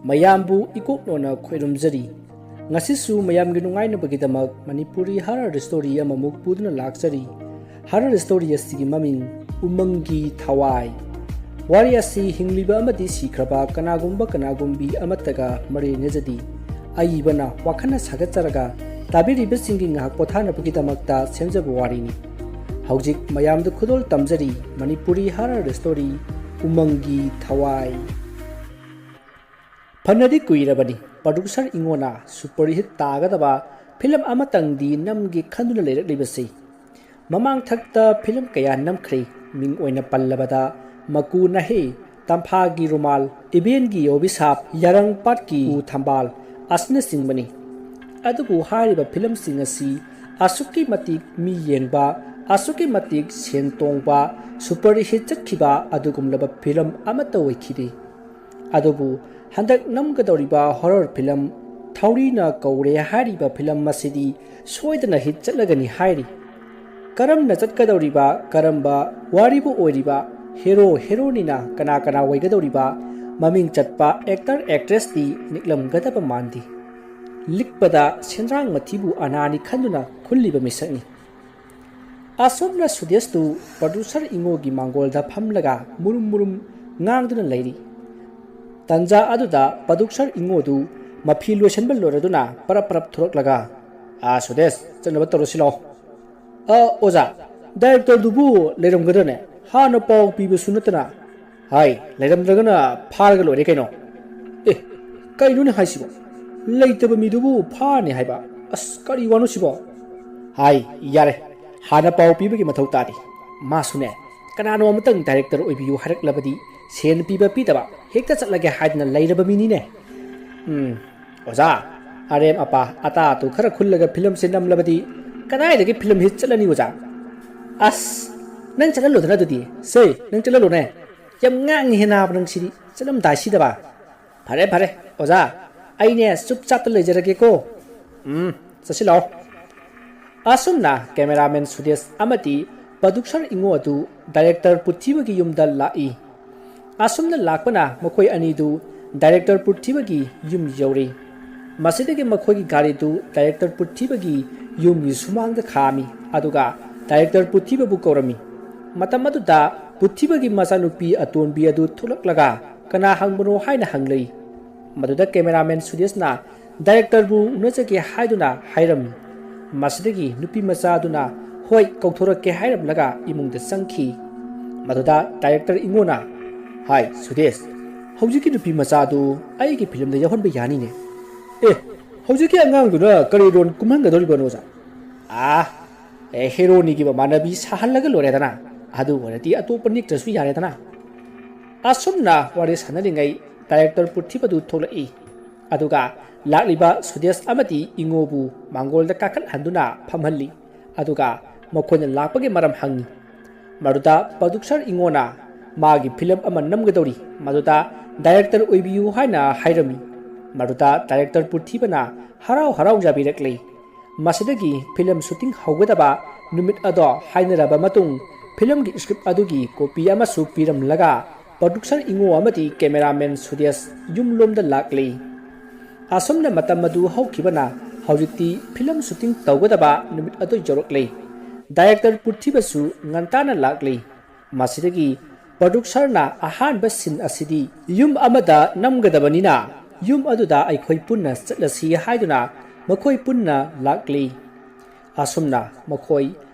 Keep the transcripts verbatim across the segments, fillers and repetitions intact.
ꯃꯌꯥꯝꯕꯨ ꯏꯀꯣꯛꯅꯣꯅ ꯈꯣꯏꯔꯨꯝꯖꯔꯤ꯫ ꯉꯁꯤꯁꯨ ꯃꯌꯥꯝꯒꯤ ꯅꯨꯡꯉꯥꯏꯅꯕꯒꯤꯗꯃꯛ ꯃꯅꯤꯄꯨꯔꯤ ꯍꯔꯔ ꯁ꯭ꯇꯣꯔꯤ ꯑꯃꯃꯨꯛ ꯄꯨꯗꯨꯅ ꯂꯥꯛꯆꯔꯤ꯫ ꯍꯔꯔ ꯁ꯭ꯇꯣꯔꯤ ꯑꯁꯤꯒꯤ ꯃꯃꯤꯡ ꯎꯃꯪꯒꯤ ꯊꯋꯥꯏ꯫ ꯋꯥꯔꯤ ꯑꯁꯤ ꯍꯤꯡꯂꯤꯕ ꯑꯃꯗꯤ ꯁꯤꯈ꯭ꯔꯕ ꯀꯅꯥꯒꯨꯝꯕ ꯀꯅꯥꯒꯨꯝꯕꯤ ꯑꯃꯠꯇꯒ ꯃꯔꯤ ꯂꯩꯅꯖꯗꯦ꯫ ꯑꯏꯕꯅ ꯋꯥꯈꯜꯅ ꯁꯥꯒꯠꯆꯔꯒ ꯇꯥꯕꯤꯔꯤꯕꯁꯤꯡꯒꯤ ꯉꯥꯏꯍꯥꯛ ꯄꯣꯊꯥꯅꯕꯒꯤꯗꯃꯛꯇ ꯁꯦꯝꯖꯕ ꯋꯥꯔꯤꯅꯤ꯫ ꯍꯧꯖꯤꯛ ꯃꯌꯥꯝꯗ ꯈꯨꯗꯣꯜ ꯇꯝꯖꯔꯤ ꯃꯅꯤꯄꯨꯔꯤ ꯍꯔꯔ ꯁ꯭ꯇꯣꯔꯤ ꯎꯃꯪꯒꯤ ꯊꯋꯥꯏ꯫ ꯐꯅꯗꯤ ꯀꯨꯏꯔꯕꯅꯤ ꯄ꯭ꯔꯣꯗ꯭ꯌꯨꯁꯔ ꯏꯉꯣꯅ ꯁꯨꯄꯔ ꯍꯤꯠ ꯇꯥꯒꯗꯕ ꯐꯤꯂꯝ ꯑꯃꯇꯪꯗꯤ ꯅꯝꯒꯦ ꯈꯟꯗꯨꯅ ꯂꯩꯔꯛꯂꯤꯕꯁꯤ꯫ ꯃꯃꯥꯡꯊꯛꯇ ꯐꯤꯂꯝ ꯀꯌꯥ ꯅꯝꯈ꯭ꯔꯦ꯫ ꯃꯤꯡ ꯑꯣꯏꯅ ꯄꯜꯂꯕꯗ ꯃꯀꯨ ꯅꯥꯍꯦ, ꯇꯝꯐꯥꯒꯤ ꯔꯨꯃꯥꯜ, ꯏꯕꯦꯟꯒꯤ ꯑꯣꯕꯤꯁꯥꯞ, ꯌꯥꯔꯪ ꯄꯥꯠꯀꯤ ꯎ ꯊꯝꯕꯥꯜ ꯑꯁꯤꯅꯆꯤꯡꯕꯅꯤ꯫ ꯑꯗꯨꯕꯨ ꯍꯥꯏꯔꯤꯕ ꯐꯤꯂꯝꯁꯤꯡ ꯑꯁꯤ ꯑꯁꯨꯛꯀꯤ ꯃꯇꯤꯛ ꯃꯤ ꯌꯦꯡꯕ, ꯑꯁꯨꯛꯀꯤ ꯃꯇꯤꯛ ꯁꯦꯟ ꯇꯣꯡꯕ, ꯁꯨꯄꯔ ꯍꯤꯠ ꯆꯠꯈꯤꯕ ꯑꯗꯨꯒꯨꯝꯂꯕ ꯐꯤꯂꯝ ꯑꯃꯠꯇ ꯑꯣꯏꯈꯤꯗꯦ꯫ ꯑꯗꯨꯕꯨ ꯍꯟꯗꯛ ꯅꯝꯒꯗꯧꯔꯤꯕ ꯍꯣꯔꯔ ꯐꯤꯂꯝ ꯊꯧꯔꯤꯅ ꯀꯧꯔꯦ ꯍꯥꯏꯔꯤꯕ ꯐꯤꯂꯝ ꯑꯁꯤꯗꯤ ꯁꯣꯏꯗꯅ ꯍꯤꯠ ꯆꯠꯂꯒꯅꯤ ꯍꯥꯏꯔꯤ꯫ ꯀꯔꯝꯅ ꯆꯠꯀꯗꯧꯔꯤꯕ, ꯀꯔꯝꯕ ꯋꯥꯔꯤꯕꯨ ꯑꯣꯏꯔꯤꯕ, ꯍꯦꯔꯣ ꯍꯦꯔꯣꯅꯤꯅ ꯀꯅꯥ ꯀꯅꯥ ꯑꯣꯏꯒꯗꯧꯔꯤꯕ, ꯃꯃꯤꯡ ꯆꯠꯄ ꯑꯦꯛꯇꯔ ꯑꯦꯛꯇ꯭ꯔꯦꯁꯇꯤ ꯅꯤꯛꯂꯝꯒꯗꯕ ꯃꯥꯟꯗꯦ꯫ ꯂꯤꯛꯄꯗ ꯁꯦꯟꯗ꯭ꯔꯥꯡ ꯃꯊꯤꯕꯨ ꯑꯅꯥꯅꯤ ꯈꯟꯗꯨꯅ ꯈꯨꯜꯂꯤꯕ ꯃꯤꯁꯛꯅꯤ꯫ ꯑꯁꯨꯝꯅ ꯁꯨꯗꯦꯁꯇꯨ ꯄ꯭ꯔꯣꯗ꯭ꯌꯨꯁꯔ ꯏꯉꯣꯒꯤ ꯃꯥꯡꯒꯣꯜꯗ ꯐꯝꯂꯒ ꯃꯨꯔꯨꯝ ꯃꯨꯔꯨꯝ ꯉꯥꯡꯗꯨꯅ ꯂꯩꯔꯤ꯫ ꯇꯟꯖꯥ ꯑꯗꯨꯗ ꯄ꯭ꯔꯣꯗ꯭ꯌꯨꯁꯔ ꯏꯉꯣꯗꯨ ꯃꯐꯤ ꯂꯣꯏꯁꯤꯟꯕ ꯂꯣꯏꯔꯗꯨꯅ ꯄꯔꯞ ꯄꯔꯞ ꯊꯣꯔꯛꯂꯒ, "ꯑꯥ ꯁꯨꯗꯦꯁ, ꯆꯠꯅꯕ ꯇꯧꯔꯁꯤ ꯂꯥꯛꯑꯣ꯫ ꯑ, ꯑꯣꯖꯥ, ꯗꯥꯏꯔꯦꯛꯇꯔꯗꯨꯕꯨ ꯂꯩꯔꯝꯒꯗ꯭ꯔꯅꯦ? ꯍꯥꯟꯅ ꯄꯥꯎ ꯄꯤꯕꯁꯨ ꯅꯠꯇꯅ꯫" "ꯍꯥꯏ, ꯂꯩꯔꯝꯗ꯭ꯔꯒꯅ ꯐꯥꯔꯒ ꯂꯣꯏꯔꯦ ꯀꯩꯅꯣ꯫" "ꯑꯦ, ꯀꯩꯅꯣꯅꯦ ꯍꯥꯏꯁꯤꯕꯣ? ꯂꯩꯇꯕ ꯃꯤꯗꯨꯕꯨ ꯐꯥꯔꯅꯤ ꯍꯥꯏꯕ? ꯑꯁ, ꯀꯔꯤ ꯋꯥꯅꯣ ꯁꯤꯕꯣ?" "ꯍꯥꯏ, ꯌꯥꯔꯦ, ꯍꯥꯟꯅ ꯄꯥꯎ ꯄꯤꯕꯒꯤ ꯃꯊꯧ ꯇꯥꯗꯦ꯫ ꯃꯥꯁꯨꯅꯦ, ꯀꯅꯥꯅꯣ ꯑꯃꯇꯪ ꯗꯥꯏꯔꯦꯛꯇꯔ ꯑꯣꯏꯕꯤꯌꯨ ꯍꯥꯏꯔꯛꯂꯕꯗꯤ ꯁꯦꯟ ꯄꯤꯕ ꯄꯤꯗꯕ ꯍꯦꯛꯇ ꯆꯠꯂꯒꯦ ꯍꯥꯏꯗꯅ ꯂꯩꯔꯕ ꯃꯤꯅꯤꯅꯦ꯫" "ꯎꯝ, ꯑꯣꯖꯥ, ꯑꯔꯦꯝ ꯑꯄꯥ ꯑꯇꯥ ꯑꯇꯨ ꯈꯔ ꯈꯨꯜꯂꯒ ꯐꯤꯂꯝꯁꯦ ꯅꯝꯂꯕꯗꯤ ꯀꯗꯥꯏꯗꯒꯤ ꯐꯤꯂꯝ ꯍꯤꯠ ꯆꯠꯂꯅꯤ ꯑꯣꯖꯥ?" "ꯑꯁ, ꯅꯪ ꯆꯠꯍꯜꯂꯣꯗꯅ ꯑꯗꯨꯗꯤ꯫ ꯁꯦ, ꯅꯪ ꯆꯠꯍꯜꯂꯣꯅꯦ꯫ ꯌꯥꯝ ꯉꯥꯡꯉꯤꯍꯦ ꯅꯥꯕ ꯅꯪꯁꯤꯗꯤ, ꯆꯠꯂꯝꯗꯥꯏꯁꯤꯗꯕ꯫" "ꯐꯔꯦ, ꯐꯔꯦ, ꯑꯣꯖꯥ, ꯑꯩꯅꯦ ꯆꯨꯞ ꯆꯥꯞꯇ ꯂꯩꯖꯔꯒꯦꯀꯣ꯫" "ꯎꯝ, ꯆꯠꯁꯤꯜꯂꯛꯑꯣ꯫" ꯑꯁꯨꯝꯅ ꯀꯦꯃꯦꯔꯥꯃꯦꯟ ꯁꯨꯗꯦꯁ ꯑꯃꯗꯤ ꯄ꯭ꯔꯣꯗ꯭ꯌꯨꯁꯔ ꯏꯉꯣ ꯑꯗꯨ ꯗꯥꯏꯔꯦꯛꯇꯔ ꯄꯨꯊꯤꯕꯒꯤ ꯌꯨꯝꯗ ꯂꯥꯛꯏ꯫ ꯑꯁꯨꯝꯅ ꯂꯥꯛꯄꯅ ꯃꯈꯣꯏ ꯑꯅꯤꯗꯨ ꯗꯥꯏꯔꯦꯛꯇꯔ ꯄꯨꯔꯊꯤꯕꯒꯤ ꯌꯨꯝ ꯌꯧꯔꯦ꯫ ꯃꯁꯤꯗꯒꯤ ꯃꯈꯣꯏꯒꯤ ꯒꯥꯔꯤꯗꯨ ꯗꯥꯏꯔꯦꯛꯇꯔ ꯄꯨꯔꯊꯤꯕꯒꯤ ꯌꯨꯝꯒꯤ ꯁꯨꯃꯥꯡꯗ ꯈꯥꯝꯃꯤ, ꯑꯗꯨꯒ ꯗꯥꯏꯔꯦꯛꯇꯔ ꯄꯨꯔꯊꯤꯕꯕꯨ ꯀꯧꯔꯝꯃꯤ꯫ ꯃꯇꯝ ꯑꯗꯨꯗ ꯄꯨꯔꯊꯤꯕꯒꯤ ꯃꯆꯥꯅꯨꯄꯤ ꯑꯇꯣꯟꯕꯤ ꯑꯗꯨ ꯊꯣꯛꯂꯛꯂꯒ ꯀꯅꯥ ꯍꯪꯕꯅꯣ ꯍꯥꯏꯅ ꯍꯪꯂꯛꯏ꯫ ꯃꯗꯨꯗ ꯀꯦꯃꯦꯔꯥꯃꯦꯟ ꯁꯨꯗꯦꯁꯅ ꯗꯥꯏꯔꯦꯛꯇꯔꯕꯨ ꯎꯅꯖꯒꯦ ꯍꯥꯏꯗꯨꯅ ꯍꯥꯏꯔꯝꯃꯤ꯫ ꯃꯁꯤꯗꯒꯤ ꯅꯨꯄꯤ ꯃꯆꯥ ꯑꯗꯨꯅ ꯍꯣꯏ ꯀꯧꯊꯣꯔꯛꯀꯦ ꯍꯥꯏꯔꯝꯂꯒ ꯏꯃꯨꯡꯗ ꯆꯪꯈꯤ꯫ ꯃꯗꯨꯗ ꯗꯥꯏꯔꯦꯛꯇꯔ ꯏꯉꯣꯅ, "ꯍꯥꯏ ꯁꯨꯗꯦꯁ, ꯍꯧꯖꯤꯛꯀꯤ ꯅꯨꯄꯤ ꯃꯆꯥꯗꯨ ꯑꯩꯒꯤ ꯐꯤꯂꯝꯗ ꯌꯥꯎꯍꯟꯕ ꯌꯥꯅꯤꯅꯦ?" "ꯑꯦ, ꯍꯧꯖꯤꯛꯀꯤ ꯑꯉꯥꯡꯗꯨꯅ ꯀꯔꯤ ꯔꯣꯜ ꯀꯨꯝꯍꯟꯒꯗꯧꯔꯤꯕꯅꯣ ꯑꯣꯖꯥ?" "ꯑꯥ, ꯑꯦ, ꯍꯦꯔꯣꯅꯤꯒꯤ ꯃꯃꯥꯟꯅꯕꯤ ꯁꯥꯍꯜꯂꯒ ꯂꯣꯏꯔꯦꯗꯅ, ꯑꯗꯨ ꯑꯣꯏꯔꯗꯤ ꯑꯇꯣꯞꯄ ꯅꯦꯛꯇ꯭ꯔꯁꯨ ꯌꯥꯔꯦꯗꯅ꯫" ꯑꯁꯨꯝꯅ ꯋꯥꯔꯤ ꯁꯥꯟꯅꯔꯤꯉꯩ ꯗꯥꯏꯔꯦꯛꯇꯔ ꯄꯨꯔꯊꯤꯕꯗꯨ ꯊꯣꯛꯂꯛꯏ꯫ ꯑꯗꯨꯒ ꯂꯥꯛꯂꯤꯕ ꯁꯨꯗꯦꯁ ꯑꯃꯗꯤ ꯏꯉꯣꯕꯨ ꯃꯥꯡꯒꯣꯜꯗ ꯀꯥꯈꯠꯍꯟꯗꯨꯅ ꯐꯝꯍꯜꯂꯤ꯫ ꯑꯗꯨꯒ ꯃꯈꯣꯏꯅ ꯂꯥꯛꯄꯒꯤ ꯃꯔꯝ ꯍꯪꯉꯤ꯫ ꯃꯗꯨꯗ ꯄ꯭ꯔꯣꯗ꯭ꯌꯨꯁꯔ ꯏꯉꯣꯅ ꯃꯥꯒꯤ ꯐꯤꯂꯝ ꯑꯃ ꯅꯝꯒꯗꯧꯔꯤ, ꯃꯗꯨꯗ ꯗꯥꯏꯔꯦꯛꯇꯔ ꯑꯣꯏꯕꯤꯌꯨ ꯍꯥꯏꯅ ꯍꯥꯏꯔꯝꯃꯤ꯫ ꯃꯗꯨꯗ ꯗꯥꯏꯔꯦꯛꯇꯔ ꯄꯨꯔꯊꯤꯕꯅ ꯍꯔꯥꯎ ꯍꯔꯥꯎ ꯌꯥꯕꯤꯔꯛꯂꯦ꯫ ꯃꯁꯤꯗꯒꯤ ꯐꯤꯂꯝ ꯁꯨꯇꯤꯡ ꯍꯧꯒꯗꯕ ꯅꯨꯃꯤꯠ ꯑꯗꯣ ꯍꯥꯏꯅꯔꯕ ꯃꯇꯨꯡ, ꯐꯤꯂꯝꯒꯤ ꯁ꯭ꯀ꯭ꯔꯤꯞ ꯑꯗꯨꯒꯤ ꯀꯣꯄꯤ ꯑꯃꯁꯨ ꯄꯤꯔꯝꯂꯒ ꯄ꯭ꯔꯣꯗ꯭ꯌꯨꯁꯔ ꯏꯉꯣ ꯑꯃꯗꯤ ꯀꯦꯃꯦꯔꯥꯃꯦꯟ ꯁꯨꯗꯦꯁ ꯌꯨꯝꯂꯣꯝꯗ ꯂꯥꯛꯂꯤ꯫ ꯑꯁꯨꯝꯅ ꯃꯇꯝ ꯑꯗꯨ ꯍꯧꯈꯤꯕꯅ ꯍꯧꯖꯤꯛꯇꯤ ꯐꯤꯂꯝ ꯁꯨꯇꯤꯡ ꯇꯧꯒꯗꯕ ꯅꯨꯃꯤꯠ ꯑꯗꯨ ꯌꯧꯔꯛꯂꯦ꯫ ꯗꯥꯏꯔꯦꯛꯇꯔ ꯄꯨꯔꯊꯤꯕꯁꯨ ꯉꯟꯇꯥꯅ ꯂꯥꯛꯂꯤ꯫ ꯃꯁꯤꯗꯒꯤ ꯄ꯭ꯔꯣꯗ꯭ꯌꯨꯁꯔꯅ ꯑꯍꯥꯟꯕ ꯁꯤꯟ ꯑꯁꯤꯗꯤ ꯌꯨꯝ ꯑꯃꯗ ꯅꯝꯒꯗꯕꯅꯤꯅ ꯌꯨꯝ ꯑꯗꯨꯗ ꯑꯩꯈꯣꯏ ꯄꯨꯟꯅ ꯆꯠꯂꯁꯤ ꯍꯥꯏꯗꯨꯅ ꯃꯈꯣꯏ ꯄꯨꯟꯅ ꯂꯥꯛꯂꯤ꯫ ꯑꯁꯨꯝꯅ ꯃꯈꯣꯏ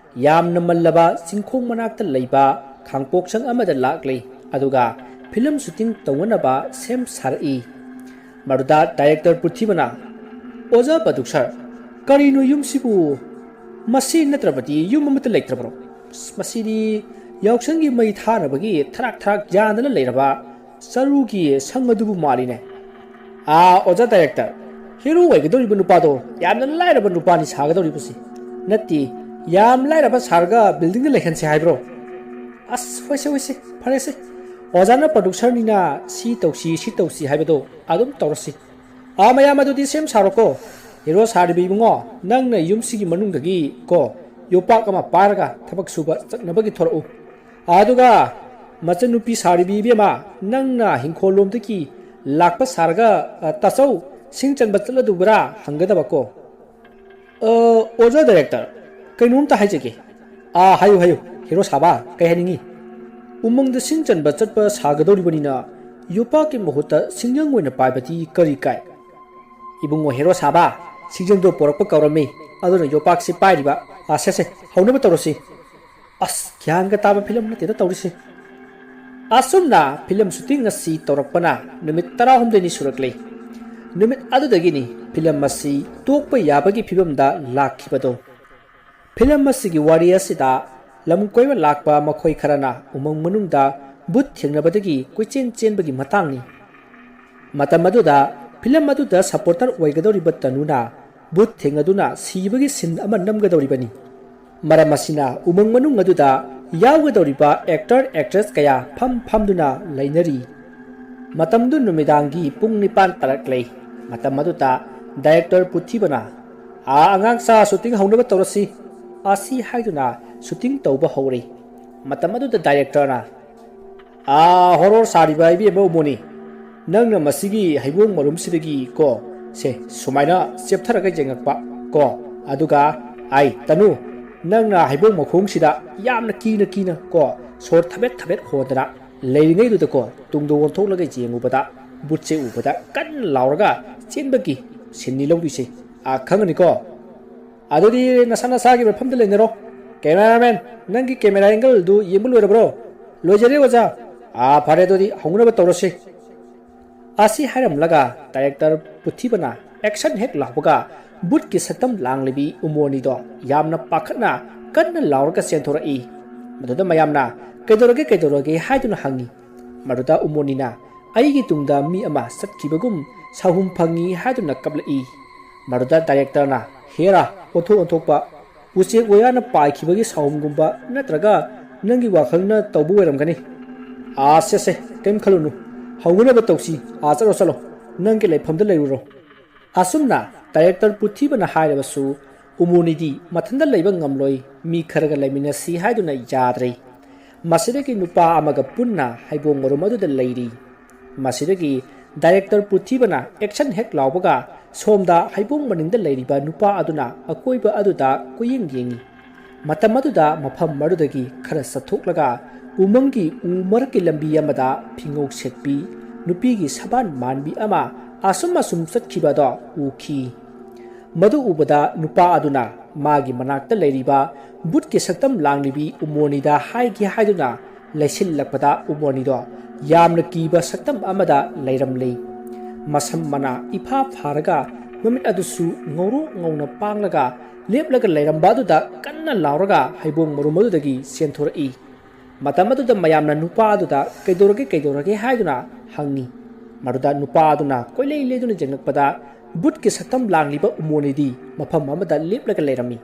ꯌꯥꯝꯅ ꯃꯜꯂꯕ ꯆꯤꯡꯈꯣꯡ ꯃꯅꯥꯛꯇ ꯂꯩꯕ ꯈꯥꯡꯄꯣꯛꯁꯪ ꯑꯃꯗ ꯂꯥꯛꯂꯤ, ꯑꯗꯨꯒ ꯐꯤꯂꯝ ꯁꯨꯇꯤꯡ ꯇꯧꯅꯅꯕ ꯁꯦꯝ ꯁꯥꯔꯛꯏ꯫ ꯃꯗꯨꯗ ꯗꯥꯏꯔꯦꯛꯇꯔ ꯄꯨꯔꯊꯤꯕꯅ, "ꯑꯣꯖꯥ ꯄ꯭ꯔꯣꯗ꯭ꯌꯨꯁꯔ, ꯀꯔꯤꯅꯣ ꯌꯨꯝꯁꯤꯕꯨ? ꯃꯁꯤ ꯅꯠꯇ꯭ꯔꯕꯗꯤ ꯌꯨꯝ ꯑꯃꯠꯇ ꯂꯩꯇ꯭ꯔꯕ꯭ꯔꯣ? ꯑꯁ, ꯃꯁꯤꯗꯤ ꯌꯥꯎꯁꯪꯒꯤ ꯃꯩ ꯊꯥꯅꯕꯒꯤ ꯊꯔꯥꯛ ꯊꯔꯥꯛ ꯌꯥꯟꯗꯅ ꯂꯩꯔꯕ ꯆꯔꯨꯒꯤ ꯁꯪ ꯑꯗꯨꯕꯨ ꯃꯥꯜꯂꯤꯅꯦ꯫ ꯑꯥ, ꯑꯣꯖꯥ ꯗꯥꯏꯔꯦꯛꯇꯔ, ꯍꯦꯔꯣ ꯑꯣꯏꯒꯗꯧꯔꯤꯕ ꯅꯨꯄꯥꯗꯣ ꯌꯥꯝꯅ ꯂꯥꯏꯔꯕ ꯅꯨꯄꯥꯅꯤ ꯁꯥꯒꯗꯧꯔꯤꯕꯁꯤ꯫ ꯅꯠꯇꯦ, ꯌꯥꯝ ꯂꯥꯏꯔꯕ ꯁꯥꯔꯒ ꯕꯤꯜꯗꯤꯡꯗ ꯂꯩꯍꯟꯁꯦ ꯍꯥꯏꯕ꯭ꯔꯣ?" "ꯑꯁ, ꯍꯣꯏꯁꯦ, ꯍꯣꯏꯁꯦ, ꯐꯔꯦꯁꯦ꯫ ꯑꯣꯖꯥꯅ ꯄ꯭ꯔꯣꯗ꯭ꯌꯨꯁꯔꯅꯤꯅ ꯁꯤ ꯇꯧꯁꯤ, ꯁꯤ ꯇꯧꯁꯤ ꯍꯥꯏꯕꯗꯣ ꯑꯗꯨꯝ ꯇꯧꯔꯁꯤ꯫ ꯑꯥ, ꯃꯌꯥꯝ ꯑꯗꯨꯗꯤ ꯁꯦꯝ ꯁꯥꯔꯣꯀꯣ꯫ ꯍꯦꯔꯣ ꯁꯥꯔꯤꯕ ꯏꯕꯨꯡꯉꯣ, ꯅꯪꯅ ꯌꯨꯝꯁꯤꯒꯤ ꯃꯅꯨꯡꯗꯒꯤ ꯀꯣ, ꯌꯣꯄꯥꯛ ꯑꯃ ꯄꯥꯏꯔꯒ ꯊꯕꯛ ꯁꯨꯕ ꯆꯠꯅꯕꯒꯤ ꯊꯣꯔꯛꯎ꯫ ꯑꯗꯨꯒ ꯃꯆꯟꯅꯨꯄꯤ ꯁꯥꯔꯤꯕꯤ ꯏꯕꯦꯝꯃ, ꯅꯪꯅ ꯍꯤꯡꯈꯣꯜ ꯂꯣꯝꯗꯒꯤ ꯂꯥꯛꯄ ꯁꯥꯔꯒ, "ꯑ, ꯇꯥꯆꯧ, ꯁꯤꯡ ꯆꯟꯕ ꯆꯠꯂꯗꯨꯕ꯭ꯔꯥ?" ꯍꯪꯒꯗꯕꯀꯣ꯫ "ꯑ, ꯑꯣꯖꯥ ꯗꯥꯏꯔꯦꯛꯇꯔ, ꯀꯩꯅꯣꯝꯇ ꯍꯥꯏꯖꯒꯦ꯫" "ꯑꯥ, ꯍꯥꯏꯌꯨ, ꯍꯥꯏꯌꯨ, ꯍꯦꯔꯣ ꯁꯥꯕ, ꯀꯩ ꯍꯥꯏꯅꯤꯡꯉꯤ?" "ꯎꯃꯪꯗ ꯁꯤꯡ ꯆꯟꯕ ꯆꯠꯄ ꯁꯥꯒꯗꯧꯔꯤꯕꯅꯤꯅ, ꯌꯣꯄꯥꯛꯀꯤ ꯃꯍꯨꯠꯇ ꯁꯤꯡꯖꯪ ꯑꯣꯏꯅ ꯄꯥꯏꯕꯗꯤ ꯀꯔꯤ ꯀꯥꯏ?" "ꯏꯕꯨꯡꯉꯣ ꯍꯦꯔꯣ ꯁꯥꯕ, ꯁꯤꯡꯖꯪꯗꯣ ꯄꯣꯔꯛꯄ ꯀꯧꯔꯝꯃꯤ, ꯑꯗꯨꯅ ꯌꯣꯄꯥꯛꯁꯤ ꯄꯥꯏꯔꯤꯕ꯫ ꯑꯥ, ꯁꯦ, ꯁꯦ, ꯍꯧꯅꯕ ꯇꯧꯔꯁꯤ꯫" ꯑꯁ, ꯒ꯭ꯌꯥꯟꯒ ꯇꯥꯕ ꯐꯤꯂꯝ ꯅꯠꯇꯦꯗ ꯇꯧꯔꯤꯁꯦ꯫ ꯑꯁꯨꯝꯅ ꯐꯤꯂꯝ ꯁꯨꯇꯤꯡ ꯑꯁꯤ ꯇꯧꯔꯛꯄꯅ ꯅꯨꯃꯤꯠ ꯇꯔꯥꯍꯨꯝꯗꯣꯏꯅꯤ ꯁꯨꯔꯛꯂꯦ꯫ ꯅꯨꯃꯤꯠ ꯑꯗꯨꯗꯒꯤꯅꯤ ꯐꯤꯂꯝ ꯑꯁꯤ ꯇꯣꯛꯄ ꯌꯥꯕꯒꯤ ꯐꯤꯕꯝꯗ ꯂꯥꯛꯈꯤꯕꯗꯣ꯫ ꯐꯤꯂꯝ ꯑꯁꯤꯒꯤ ꯋꯥꯔꯤ ꯑꯁꯤꯗ ꯂꯝ ꯀꯣꯏꯕ ꯂꯥꯛꯄ ꯃꯈꯣꯏ ꯈꯔꯅ ꯎꯃꯪ ꯃꯅꯨꯡꯗ ꯚꯨꯠ ꯊꯦꯡꯅꯕꯗꯒꯤ ꯀꯣꯏꯆꯦꯟ ꯆꯦꯟꯕꯒꯤ ꯃꯇꯥꯡꯅꯤ꯫ ꯃꯇꯝ ꯑꯗꯨꯗ ꯐꯤꯂꯝ ꯑꯗꯨꯗ ꯁꯄꯣꯔꯇꯔ ꯑꯣꯏꯒꯗꯧꯔꯤꯕ ꯇꯅꯨꯅ ꯚꯨꯠ ꯊꯦꯡꯅꯗꯨꯅ ꯁꯤꯕꯒꯤ ꯁꯤꯟ ꯑꯃ ꯅꯝꯒꯗꯧꯔꯤꯕꯅꯤ꯫ ꯃꯔꯝ ꯑꯁꯤꯅ ꯎꯃꯪ ꯃꯅꯨꯡ ꯑꯗꯨꯗ ꯌꯥꯎꯒꯗꯧꯔꯤꯕ ꯑꯦꯛꯇꯔ ꯑꯦꯛꯇ꯭ꯔꯦꯁ ꯀꯌꯥ ꯐꯝ ꯐꯝꯗꯨꯅ ꯂꯩꯅꯔꯤ꯫ ꯃꯇꯝꯗꯨ ꯅꯨꯃꯤꯗꯥꯡꯒꯤ ꯄꯨꯡ ꯅꯤꯄꯥꯟ ꯇꯥꯔꯛꯂꯦ꯫ ꯃꯇꯝ ꯑꯗꯨꯗ ꯗꯥꯏꯔꯦꯛꯇꯔ ꯄꯨꯊꯤꯕꯅ, "ꯑꯥ, ꯑꯉꯥꯡꯁꯥ, ꯁꯨꯇꯤꯡ ꯍꯧꯅꯕ ꯇꯧꯔꯁꯤ" ꯑꯁꯤ ꯍꯥꯏꯗꯨꯅ ꯁꯨꯇꯤꯡ ꯇꯧꯕ ꯍꯧꯔꯦ꯫ ꯃꯇꯝ ꯑꯗꯨꯗ ꯗꯥꯏꯔꯦꯛꯇꯔꯅ, "ꯑꯥ, ꯍꯣꯔꯣꯔ ꯁꯥꯔꯤꯕ ꯏꯕꯦꯝꯃ ꯎꯃꯣꯅꯤ, ꯅꯪꯅ ꯃꯁꯤꯒꯤ ꯍꯩꯕꯣꯡ ꯃꯔꯨꯝꯁꯤꯗꯒꯤ ꯀꯣ, ꯁꯦ, ꯁꯨꯃꯥꯏꯅ ꯆꯦꯞꯊꯔꯒ ꯌꯦꯡꯉꯛꯄ ꯀꯣ, ꯑꯗꯨꯒ, ꯑꯩ, ꯇꯅꯨ, ꯅꯪꯅ ꯍꯩꯕꯣꯡ ꯃꯈꯣꯡꯁꯤꯗ ꯌꯥꯝꯅ ꯀꯤꯅ ꯀꯤꯅ ꯀꯣ, ꯁꯣꯔ ꯊꯕꯦꯠ ꯊꯕꯦꯠ ꯍꯣꯟꯗꯅ ꯂꯩꯔꯤꯉꯩꯗꯨꯗꯀꯣ, ꯇꯨꯡꯗ ꯑꯣꯟꯊꯣꯛꯂꯒ ꯌꯦꯡꯉꯨꯕꯗ ꯕꯨꯠꯁꯦ ꯎꯕꯗ ꯀꯟꯅ ꯂꯥꯎꯔꯒ ꯆꯦꯟꯕꯒꯤ ꯁꯤꯟꯅꯤ ꯂꯧꯗꯣꯏꯁꯦ꯫ ꯑꯥ, ꯈꯪꯉꯅꯤꯀꯣ? ꯑꯗꯨꯗꯤ ꯅꯁꯥ ꯅꯁꯥꯒꯤ ꯃꯐꯝꯗ ꯂꯩꯅꯔꯣ꯫ ꯀꯦꯃꯦꯔꯥꯃꯦꯟ, ꯅꯪꯒꯤ ꯀꯦꯃꯦꯔꯥ ꯑꯦꯡꯒꯜꯗꯨ ꯌꯦꯡꯕ ꯂꯣꯏꯔꯕ꯭ꯔꯣ?" "ꯂꯣꯏꯖꯔꯦ, ꯑꯣꯖꯥ꯫" "ꯑꯥ, ꯐꯔꯦ, ꯑꯗꯨꯗꯤ ꯍꯧꯅꯕ ꯇꯧꯔꯁꯤ" ꯑꯁꯤ ꯍꯥꯏꯔꯝꯂꯒ ꯗꯥꯏꯔꯦꯛꯇꯔ ꯄꯨꯊꯤꯕꯅ ꯑꯦꯛꯁꯟ ꯍꯦꯛ ꯂꯥꯎꯕꯒ ꯕꯨꯠꯀꯤ ꯁꯛꯇꯝ ꯂꯥꯡꯂꯤꯕꯤ ꯎꯃꯣꯔꯅꯤꯗꯣ ꯌꯥꯝꯅ ꯄꯥꯈꯠꯅ ꯀꯟꯅ ꯂꯥꯎꯔꯒ ꯆꯦꯟꯊꯣꯔꯛꯏ꯫ ꯃꯗꯨꯗ ꯃꯌꯥꯝꯅ, "ꯀꯩꯗꯧꯔꯒꯦ, ꯀꯩꯗꯧꯔꯒꯦ?" ꯍꯥꯏꯗꯨꯅ ꯍꯪꯉꯤ꯫ ꯃꯗꯨꯗ ꯎꯃꯣꯔꯅꯤꯅ, "ꯑꯩꯒꯤ ꯇꯨꯡꯗ ꯃꯤ ꯑꯃ ꯆꯠꯈꯤꯕꯒꯨꯝ ꯁꯥꯍꯨꯝ ꯐꯪꯉꯤ" ꯍꯥꯏꯗꯨꯅ ꯀꯞꯂꯛꯏ꯫ ꯃꯗꯨꯗ ꯗꯥꯏꯔꯦꯛꯇꯔꯅ, "ꯍꯦꯔꯥ, ꯑꯣꯟꯊꯣꯛ ꯑꯣꯟꯊꯣꯛꯄ, ꯎꯆꯦꯛ ꯋꯥꯌꯥꯅ ꯄꯥꯏꯈꯤꯕꯒꯤ ꯁꯥꯍꯨꯝꯒꯨꯝꯕ, ꯅꯠꯇ꯭ꯔꯒ ꯅꯪꯒꯤ ꯋꯥꯈꯜꯅ ꯇꯧꯕ ꯑꯣꯏꯔꯝꯒꯅꯤ꯫ ꯑꯥ, ꯁꯦ, ꯁꯦ, ꯀꯔꯤꯝ ꯈꯜꯂꯨꯅꯨ, ꯍꯧꯅꯅꯕ ꯇꯧꯁꯤ꯫ ꯑꯥ, ꯆꯠꯂꯣ, ꯆꯠꯂꯣ, ꯅꯪꯒꯤ ꯂꯩꯐꯝꯗ ꯂꯩꯔꯨꯔꯣ"꯫ ꯑꯁꯨꯝꯅ ꯗꯥꯏꯔꯦꯛꯇꯔ ꯄꯨꯊꯤꯕꯅ ꯍꯥꯏꯔꯕꯁꯨ ꯎꯃꯣꯔꯅꯤꯗꯤ ꯃꯊꯟꯇ ꯂꯩꯕ ꯉꯝꯂꯣꯏ, ꯃꯤ ꯈꯔꯒ ꯂꯩꯃꯤꯟꯅꯁꯤ ꯍꯥꯏꯗꯨꯅ ꯌꯥꯗ꯭ꯔꯦ꯫ ꯃꯁꯤꯗꯒꯤ ꯅꯨꯄꯥ ꯑꯃꯒ ꯄꯨꯟꯅ ꯍꯩꯕꯣꯡ ꯃꯔꯨꯝ ꯑꯗꯨꯗ ꯂꯩꯔꯤ꯫ ꯃꯁꯤꯗꯒꯤ ꯗꯥꯏꯔꯦꯛꯇꯔ ꯄꯨꯊꯤꯕꯅ ꯑꯦꯛꯁꯟ ꯍꯦꯛ ꯂꯥꯎꯕꯒ ꯁꯣꯝꯗ ꯍꯩꯕꯣꯡ ꯃꯅꯤꯡꯗ ꯂꯩꯔꯤꯕ ꯅꯨꯄꯥ ꯑꯗꯨꯅ ꯑꯀꯣꯏꯕ ꯑꯗꯨꯗ ꯀꯣꯏꯌꯦꯡ ꯌꯦꯡꯏ꯫ ꯃꯇꯝ ꯑꯗꯨꯗ ꯃꯐꯝ ꯑꯗꯨꯗꯒꯤ ꯈꯔ ꯆꯠꯊꯣꯛꯂꯒ ꯎꯃꯪꯒꯤ ꯎ ꯃꯔꯛꯀꯤ ꯂꯝꯕꯤ ꯑꯃꯗ ꯐꯤꯉꯧ ꯁꯦꯠꯄꯤ ꯅꯨꯄꯤꯒꯤ ꯁꯕꯥꯟ ꯃꯥꯟꯕꯤ ꯑꯃ ꯑꯁꯨꯝ ꯑꯁꯨꯝ ꯆꯠꯈꯤꯕ ꯑꯗꯣ ꯎꯈꯤ꯫ ꯃꯗꯨ ꯎꯕꯗ ꯅꯨꯄꯥ ꯑꯗꯨꯅ ꯃꯥꯒꯤ ꯃꯅꯥꯛꯇ ꯂꯩꯔꯤꯕ ꯕꯨꯠꯀꯤ ꯁꯛꯇꯝ ꯂꯥꯡꯂꯤꯕꯤ ꯎꯃꯣꯅꯤꯗ ꯍꯥꯏꯒꯦ ꯍꯥꯏꯗꯨꯅ ꯂꯩꯁꯤꯜꯂꯛꯄꯗ ꯎꯃꯣꯅꯤꯗꯣ ꯌꯥꯝꯅ ꯀꯤꯕ ꯁꯛꯇꯝ ꯑꯃꯗ ꯂꯩꯔꯝꯂꯤ꯫ ꯃꯁꯝ ꯃꯅꯥ ꯏꯐꯥ ꯐꯥꯔꯒ ꯃꯃꯤꯠ ꯑꯗꯨꯁꯨ ꯉꯧꯔꯣꯛ ꯉꯧꯅ ꯄꯥꯡꯂꯒ ꯂꯦꯞꯂꯒ ꯂꯩꯔꯝꯕ ꯑꯗꯨꯗ ꯀꯟꯅ ꯂꯥꯎꯔꯒ ꯍꯩꯕꯣꯡ ꯃꯔꯨꯝ ꯑꯗꯨꯗꯒꯤ ꯆꯦꯟꯊꯣꯔꯛꯏ꯫ ꯃꯇꯝ ꯑꯗꯨꯗ ꯃꯌꯥꯝꯅ ꯅꯨꯄꯥ ꯑꯗꯨꯗ "ꯀꯩꯗꯧꯔꯒꯦ, ꯀꯩꯗꯧꯔꯒꯦ?" ꯍꯥꯏꯗꯨꯅ ꯍꯪꯉꯤ꯫ ꯃꯗꯨꯗ ꯅꯨꯄꯥ ꯑꯗꯨꯅ ꯀꯣꯏꯂꯩ ꯂꯩꯗꯨꯅ ꯌꯦꯡꯂꯛꯄꯗ ꯕꯨꯠꯀꯤ ꯁꯛꯇꯝ ꯂꯥꯡꯂꯤꯕ ꯎꯃꯣꯅꯤꯗꯤ ꯃꯐꯝ ꯑꯃꯗ ꯂꯦꯞꯂꯒ ꯂꯩꯔꯝꯃꯤ꯫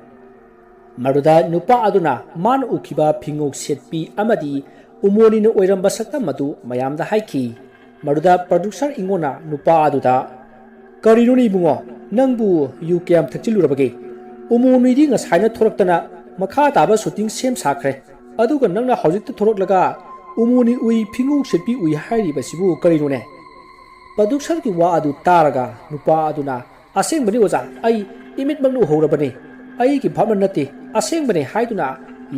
ꯃꯗꯨꯗ ꯅꯨꯄꯥ ꯑꯗꯨꯅ ꯃꯥꯅ ꯎꯈꯤꯕ ꯐꯤꯉꯧ ꯁꯦꯠꯄꯤ ꯑꯃꯗꯤ ꯎꯃꯣꯅꯤꯅ ꯑꯣꯏꯔꯝꯕ ꯁꯛꯇꯝ ꯑꯗꯨ ꯃꯌꯥꯝꯗ ꯍꯥꯏꯈꯤ꯫ ꯃꯗꯨꯗ ꯄ꯭ꯔꯣꯗ꯭ꯌꯨꯁꯔ ꯏꯉꯣꯅ ꯅꯨꯄꯥ ꯑꯗꯨꯗ, "ꯀꯔꯤꯅꯣꯅꯦ ꯏꯕꯨꯡꯉꯣ, ꯅꯪꯕꯨ ꯌꯨ ꯀꯌꯥꯝ ꯊꯛꯆꯤꯜꯂꯨꯔꯕꯒꯦ? ꯎꯃꯣꯅꯤꯗꯤ ꯉꯁꯥꯏꯅ ꯊꯣꯔꯛꯇꯅ ꯃꯈꯥ ꯇꯥꯕ ꯁꯨꯇꯤꯡ ꯁꯦꯝ ꯁꯥꯈ꯭ꯔꯦ, ꯑꯗꯨꯒ ꯅꯪꯅ ꯍꯧꯖꯤꯛꯇ ꯊꯣꯔꯛꯂꯒ ꯎꯃꯣꯅꯤ ꯎꯏ, ꯐꯤꯉꯧ ꯁꯦꯠꯄꯤ ꯎꯏ ꯍꯥꯏꯔꯤꯕꯁꯤꯕꯨ ꯀꯔꯤꯅꯣꯅꯦ?" ꯄ꯭ꯔꯣꯗ꯭ꯌꯨꯁꯔꯒꯤ ꯋꯥ ꯑꯗꯨ ꯇꯥꯔꯒ ꯅꯨꯄꯥ ꯑꯗꯨꯅ, "ꯑꯁꯦꯡꯕꯅꯤ ꯑꯣꯖꯥ, ꯑꯩ ꯏꯃꯤꯠꯃꯛꯅ ꯎꯍꯧꯔꯕꯅꯤ, ꯑꯩꯒꯤ ꯚꯥꯞꯅ ꯅꯠꯇꯦ, ꯑꯁꯦꯡꯕꯅꯤ" ꯍꯥꯏꯗꯨꯅ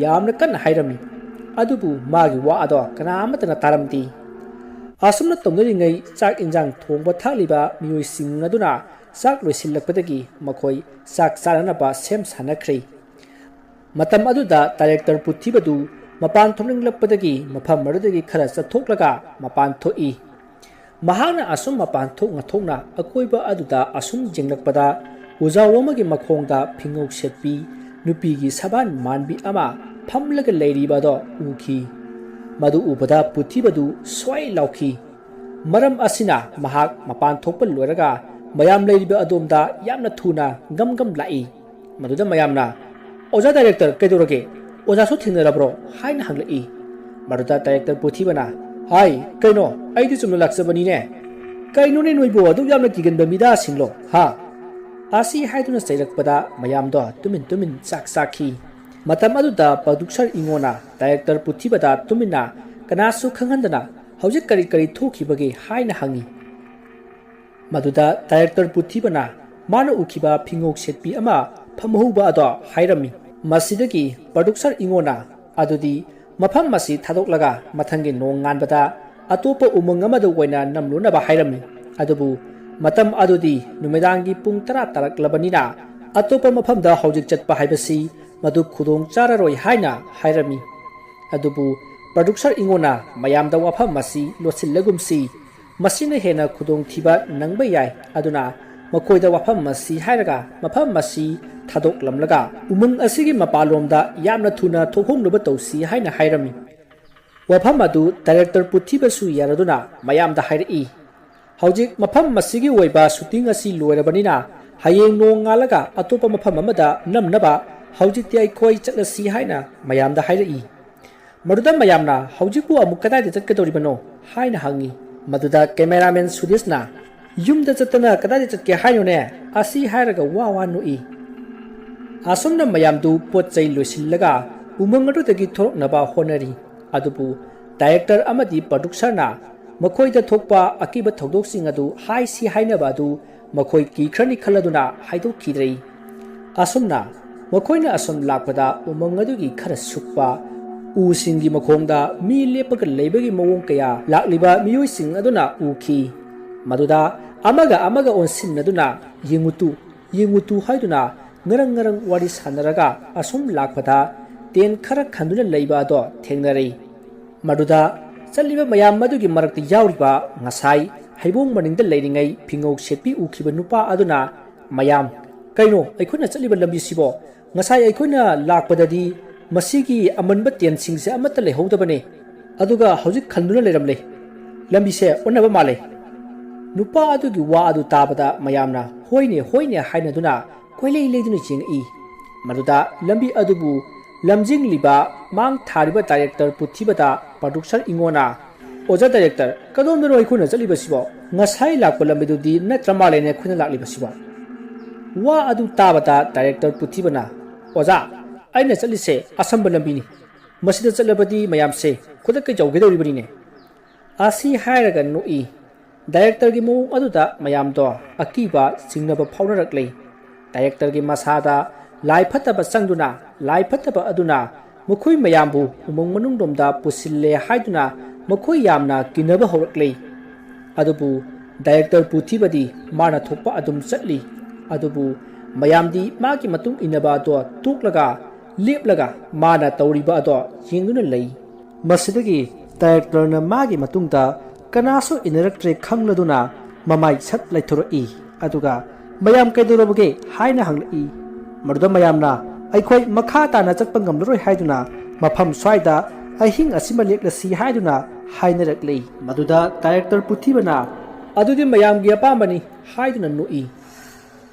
ꯌꯥꯝꯅ ꯀꯟꯅ ꯍꯥꯏꯔꯝꯃꯤ꯫ ꯑꯗꯨꯕꯨ ꯃꯥꯒꯤ ꯋꯥ ꯑꯗꯣ ꯀꯅꯥ ꯑꯃꯠꯇꯅ ꯇꯥꯔꯝꯗꯦ꯫ ꯑꯁꯨꯝꯅ ꯇꯧꯅꯔꯤꯉꯩ ꯆꯥꯛ ꯏꯟꯖꯥꯡ ꯊꯣꯡꯕ ꯊꯥꯛꯂꯤꯕ ꯃꯤꯑꯣꯏꯁꯤꯡ ꯑꯗꯨꯅ ꯆꯥꯛ ꯂꯣꯏꯁꯤꯜꯂꯛꯄꯗꯒꯤ ꯃꯈꯣꯏ ꯆꯥꯛ ꯆꯥꯅꯅꯕ ꯁꯦꯝ ꯁꯥꯅꯈ꯭ꯔꯦ꯫ ꯃꯇꯝ ꯑꯗꯨꯗ ꯗꯥꯏꯔꯦꯛꯇꯔ ꯄꯨꯊꯤꯕꯗꯨ ꯃꯄꯥꯟ ꯊꯣꯛꯅꯤꯡꯂꯛꯄꯗꯒꯤ ꯃꯐꯝ ꯑꯗꯨꯗꯒꯤ ꯈꯔ ꯆꯠꯊꯣꯛꯂꯒ ꯃꯄꯥꯟ ꯊꯣꯛꯏ꯫ ꯃꯍꯥꯛꯅ ꯑꯁꯨꯝ ꯃꯄꯥꯟ ꯊꯣꯛꯅ ꯊꯣꯛꯅ ꯑꯀꯣꯏꯕ ꯑꯗꯨꯗ ꯑꯁꯨꯝ ꯌꯦꯡꯂꯛꯄꯗ ꯎꯖꯥꯎ ꯑꯃꯒꯤ ꯃꯈꯣꯡꯗ ꯐꯤꯉꯧ ꯁꯦꯠꯄꯤ ꯅꯨꯄꯤꯒꯤ ꯁꯕꯥꯟ ꯃꯥꯟꯕꯤ ꯑꯃ ꯐꯝꯂꯒ ꯂꯩꯔꯤꯕ ꯑꯗꯣ ꯎꯈꯤ꯫ ꯃꯗꯨ ꯎꯕꯗ ꯄꯨꯊꯤꯕꯗꯨ ꯁ꯭ꯋꯥꯏ ꯂꯥꯎꯈꯤ꯫ ꯃꯔꯝ ꯑꯁꯤꯅ ꯃꯍꯥꯛ ꯃꯄꯥꯟ ꯊꯣꯛꯄ ꯂꯣꯏꯔꯒ ꯃꯌꯥꯝ ꯂꯩꯔꯤꯕ ꯑꯗꯣꯝꯗ ꯌꯥꯝꯅ ꯊꯨꯅ ꯒꯝ ꯒꯝ ꯂꯥꯛꯏ꯫ ꯃꯗꯨꯗ ꯃꯌꯥꯝꯅ, "ꯑꯣꯖꯥ ꯗꯥꯏꯔꯦꯛꯇꯔ, ꯀꯩꯗꯧꯔꯒꯦ? ꯑꯣꯖꯥꯁꯨ ꯊꯦꯡꯅꯔꯕ꯭ꯔꯣ?" ꯍꯥꯏꯅ ꯍꯪꯂꯛꯏ꯫ ꯃꯗꯨꯗ ꯗꯥꯏꯔꯦꯛꯇꯔ ꯄꯨꯊꯤꯕꯅ, "ꯍꯥꯏ, ꯀꯩꯅꯣ? ꯑꯩꯗꯤ ꯆꯨꯝꯅ ꯂꯥꯛꯆꯕꯅꯤꯅꯦ꯫ ꯀꯩꯅꯣꯅꯦ ꯅꯣꯏꯕꯨ ꯑꯗꯨꯛ ꯌꯥꯝꯅ ꯀꯤꯒꯟꯕ ꯃꯤꯗꯥꯁꯤꯡꯂꯣ, ꯍꯥ?" ꯑꯁꯤ ꯍꯥꯏꯗꯨꯅ ꯆꯩꯔꯛꯄꯗ ꯃꯌꯥꯝꯗꯣ ꯇꯨꯃꯤꯟ ꯇꯨꯃꯤꯟ ꯆꯥꯛ ꯆꯥꯈꯤ꯫ ꯃꯇꯝ ꯑꯗꯨꯗ ꯄ꯭ꯔꯣꯗ꯭ꯌꯨꯁꯔ ꯏꯉꯣꯅ ꯗꯥꯏꯔꯦꯛꯇꯔ ꯄꯨꯊꯤꯕꯗ ꯇꯨꯃꯤꯟꯅ ꯀꯅꯥꯁꯨ ꯈꯪꯍꯟꯗꯅ, "ꯍꯧꯖꯤꯛ ꯀꯔꯤ ꯀꯔꯤ ꯊꯣꯛꯈꯤꯕꯒꯦ?" ꯍꯥꯏꯅ ꯍꯪꯉꯤ꯫ ꯃꯗꯨꯗ ꯗꯥꯏꯔꯦꯛꯇꯔ ꯄꯨꯊꯤꯕꯅ ꯃꯥꯅ ꯎꯈꯤꯕ ꯐꯤꯉꯧ ꯁꯦꯠꯄꯤ ꯑꯃ ꯐꯝꯍꯧꯕ ꯑꯗꯣ ꯍꯥꯏꯔꯝꯃꯤ꯫ ꯃꯁꯤꯗꯒꯤ ꯄ꯭ꯔꯣꯗ꯭ꯌꯨꯁꯔ ꯏꯉꯣꯅ ꯑꯗꯨꯗꯤ ꯃꯐꯝ ꯑꯁꯤ ꯊꯥꯗꯣꯛꯂꯒ ꯃꯊꯪꯒꯤ ꯅꯣꯡꯉꯥꯟꯕꯗ ꯑꯇꯣꯞꯄ ꯎꯃꯪ ꯑꯃꯗ ꯑꯣꯏꯅ ꯅꯝꯂꯨꯅꯕ ꯍꯥꯏꯔꯝꯃꯤ꯫ ꯑꯗꯨꯕꯨ ꯃꯇꯝ ꯑꯗꯨꯗꯤ ꯅꯨꯃꯤꯗꯥꯡꯒꯤ ꯄꯨꯡ ꯇꯔꯥ ꯇꯥꯔꯛꯂꯕꯅꯤꯅ ꯑꯇꯣꯞꯄ ꯃꯐꯝꯗ ꯍꯧꯖꯤꯛ ꯆꯠꯄ ꯍꯥꯏꯕꯁꯤ ꯃꯗꯨ ꯈꯨꯗꯣꯡ ꯆꯥꯔꯔꯣꯏ ꯍꯥꯏꯅ ꯍꯥꯏꯔꯝꯃꯤ꯫ ꯑꯗꯨꯕꯨ ꯄ꯭ꯔꯣꯗ꯭ꯌꯨꯁꯔ ꯏꯉꯣꯅ ꯃꯌꯥꯝꯗ ꯋꯥꯐꯝ ꯑꯁꯤ ꯂꯣꯠꯁꯤꯜꯂꯒꯨꯝꯁꯤ, ꯃꯁꯤꯅ ꯍꯦꯟꯅ ꯈꯨꯗꯣꯡꯊꯤꯕ ꯅꯪꯕ ꯌꯥꯏ, ꯑꯗꯨꯅ ꯃꯈꯣꯏꯗ ꯋꯥꯐꯝ ꯑꯁꯤ ꯍꯥꯏꯔꯒ ꯃꯐꯝ ꯑꯁꯤ ꯊꯥꯗꯣꯛꯂꯝꯂꯒ ꯎꯃꯪ ꯑꯁꯤꯒꯤ ꯃꯄꯥꯟꯂꯣꯝꯗ ꯌꯥꯝꯅ ꯊꯨꯅ ꯊꯣꯛꯍꯧꯅꯕ ꯇꯧꯁꯤ ꯍꯥꯏꯅ ꯍꯥꯏꯔꯝꯃꯤ꯫ ꯋꯥꯐꯝ ꯑꯗꯨ ꯗꯥꯏꯔꯦꯛꯇꯔ ꯄꯨꯊꯤꯕꯁꯨ ꯌꯥꯔꯗꯨꯅ ꯃꯌꯥꯝꯗ ꯍꯥꯏꯔꯛꯏ꯫ ꯍꯧꯖꯤꯛ ꯃꯐꯝ ꯑꯁꯤꯒꯤ ꯑꯣꯏꯕ ꯁꯨꯇꯤꯡ ꯑꯁꯤ ꯂꯣꯏꯔꯕꯅꯤꯅ ꯍꯌꯦꯡ ꯅꯣꯡꯉꯥꯜꯂꯒ ꯑꯇꯣꯞꯄ ꯃꯐꯝ ꯑꯃꯗ ꯅꯝꯅꯕ ꯍꯧꯖꯤꯛꯇꯤ ꯑꯩꯈꯣꯏ ꯆꯠꯂꯁꯤ ꯍꯥꯏꯅ ꯃꯌꯥꯝꯗ ꯍꯥꯏꯔꯛꯏ꯫ ꯃꯗꯨꯗ ꯃꯌꯥꯝꯅ "ꯍꯧꯖꯤꯛꯄꯨ ꯑꯃꯨꯛ ꯀꯗꯥꯏꯗ ꯆꯠꯀꯗꯧꯔꯤꯕꯅꯣ?" ꯍꯥꯏꯅ ꯍꯪꯉꯤ꯫ ꯃꯗꯨꯗ ꯀꯦꯃꯦꯔꯥꯃꯦꯟ ꯁꯨꯗꯤꯁꯅ "ꯌꯨꯝꯗ ꯆꯠꯇꯅ ꯀꯗꯥꯏꯗ ꯆꯠꯀꯦ ꯍꯥꯏꯅꯣꯅꯦ?" ꯑꯁꯤ ꯍꯥꯏꯔꯒ ꯋꯥ ꯋꯥ ꯅꯣꯛꯏ꯫ ꯑꯁꯨꯝꯅ ꯃꯌꯥꯝꯗꯨ ꯄꯣꯠ ꯆꯩ ꯂꯣꯏꯁꯤꯜꯂꯒ ꯎꯃꯪ ꯑꯗꯨꯗꯒꯤ ꯊꯣꯔꯛꯅꯕ ꯍꯣꯠꯅꯔꯤ꯫ ꯑꯗꯨꯕꯨ ꯗꯥꯏꯔꯦꯛꯇꯔ ꯑꯃꯗꯤ ꯄ꯭ꯔꯣꯗ꯭ꯌꯨꯁꯔꯅ ꯃꯈꯣꯏꯗ ꯊꯣꯛꯄ ꯑꯀꯤꯕ ꯊꯧꯗꯣꯛꯁꯤꯡ ꯑꯗꯨ ꯍꯥꯏꯁꯤ ꯍꯥꯏꯅꯕ ꯑꯗꯨ ꯃꯈꯣꯏ ꯀꯤꯈ꯭ꯔꯅꯤ ꯈꯜꯂꯗꯨꯅ ꯍꯥꯏꯗꯣꯛꯈꯤꯗ꯭ꯔꯦ꯫ ꯑꯁꯨꯝꯅ ꯃꯈꯣꯏꯅ ꯑꯁꯨꯝ ꯂꯥꯛꯄꯗ ꯎꯃꯪ ꯑꯗꯨꯒꯤ ꯈꯔ ꯁꯨꯛꯄ ꯎꯁꯤꯡꯒꯤ ꯃꯈꯣꯡꯗ ꯃꯤ ꯂꯦꯞꯄꯒ ꯂꯩꯕꯒꯤ ꯃꯑꯣꯡ ꯀꯌꯥ ꯂꯥꯛꯂꯤꯕ ꯃꯤꯑꯣꯏꯁꯤꯡ ꯑꯗꯨꯅ ꯎꯈꯤ꯫ ꯃꯗꯨꯗ ꯑꯃꯒ ꯑꯃꯒ ꯑꯣꯟꯁꯤꯟꯅꯗꯨꯅ "ꯌꯦꯡꯉꯨꯇꯨ, ꯌꯦꯡꯉꯨꯇꯨ" ꯍꯥꯏꯗꯨꯅ ꯉꯔꯪ ꯉꯔꯪ ꯋꯥꯔꯤ ꯁꯥꯟꯅꯔꯒ ꯑꯁꯨꯝ ꯂꯥꯛꯄꯗ ꯇꯦꯟ ꯈꯔ ꯈꯟꯗꯨꯅ ꯂꯩꯕ ꯑꯗꯣ ꯊꯦꯡꯅꯔꯦ꯫ ꯃꯗꯨꯗ ꯆꯠꯂꯤꯕ ꯃꯌꯥꯝ ꯑꯗꯨꯒꯤ ꯃꯔꯛꯇ ꯌꯥꯎꯔꯤꯕ ꯉꯁꯥꯏ ꯍꯩꯕꯣꯡ ꯃꯅꯤꯡꯗ ꯂꯩꯔꯤꯉꯩ ꯐꯤꯉꯧ ꯁꯦꯠꯄꯤ ꯎꯈꯤꯕ ꯅꯨꯄꯥ ꯑꯗꯨꯅ, "ꯃꯌꯥꯝ, ꯀꯩꯅꯣ ꯑꯩꯈꯣꯏꯅ ꯆꯠꯂꯤꯕ ꯂꯝꯕꯤꯁꯤꯕꯣ? ꯉꯁꯥꯏ ꯑꯩꯈꯣꯏꯅ ꯂꯥꯛꯄꯗꯗꯤ ꯃꯁꯤꯒꯤ ꯑꯃꯟꯕ ꯇꯦꯟꯁꯤꯡꯁꯦ ꯑꯃꯠꯇ ꯂꯩꯍꯧꯗꯕꯅꯦ, ꯑꯗꯨꯒ ꯍꯧꯖꯤꯛ ꯈꯟꯗꯨꯅ ꯂꯩꯔꯝꯂꯦ꯫ ꯂꯝꯕꯤꯁꯦ ꯑꯣꯟꯅꯕ ꯃꯥꯜꯂꯦ꯫" ꯅꯨꯄꯥ ꯑꯗꯨꯒꯤ ꯋꯥ ꯑꯗꯨ ꯇꯥꯕꯗ ꯃꯌꯥꯝꯅ "ꯍꯣꯏꯅꯦ, ꯍꯣꯏꯅꯦ" ꯍꯥꯏꯅꯗꯨꯅ ꯀꯣꯏꯂꯩ ꯂꯩꯗꯨꯅ ꯌꯦꯡꯉꯛꯏ꯫ ꯃꯗꯨꯗ ꯂꯝꯕꯤ ꯑꯗꯨꯕꯨ ꯂꯝꯖꯤꯡꯂꯤꯕ ꯃꯥꯡ ꯊꯥꯔꯤꯕ ꯗꯥꯏꯔꯦꯛꯇꯔ ꯄꯨꯊꯤꯕꯗ ꯄ꯭ꯔꯣꯗ꯭ꯌꯨꯁꯔ ꯏꯉꯣꯅ, "ꯑꯣꯖꯥ ꯗꯥꯏꯔꯦꯛꯇꯔ, ꯀꯗꯣꯝꯗꯅꯣ ꯑꯩꯈꯣꯏꯅ ꯆꯠꯂꯤꯕꯁꯤꯕꯣ? ꯉꯁꯥꯏ ꯂꯥꯛꯄ ꯂꯝꯕꯤꯗꯨꯗꯤ ꯅꯠꯇ꯭ꯔ ꯃꯥꯜꯂꯦꯅꯦ ꯑꯩꯈꯣꯏꯅ ꯂꯥꯛꯂꯤꯕꯁꯤꯕꯣ?" ꯋꯥ ꯑꯗꯨ ꯇꯥꯕꯗ ꯗꯥꯏꯔꯦꯛꯇꯔ ꯄꯨꯊꯤꯕꯅ, "ꯑꯣꯖꯥ, ꯑꯩꯅ ꯆꯠꯂꯤꯁꯦ ꯑꯁꯝꯕ ꯂꯝꯕꯤꯅꯤ꯫ ꯃꯁꯤꯗ ꯆꯠꯂꯕꯗꯤ ꯃꯌꯥꯝꯁꯦ ꯈꯨꯗꯛꯇ ꯌꯧꯒꯗꯧꯔꯤꯕꯅꯤꯅꯦ꯫" ꯑꯁꯤ ꯍꯥꯏꯔꯒ ꯅꯣꯛꯏ꯫ ꯗꯥꯏꯔꯦꯛꯇꯔꯒꯤ ꯃꯑꯣꯡ ꯑꯗꯨꯗ ꯃꯌꯥꯝꯗꯣ ꯑꯀꯤꯕ ꯆꯤꯡꯅꯕ ꯐꯥꯎꯅꯔꯛꯂꯦ꯫ ꯗꯥꯏꯔꯦꯛꯇꯔꯒꯤ ꯃꯁꯥꯗ ꯂꯥꯏ ꯐꯠꯇꯕ ꯆꯪꯗꯨꯅ, ꯂꯥꯏ ꯐꯠꯇꯕ ꯑꯗꯨꯅ ꯃꯈꯣꯏ ꯃꯌꯥꯝꯕꯨ ꯎꯃꯪ ꯃꯅꯨꯡꯂꯣꯝꯗ ꯄꯨꯁꯤꯜꯂꯦ ꯍꯥꯏꯗꯨꯅ ꯃꯈꯣꯏ ꯌꯥꯝꯅ ꯀꯤꯅꯕ ꯍꯧꯔꯛꯂꯦ꯫ ꯑꯗꯨꯕꯨ ꯗꯥꯏꯔꯦꯛꯇꯔ ꯄꯨꯊꯤꯕꯗꯤ ꯃꯥꯅ ꯊꯣꯛꯄ ꯑꯗꯨꯝ ꯆꯠꯂꯤ꯫ ꯑꯗꯨꯕꯨ ꯃꯌꯥꯝꯗꯤ ꯃꯥꯒꯤ ꯃꯇꯨꯡ ꯏꯟꯅꯕ ꯑꯗꯣ ꯇꯣꯛꯂꯒ, ꯂꯦꯞꯂꯒ ꯃꯥꯅ ꯇꯧꯔꯤꯕ ꯑꯗꯣ ꯌꯦꯡꯗꯨꯅ ꯂꯩ꯫ ꯃꯁꯤꯗꯒꯤ ꯗꯥꯏꯔꯦꯛꯇꯔꯅ ꯃꯥꯒꯤ ꯃꯇꯨꯡꯗ ꯀꯅꯥꯁꯨ ꯏꯟꯅꯔꯛꯇ꯭ꯔꯦ ꯈꯪꯂꯗꯨꯅ ꯃꯃꯥꯏ ꯁꯠ ꯂꯩꯊꯣꯔꯛꯏ꯫ ꯑꯗꯨꯒ "ꯃꯌꯥꯝ ꯀꯩꯗꯧꯔꯕꯒꯦ?" ꯍꯥꯏꯅ ꯍꯪꯂꯛꯏ꯫ ꯃꯗꯨꯗ ꯃꯌꯥꯝꯅ "ꯑꯩꯈꯣꯏ ꯃꯈꯥ ꯇꯥꯅ ꯆꯠꯄ ꯉꯝꯂꯔꯣꯏ" ꯍꯥꯏꯗꯨꯅ ꯃꯐꯝ ꯁ꯭ꯋꯥꯏꯗ ꯑꯍꯤꯡ ꯑꯁꯤꯃ ꯂꯦꯛꯂꯁꯤ ꯍꯥꯏꯗꯨꯅ ꯍꯥꯏꯅꯔꯛꯂꯤ꯫ ꯃꯗꯨꯗ ꯗꯥꯏꯔꯦꯛꯇꯔ ꯄꯨꯊꯤꯕꯅ "ꯑꯗꯨꯗꯤ ꯃꯌꯥꯝꯒꯤ ꯑꯄꯥꯝꯕꯅꯤ" ꯍꯥꯏꯗꯨꯅ ꯅꯣꯛꯏ꯫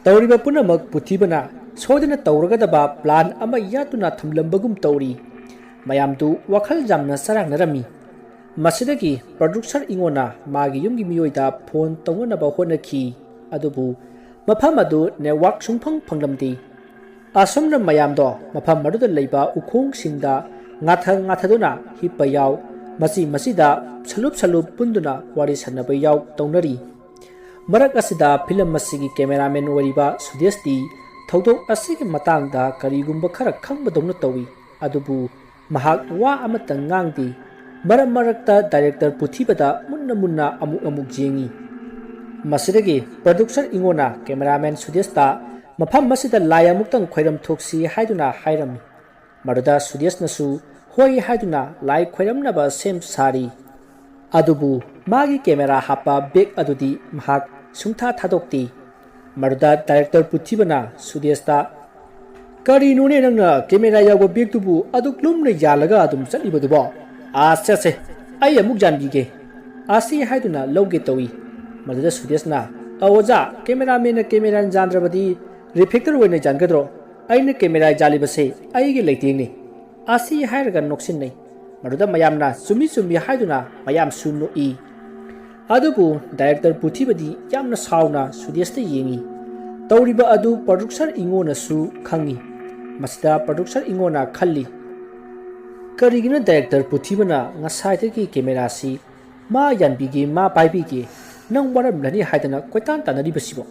ꯇꯧꯔꯤꯕ ꯄꯨꯝꯅꯃꯛ ꯄꯨꯊꯤꯕꯅ ꯁꯣꯏꯗꯅ ꯇꯧꯔꯒꯗꯕ ꯄ꯭ꯂꯥꯟ ꯑꯃ ꯌꯥꯠꯇꯨꯅ ꯊꯝꯂꯝꯕꯒꯨꯝ ꯇꯧꯔꯤ꯫ ꯃꯌꯥꯝꯗꯨ ꯋꯥꯈꯜ ꯌꯥꯝꯅ ꯆꯔꯥꯡꯅꯔꯝꯃꯤ꯫ ꯃꯁꯤꯗꯒꯤ ꯄ꯭ꯔꯣꯗ꯭ꯌꯨꯁꯔ ꯏꯉꯣꯅ ꯃꯥꯒꯤ ꯌꯨꯝꯒꯤ ꯃꯤꯑꯣꯏꯗ ꯐꯣꯟ ꯇꯧꯅꯅꯕ ꯍꯣꯠꯅꯈꯤ, ꯑꯗꯨꯕꯨ ꯃꯐꯝ ꯑꯗꯨ ꯅꯦꯠꯋꯥꯛ ꯁꯨꯡꯐꯪ ꯐꯪꯂꯝꯗꯦ꯫ ꯑꯁꯨꯝꯅ ꯃꯌꯥꯝꯗꯣ ꯃꯐꯝ ꯑꯗꯨꯗ ꯂꯩꯕ ꯎꯈꯣꯡꯁꯤꯡꯗ ꯉꯥꯊ ꯉꯥꯊꯗꯨꯅ ꯍꯤꯞꯄ ꯌꯥꯎ, ꯃꯆꯤ ꯃꯆꯤꯗ ꯁꯂꯨꯞ ꯁꯂꯨꯞ ꯄꯨꯟꯗꯨꯅ ꯋꯥꯔꯤ ꯁꯥꯟꯅꯕ ꯌꯥꯎ ꯇꯧꯅꯔꯤ꯫ ꯃꯔꯛ ꯑꯁꯤꯗ ꯐꯤꯂꯝ ꯑꯁꯤꯒꯤ ꯀꯦꯃꯦꯔꯥꯃꯦꯟ ꯑꯣꯏꯔꯤꯕ ꯁꯨꯗꯦꯁꯇꯤ ꯊꯧꯗꯣꯛ ꯑꯁꯤꯒꯤ ꯃꯇꯥꯡꯗ ꯀꯔꯤꯒꯨꯝꯕ ꯈꯔ ꯈꯪꯕꯗꯧꯅ ꯇꯧꯏ, ꯑꯗꯨꯕꯨ ꯃꯍꯥꯛ ꯋꯥ ꯑꯃꯠꯇ ꯉꯥꯡꯗꯦ꯫ ꯃꯔꯛ ꯃꯔꯛꯇ ꯗꯥꯏꯔꯦꯛꯇꯔ ꯄꯨꯊꯤꯕꯗ ꯃꯨꯟꯅ ꯃꯨꯟꯅ ꯑꯃꯨꯛ ꯑꯃꯨꯛ ꯌꯦꯡꯏ꯫ ꯃꯁꯤꯗꯒꯤ ꯄ꯭ꯔꯣꯗ꯭ꯌꯨꯁꯔ ꯏꯉꯣꯅ ꯀꯦꯃꯦꯔꯥꯃꯦꯟ ꯁꯨꯗꯦꯁꯇ ꯃꯐꯝ ꯑꯁꯤꯗ ꯂꯥꯏ ꯑꯃꯨꯛꯇꯪ ꯈꯣꯏꯔꯝ ꯊꯣꯛꯁꯤ ꯍꯥꯏꯗꯨꯅ ꯍꯥꯏꯔꯝꯃꯤ꯫ ꯃꯗꯨꯗ ꯁꯨꯗꯦꯁꯅꯁꯨ ꯍꯣꯏ ꯍꯥꯏꯗꯨꯅ ꯂꯥꯏ ꯈꯣꯏꯔꯝꯅꯕ ꯁꯦꯝ ꯁꯥꯔꯤ꯫ ꯑꯗꯨꯕꯨ ꯃꯥꯒꯤ ꯀꯦꯃꯦꯔꯥ ꯍꯥꯞꯄ ꯕꯦꯒ ꯑꯗꯨꯗꯤ ꯃꯍꯥꯛ ꯁꯨꯡꯊꯥ ꯊꯥꯗꯣꯛꯇꯦ꯫ ꯃꯗꯨꯗ ꯗꯥꯏꯔꯦꯛꯇꯔ ꯄꯨꯊꯤꯕꯅ ꯁꯨꯗꯦꯁꯇ "ꯀꯔꯤꯅꯣꯅꯦ ꯅꯪꯅ ꯀꯦꯃꯦꯔꯥ ꯌꯥꯎꯕ ꯕꯦꯒꯇꯨꯕꯨ ꯑꯗꯨꯛ ꯂꯨꯝꯅ ꯌꯥꯜꯂꯒ ꯑꯗꯨꯝ ꯆꯠꯂꯤꯕꯗꯨꯕꯣ? ꯑꯥ, ꯁꯦ, ꯁꯦ, ꯑꯩ ꯑꯃꯨꯛ ꯌꯥꯟꯕꯤꯒꯦ" ꯑꯁꯤ ꯍꯥꯏꯗꯨꯅ ꯂꯧꯒꯦ ꯇꯧꯏ꯫ ꯃꯗꯨꯗ ꯁꯨꯗꯦꯁꯅ "ꯑ, ꯑꯣꯖꯥ, ꯀꯦꯃꯦꯔꯥꯃꯦꯟꯅ ꯀꯦꯃꯦꯔꯥ ꯌꯥꯟꯗ꯭ꯔꯕꯗꯤ ꯔꯤꯐ꯭ꯂꯦꯛꯇꯔ ꯑꯣꯏꯅ ꯌꯥꯟꯒꯗ꯭ꯔꯣ? ꯑꯩꯅ ꯀꯦꯃꯦꯔꯥ ꯌꯥꯜꯂꯤꯕꯁꯦ ꯑꯩꯒꯤ ꯂꯩꯇꯦꯡꯅꯤ" ꯑꯁꯤ ꯍꯥꯏꯔꯒ ꯅꯣꯛꯁꯤꯟꯅꯩ꯫ ꯃꯗꯨꯗ ꯃꯌꯥꯝꯅ "ꯆꯨꯝꯃꯤ, ꯆꯨꯝꯃꯤ" ꯍꯥꯏꯗꯨꯅ ꯃꯌꯥꯝꯁꯨ ꯅꯣꯛꯏ꯫ ꯑꯗꯨꯕꯨ ꯗꯥꯏꯔꯦꯛꯇꯔ ꯄꯨꯊꯤꯕꯗꯤ ꯌꯥꯝꯅ ꯁꯥꯎꯅ ꯁꯨꯗꯦꯁꯇ ꯌꯦꯡꯏ꯫ ꯇꯧꯔꯤꯕ ꯑꯗꯨ ꯄ꯭ꯔꯣꯗ꯭ꯌꯨꯁꯔ ꯏꯉꯣꯅꯁꯨ ꯈꯪꯏ꯫ ꯃꯁꯤꯗ ꯄ꯭ꯔꯣꯗ꯭ꯌꯨꯁꯔ ꯏꯉꯣꯅ ꯈꯜꯂꯤ, "ꯀꯔꯤꯒꯤꯅꯣ ꯗꯥꯏꯔꯦꯛꯇꯔ ꯄꯨꯊꯤꯕꯅ ꯉꯁꯥꯏꯗꯒꯤ ꯀꯦꯃꯦꯔꯥꯁꯤ ꯃꯥ ꯌꯥꯟꯕꯤꯒꯦ, ꯃꯥ ꯄꯥꯏꯕꯤꯒꯦ, ꯅꯪ ꯋꯥꯔꯝꯂꯅꯤ ꯍꯥꯏꯗꯅ ꯀꯣꯏꯇꯥꯟ ꯇꯥꯟꯅꯔꯤꯕꯁꯤꯕꯣ?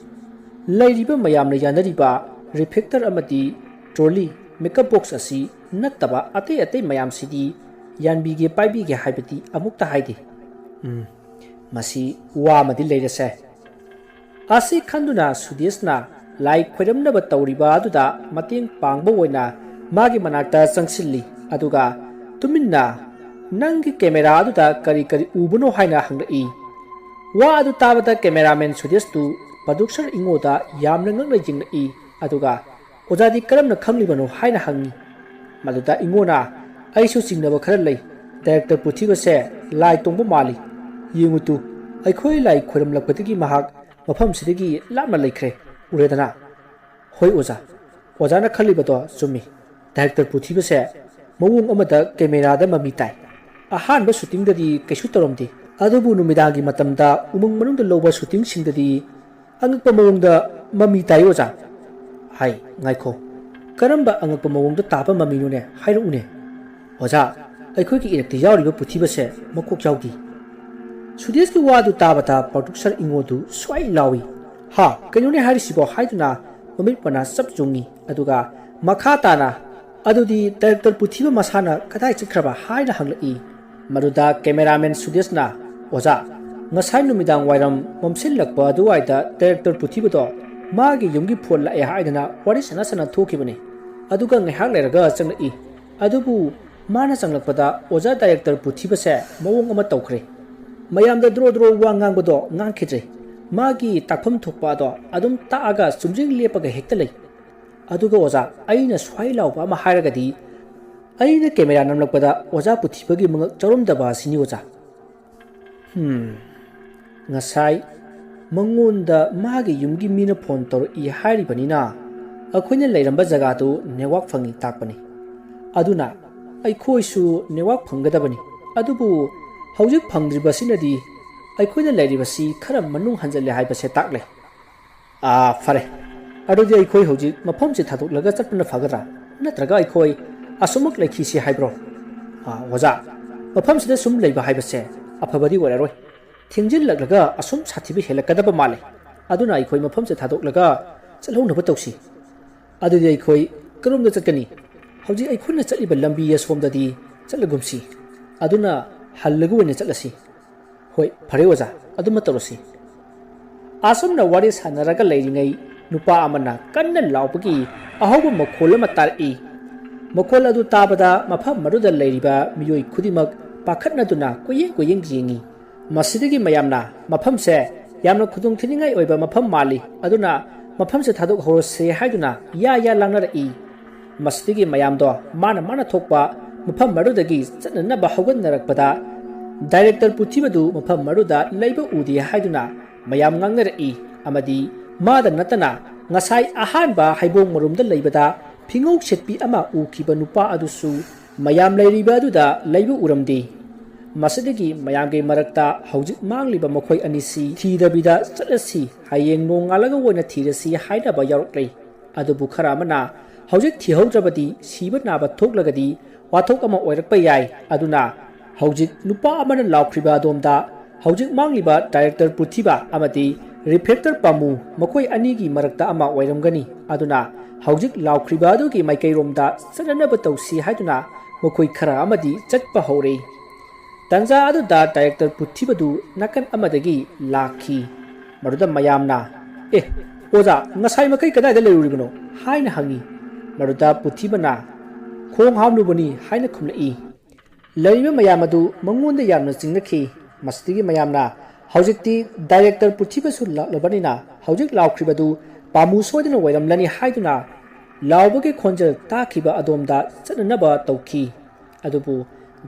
ꯂꯩꯔꯤꯕ ꯃꯌꯥꯝꯅ ꯌꯥꯅꯔꯤꯕ ꯔꯤꯐ꯭ꯂꯦꯛꯇꯔ ꯑꯃꯗꯤ ꯇ꯭ꯔꯣꯂꯤ, ꯃꯦꯀꯞ ꯕꯣꯛꯁ ꯑꯁꯤ ꯅꯠꯇꯕ ꯑꯇꯩ ꯑꯇꯩ ꯃꯌꯥꯝꯁꯤꯗꯤ ꯌꯥꯟꯕꯤꯒꯦ ꯄꯥꯏꯕꯤꯒꯦ ꯍꯥꯏꯕꯗꯤ ꯑꯃꯨꯛꯇ ꯍꯥꯏꯗꯦ꯫ ꯎꯝ, ꯃꯁꯤ ꯋꯥ ꯑꯃꯗꯤ ꯂꯩꯔꯁꯦ꯫ ꯑꯁꯤ ꯈꯟꯗꯨꯅ ꯁꯨꯗꯦꯁꯅ ꯂꯥꯏ ꯈꯣꯏꯔꯝꯅꯕ ꯇꯧꯔꯤꯕ ꯑꯗꯨꯗ ꯃꯇꯦꯡ ꯄꯥꯡꯕ ꯑꯣꯏꯅ ꯃꯥꯒꯤ ꯃꯅꯥꯛꯇ ꯆꯪꯁꯤꯜꯂꯤ꯫ ꯑꯗꯨꯒ ꯇꯨꯃꯤꯟꯅ, "ꯅꯪꯒꯤ ꯀꯦꯃꯦꯔꯥ ꯑꯗꯨꯗ ꯀꯔꯤ ꯀꯔꯤ ꯎꯕꯅꯣ?" ꯍꯥꯏꯅ ꯍꯪꯂꯛꯏ꯫ ꯋꯥ ꯑꯗꯨ ꯇꯥꯕꯗ ꯀꯦꯃꯦꯔꯥꯃꯦꯟ ꯁꯨꯗꯦꯁꯇꯨ ꯄ꯭ꯔꯣꯗ꯭ꯌꯨꯁꯔ ꯏꯉꯣꯗ ꯌꯥꯝꯅ ꯉꯛꯅ ꯌꯦꯡꯂꯛꯏ꯫ ꯑꯗꯨꯒ, "ꯑꯣꯖꯥꯗꯤ ꯀꯔꯝꯅ ꯈꯪꯂꯤꯕꯅꯣ?" ꯍꯥꯏꯅ ꯍꯪꯉꯤ꯫ ꯃꯗꯨꯗ ꯏꯉꯣꯅ, "ꯑꯩꯁꯨ ꯆꯤꯡꯅꯕ ꯈꯔ ꯂꯩ꯫ ꯗꯥꯏꯔꯦꯛꯇꯔ ꯄꯨꯊꯤꯕꯁꯦ ꯂꯥꯏ ꯇꯣꯡꯕ ꯃꯥꯜꯂꯤ꯫ ꯌꯦꯡꯉꯨ ꯇꯨ, ꯑꯩꯈꯣꯏ ꯂꯥꯏ ꯈꯣꯏꯔꯝꯂꯛꯄꯗꯒꯤ ꯃꯍꯥꯛ ꯃꯐꯝꯁꯤꯗꯒꯤ ꯂꯥꯞꯅ ꯂꯩꯈ꯭ꯔꯦ꯫ ꯎꯔꯦꯗꯅ?" "ꯍꯣꯏ ꯑꯣꯖꯥ, ꯑꯣꯖꯥꯅ ꯈꯜꯂꯤꯕꯗꯣ ꯆꯨꯝꯃꯤ꯫ ꯗꯥꯏꯔꯦꯛꯇꯔ ꯄꯨꯊꯤꯕꯁꯦ ꯃꯑꯣꯡ ꯑꯃꯗ ꯀꯦꯃꯦꯔꯥꯗ ꯃꯃꯤ ꯇꯥꯏ꯫ ꯑꯍꯥꯟꯕ ꯁꯨꯇꯤꯡꯗꯗꯤ ꯀꯩꯁꯨ ꯇꯧꯔꯝꯗꯦ, ꯑꯗꯨꯕꯨ ꯅꯨꯃꯤꯗꯥꯡꯒꯤ ꯃꯇꯝꯗ ꯎꯃꯪ ꯃꯅꯨꯡꯗ ꯂꯧꯕ ꯁꯨꯇꯤꯡꯁꯤꯡꯗꯗꯤ ꯑꯉꯛꯄ ꯃꯑꯣꯡꯗ ꯃꯃꯤ ꯇꯥꯏ ꯑꯣꯖꯥ꯫" "ꯍꯥꯏ, ꯉꯥꯏꯈꯣ, ꯀꯔꯝꯕ ꯑꯉꯛꯄ ꯃꯑꯣꯡꯗ ꯇꯥꯕ ꯃꯃꯤꯅꯣꯅꯦ? ꯍꯥꯏꯔꯛꯎꯅꯦ꯫" "ꯑꯣꯖꯥ, ꯑꯩꯈꯣꯏꯒꯤ ꯏꯔꯛꯇ ꯌꯥꯎꯔꯤꯕ ꯄꯨꯊꯤꯕꯁꯦ ꯃꯀꯣꯛ ꯌꯥꯎꯗꯦ꯫" ꯁꯨꯗꯦꯁꯀꯤ ꯋꯥꯗꯨ ꯇꯥꯕꯗ ꯄ꯭ꯔꯣꯗ꯭ꯌꯨꯁꯔ ꯏꯉꯣꯗꯨ ꯁ꯭ꯋꯥꯏ ꯂꯥꯎꯏ꯫ "ꯍꯥ, ꯀꯩꯅꯣꯅꯦ ꯍꯥꯏꯔꯤꯁꯤꯕꯣ?" ꯍꯥꯏꯗꯨꯅ ꯃꯃꯤꯠ ꯃꯅꯥ ꯆꯞ ꯌꯨꯡꯉꯤ꯫ ꯑꯗꯨꯒ ꯃꯈꯥ ꯇꯥꯅ, "ꯑꯗꯨꯗꯤ ꯗꯥꯏꯔꯦꯛꯇꯔ ꯄꯨꯊꯤꯕ ꯃꯁꯥꯅ ꯀꯗꯥꯏ ꯆꯠꯈ꯭ꯔꯕ?" ꯍꯥꯏꯅ ꯍꯪꯂꯛꯏ꯫ ꯃꯗꯨꯗ ꯀꯦꯃꯦꯔꯥꯃꯦꯟ ꯁꯨꯗꯦꯁꯅ, "ꯑꯣꯖꯥ, ꯉꯁꯥꯏ ꯅꯨꯃꯤꯗꯥꯡ ꯋꯥꯏꯔꯝ ꯃꯝꯁꯤꯜꯂꯛꯄ ꯑꯗꯨꯋꯥꯏꯗ ꯗꯥꯏꯔꯦꯛꯇꯔ ꯄꯨꯊꯤꯕꯗꯣ ꯃꯥꯒꯤ ꯌꯨꯝꯒꯤ ꯐꯣꯟ ꯂꯥꯛꯑꯦ ꯍꯥꯏꯗꯅ ꯋꯥꯔꯤ ꯁꯥꯟꯅ ꯁꯥꯟꯅ ꯊꯣꯛꯈꯤꯕꯅꯤ꯫ ꯑꯗꯨꯒ ꯉꯥꯏꯍꯥꯛ ꯂꯩꯔꯒ ꯆꯪꯂꯛꯏ꯫ ꯑꯗꯨꯕꯨ ꯃꯥꯅ ꯆꯪꯂꯛꯄꯗ ꯑꯣꯖꯥ ꯗꯥꯏꯔꯦꯛꯇꯔ ꯄꯨꯊꯤꯕꯁꯦ ꯃꯑꯣꯡ ꯑꯃ ꯇꯧꯈ꯭ꯔꯦ꯫ ꯃꯌꯥꯝꯗ ꯗ꯭ꯔꯣ ꯗ꯭ꯔꯣ ꯋꯥ ꯉꯥꯡꯕꯗꯣ ꯉꯥꯡꯈꯤꯗ꯭ꯔꯦ꯫ ꯃꯥꯒꯤ ꯇꯥꯛꯐꯝ ꯊꯣꯛꯄ ꯑꯗꯣ ꯑꯗꯨꯝ ꯇꯥꯛꯑꯒ ꯆꯨꯝꯗ꯭ꯔꯤꯡ ꯂꯦꯞꯄꯒ ꯍꯦꯛꯇ ꯂꯩ꯫ ꯑꯗꯨꯒ ꯑꯣꯖꯥ, ꯑꯩꯅ ꯁ꯭ꯋꯥꯏ ꯂꯥꯎꯕ ꯑꯃ ꯍꯥꯏꯔꯒꯗꯤ, ꯑꯩꯅ ꯀꯦꯃꯦꯔꯥ ꯅꯝꯂꯛꯄꯗ ꯑꯣꯖꯥ ꯄꯨꯊꯤꯕꯒꯤ ꯃꯉꯛ ꯆꯥꯎꯔꯝꯗꯕ ꯑꯁꯤꯅꯤ ꯑꯣꯖꯥ꯫" ꯍꯝ, ꯉꯁꯥꯏ ꯃꯉꯣꯟꯗ ꯃꯥꯒꯤ ꯌꯨꯝꯒꯤ ꯃꯤꯅ ꯐꯣꯟ ꯇꯧꯔꯛꯏ ꯍꯥꯏꯔꯤꯕꯅꯤꯅ, ꯑꯩꯈꯣꯏꯅ ꯂꯩꯔꯝꯕ ꯖꯒꯥꯗꯨ ꯅꯦꯠꯋꯥꯛ ꯐꯪꯏ ꯇꯥꯛꯄꯅꯤ꯫ ꯑꯗꯨꯅ ꯑꯩꯈꯣꯏꯁꯨ ꯅꯦꯠꯋꯥꯛ ꯐꯪꯒꯗꯕꯅꯤ꯫ ꯑꯗꯨꯕꯨ ꯍꯧꯖꯤꯛ ꯐꯪꯗ꯭ꯔꯤꯕꯁꯤꯅꯗꯤ ꯑꯩꯈꯣꯏꯅ ꯂꯩꯔꯤꯕꯁꯤ ꯈꯔ ꯃꯅꯨꯡ ꯍꯟꯖꯤꯜꯂꯦ ꯍꯥꯏꯕꯁꯦ ꯇꯥꯛꯂꯦ꯫ ꯑꯥ, ꯐꯔꯦ꯫ ꯑꯗꯨꯗꯤ ꯑꯩꯈꯣꯏ ꯍꯧꯖꯤꯛ ꯃꯐꯝꯁꯤ ꯊꯥꯗꯣꯛꯂꯒ ꯆꯠꯄꯅ ꯐꯒꯗ꯭ꯔꯥ? ꯅꯠꯇ꯭ꯔꯒ ꯑꯩꯈꯣꯏ ꯑꯁꯨꯃꯛ ꯂꯩꯈꯤꯁꯤ ꯍꯥꯏꯕ꯭ꯔꯣ? ꯑꯥ, ꯑꯣꯖꯥ, ꯃꯐꯝꯁꯤꯗ ꯁꯨꯝ ꯂꯩꯕ ꯍꯥꯏꯕꯁꯦ ꯑꯐꯕꯗꯤ ꯑꯣꯏꯔꯔꯣꯏ꯫ ꯊꯦꯡꯖꯤꯜꯂꯛꯂꯒ ꯑꯁꯨꯝ ꯁꯥꯊꯤꯕ ꯍꯦꯜꯂꯛꯀꯗꯕ ꯃꯥꯜꯂꯦ꯫ ꯑꯗꯨꯅ ꯑꯩꯈꯣꯏ ꯃꯐꯝꯁꯦ ꯊꯥꯗꯣꯛꯂꯒ ꯆꯠꯍꯧꯅꯕ ꯇꯧꯁꯤ꯫ ꯑꯗꯨꯗꯤ ꯑꯩꯈꯣꯏ ꯀꯔꯣꯝꯗ ꯆꯠꯀꯅꯤ? ꯍꯧꯖꯤꯛ ꯑꯩꯈꯣꯏꯅ ꯆꯠꯂꯤꯕ ꯂꯝꯕꯤ ꯑꯁꯣꯝꯗꯗꯤ ꯆꯠꯂꯒꯨꯝꯁꯤ꯫ ꯑꯗꯨꯅ ꯍꯜꯂꯒ ꯑꯣꯏꯅ ꯆꯠꯂꯁꯤ꯫ ꯍꯣꯏ, ꯐꯔꯦ ꯑꯣꯖꯥ, ꯑꯗꯨꯃ ꯇꯧꯔꯁꯤ꯫ ꯑꯁꯨꯝꯅ ꯋꯥꯔꯤ ꯁꯥꯟꯅꯔꯒ ꯂꯩꯔꯤꯉꯩ ꯅꯨꯄꯥ ꯑꯃꯅ ꯀꯟꯅ ꯂꯥꯎꯕꯒꯤ ꯑꯍꯧꯕ ꯃꯈꯣꯜ ꯑꯃ ꯇꯥꯔꯛꯏ꯫ ꯃꯈꯣꯜ ꯑꯗꯨ ꯇꯥꯕꯗ ꯃꯐꯝ ꯑꯗꯨꯗ ꯂꯩꯔꯤꯕ ꯃꯤꯑꯣꯏ ꯈꯨꯗꯤꯡꯃꯛ ꯄꯥꯈꯠꯅꯗꯨꯅ ꯀꯣꯏꯌꯦꯡ ꯀꯣꯏꯌꯦꯡ ꯌꯦꯡꯉꯤ꯫ ꯃꯁꯤꯗꯒꯤ ꯃꯌꯥꯝꯅ ꯃꯐꯝꯁꯦ ꯌꯥꯝꯅ ꯈꯨꯗꯣꯡꯊꯤꯅꯤꯡꯉꯥꯏ ꯑꯣꯏꯕ ꯃꯐꯝ ꯃꯥꯜꯂꯤ, ꯑꯗꯨꯅ ꯃꯐꯝꯁꯦ ꯊꯥꯗꯣꯛꯍꯧꯔꯁꯦ ꯍꯥꯏꯗꯨꯅ ꯌꯥ ꯌꯥ ꯂꯥꯡꯅꯔꯛꯏ꯫ ꯃꯁꯤꯗꯒꯤ ꯃꯌꯥꯝꯗꯣ ꯃꯥꯅ ꯃꯥꯅ ꯊꯣꯛꯄ ꯃꯐꯝ ꯑꯗꯨꯗꯒꯤ ꯆꯠꯅꯅꯕ ꯍꯧꯒꯠꯅꯔꯛꯄꯗ, ꯗꯥꯏꯔꯦꯛꯇꯔ ꯄꯨꯊꯤꯕꯗꯨ ꯃꯐꯝ ꯑꯗꯨꯗ ꯂꯩꯕ ꯎꯗꯦ ꯍꯥꯏꯗꯨꯅ ꯃꯌꯥꯝ ꯉꯥꯡꯅꯔꯛꯏ꯫ ꯑꯃꯗꯤ ꯃꯥꯗ ꯅꯠꯇꯅ ꯉꯁꯥꯏ ꯑꯍꯥꯟꯕ ꯍꯩꯕꯣꯡ ꯃꯔꯨꯝꯗ ꯂꯩꯕꯗ ꯐꯤꯉꯧ ꯁꯦꯠꯄꯤ ꯑꯃ ꯎꯈꯤꯕ ꯅꯨꯄꯥ ꯑꯗꯨꯁꯨ ꯃꯌꯥꯝ ꯂꯩꯔꯤꯕ ꯑꯗꯨꯗ ꯂꯩꯕ ꯎꯔꯝꯗꯦ꯫ ꯃꯁꯤꯗꯒꯤ ꯃꯌꯥꯝꯒꯤ ꯃꯔꯛꯇ ꯍꯧꯖꯤꯛ ꯃꯥꯡꯂꯤꯕ ꯃꯈꯣꯏ ꯑꯅꯤꯁꯤ ꯊꯤꯗꯕꯤꯗ ꯆꯠꯂꯁꯤ, ꯍꯌꯦꯡ ꯅꯣꯡꯉꯥꯜꯂꯒ ꯑꯣꯏꯅ ꯊꯤꯔꯁꯤ ꯍꯥꯏꯅꯕ ꯌꯥꯎꯔꯛꯂꯦ꯫ ꯑꯗꯨꯕꯨ ꯈꯔ ꯑꯃꯅ ꯍꯧꯖꯤꯛ ꯊꯤꯍꯧꯗ꯭ꯔꯕꯗꯤ ꯁꯤꯕ ꯅꯥꯕ ꯊꯣꯛꯂꯒꯗꯤ ꯋꯥꯊꯣꯛ ꯑꯃ ꯑꯣꯏꯔꯛꯄ ꯌꯥꯏ꯫ ꯑꯗꯨꯅ ꯍꯧꯖꯤꯛ ꯅꯨꯄꯥ ꯑꯃꯅ ꯂꯥꯎꯈ꯭ꯔꯤꯕ ꯑꯗꯣꯝꯗ ꯍꯧꯖꯤꯛ ꯃꯥꯡꯂꯤꯕ ꯗꯥꯏꯔꯦꯛꯇꯔ ꯄꯨꯊꯤꯕ ꯑꯃꯗꯤ ꯔꯤꯐꯦꯛꯇꯔ ꯄꯥꯃꯨ, ꯃꯈꯣꯏ ꯑꯅꯤꯒꯤ ꯃꯔꯛꯇ ꯑꯃ ꯑꯣꯏꯔꯝꯒꯅꯤ꯫ ꯑꯗꯨꯅ ꯍꯧꯖꯤꯛ ꯂꯥꯎꯈ꯭ꯔꯤꯕ ꯑꯗꯨꯒꯤ ꯃꯥꯏꯀꯩꯔꯣꯝꯗ ꯆꯠꯅꯅꯕ ꯇꯧꯁꯤ ꯍꯥꯏꯗꯨꯅ ꯃꯈꯣꯏ ꯈꯔ ꯑꯃꯗꯤ ꯆꯠꯄ ꯍꯧꯔꯦ꯫ ꯇꯟꯖꯥ ꯑꯗꯨꯗ ꯗꯥꯏꯔꯦꯛꯇꯔ ꯄꯨꯊꯤꯕꯗꯨ ꯅꯥꯀꯟ ꯑꯃꯗꯒꯤ ꯂꯥꯛꯈꯤ꯫ ꯃꯗꯨꯗ ꯃꯌꯥꯝꯅ, "ꯑꯦ, ꯑꯣꯖꯥ, ꯉꯁꯥꯏ ꯃꯈꯩ ꯀꯗꯥꯏꯗ ꯂꯩꯔꯨꯔꯤꯕꯅꯣ?" ꯍꯥꯏꯅ ꯍꯪꯉꯤ꯫ ꯃꯗꯨꯗ ꯄꯨꯊꯤꯕꯅ, "ꯈꯣꯡ ꯍꯥꯝꯂꯨꯕꯅꯤ" ꯍꯥꯏꯅ ꯈꯨꯝꯂꯛꯏ꯫ ꯂꯩꯔꯤꯕ ꯃꯌꯥꯝ ꯑꯗꯨ ꯃꯉꯣꯟꯗ ꯌꯥꯝꯅ ꯆꯤꯡꯅꯈꯤ꯫ ꯃꯁꯤꯗꯒꯤ ꯃꯌꯥꯝꯅ, "ꯍꯧꯖꯤꯛꯇꯤ ꯗꯥꯏꯔꯦꯛꯇꯔ ꯄꯨꯊꯤꯕꯁꯨ ꯂꯥꯛꯂꯕꯅꯤꯅ ꯍꯧꯖꯤꯛ ꯂꯥꯎꯈ꯭ꯔꯤꯕꯗꯨ ꯄꯥꯃꯨ ꯁꯣꯏꯗꯅ ꯑꯣꯏꯔꯝꯂꯅꯤ" ꯍꯥꯏꯗꯨꯅ ꯂꯥꯎꯕꯒꯤ ꯈꯣꯟꯖꯦꯜ ꯇꯥꯈꯤꯕ ꯑꯗꯣꯝꯗ ꯆꯠꯅꯅꯕ ꯇꯧꯈꯤ꯫ ꯑꯗꯨꯕꯨ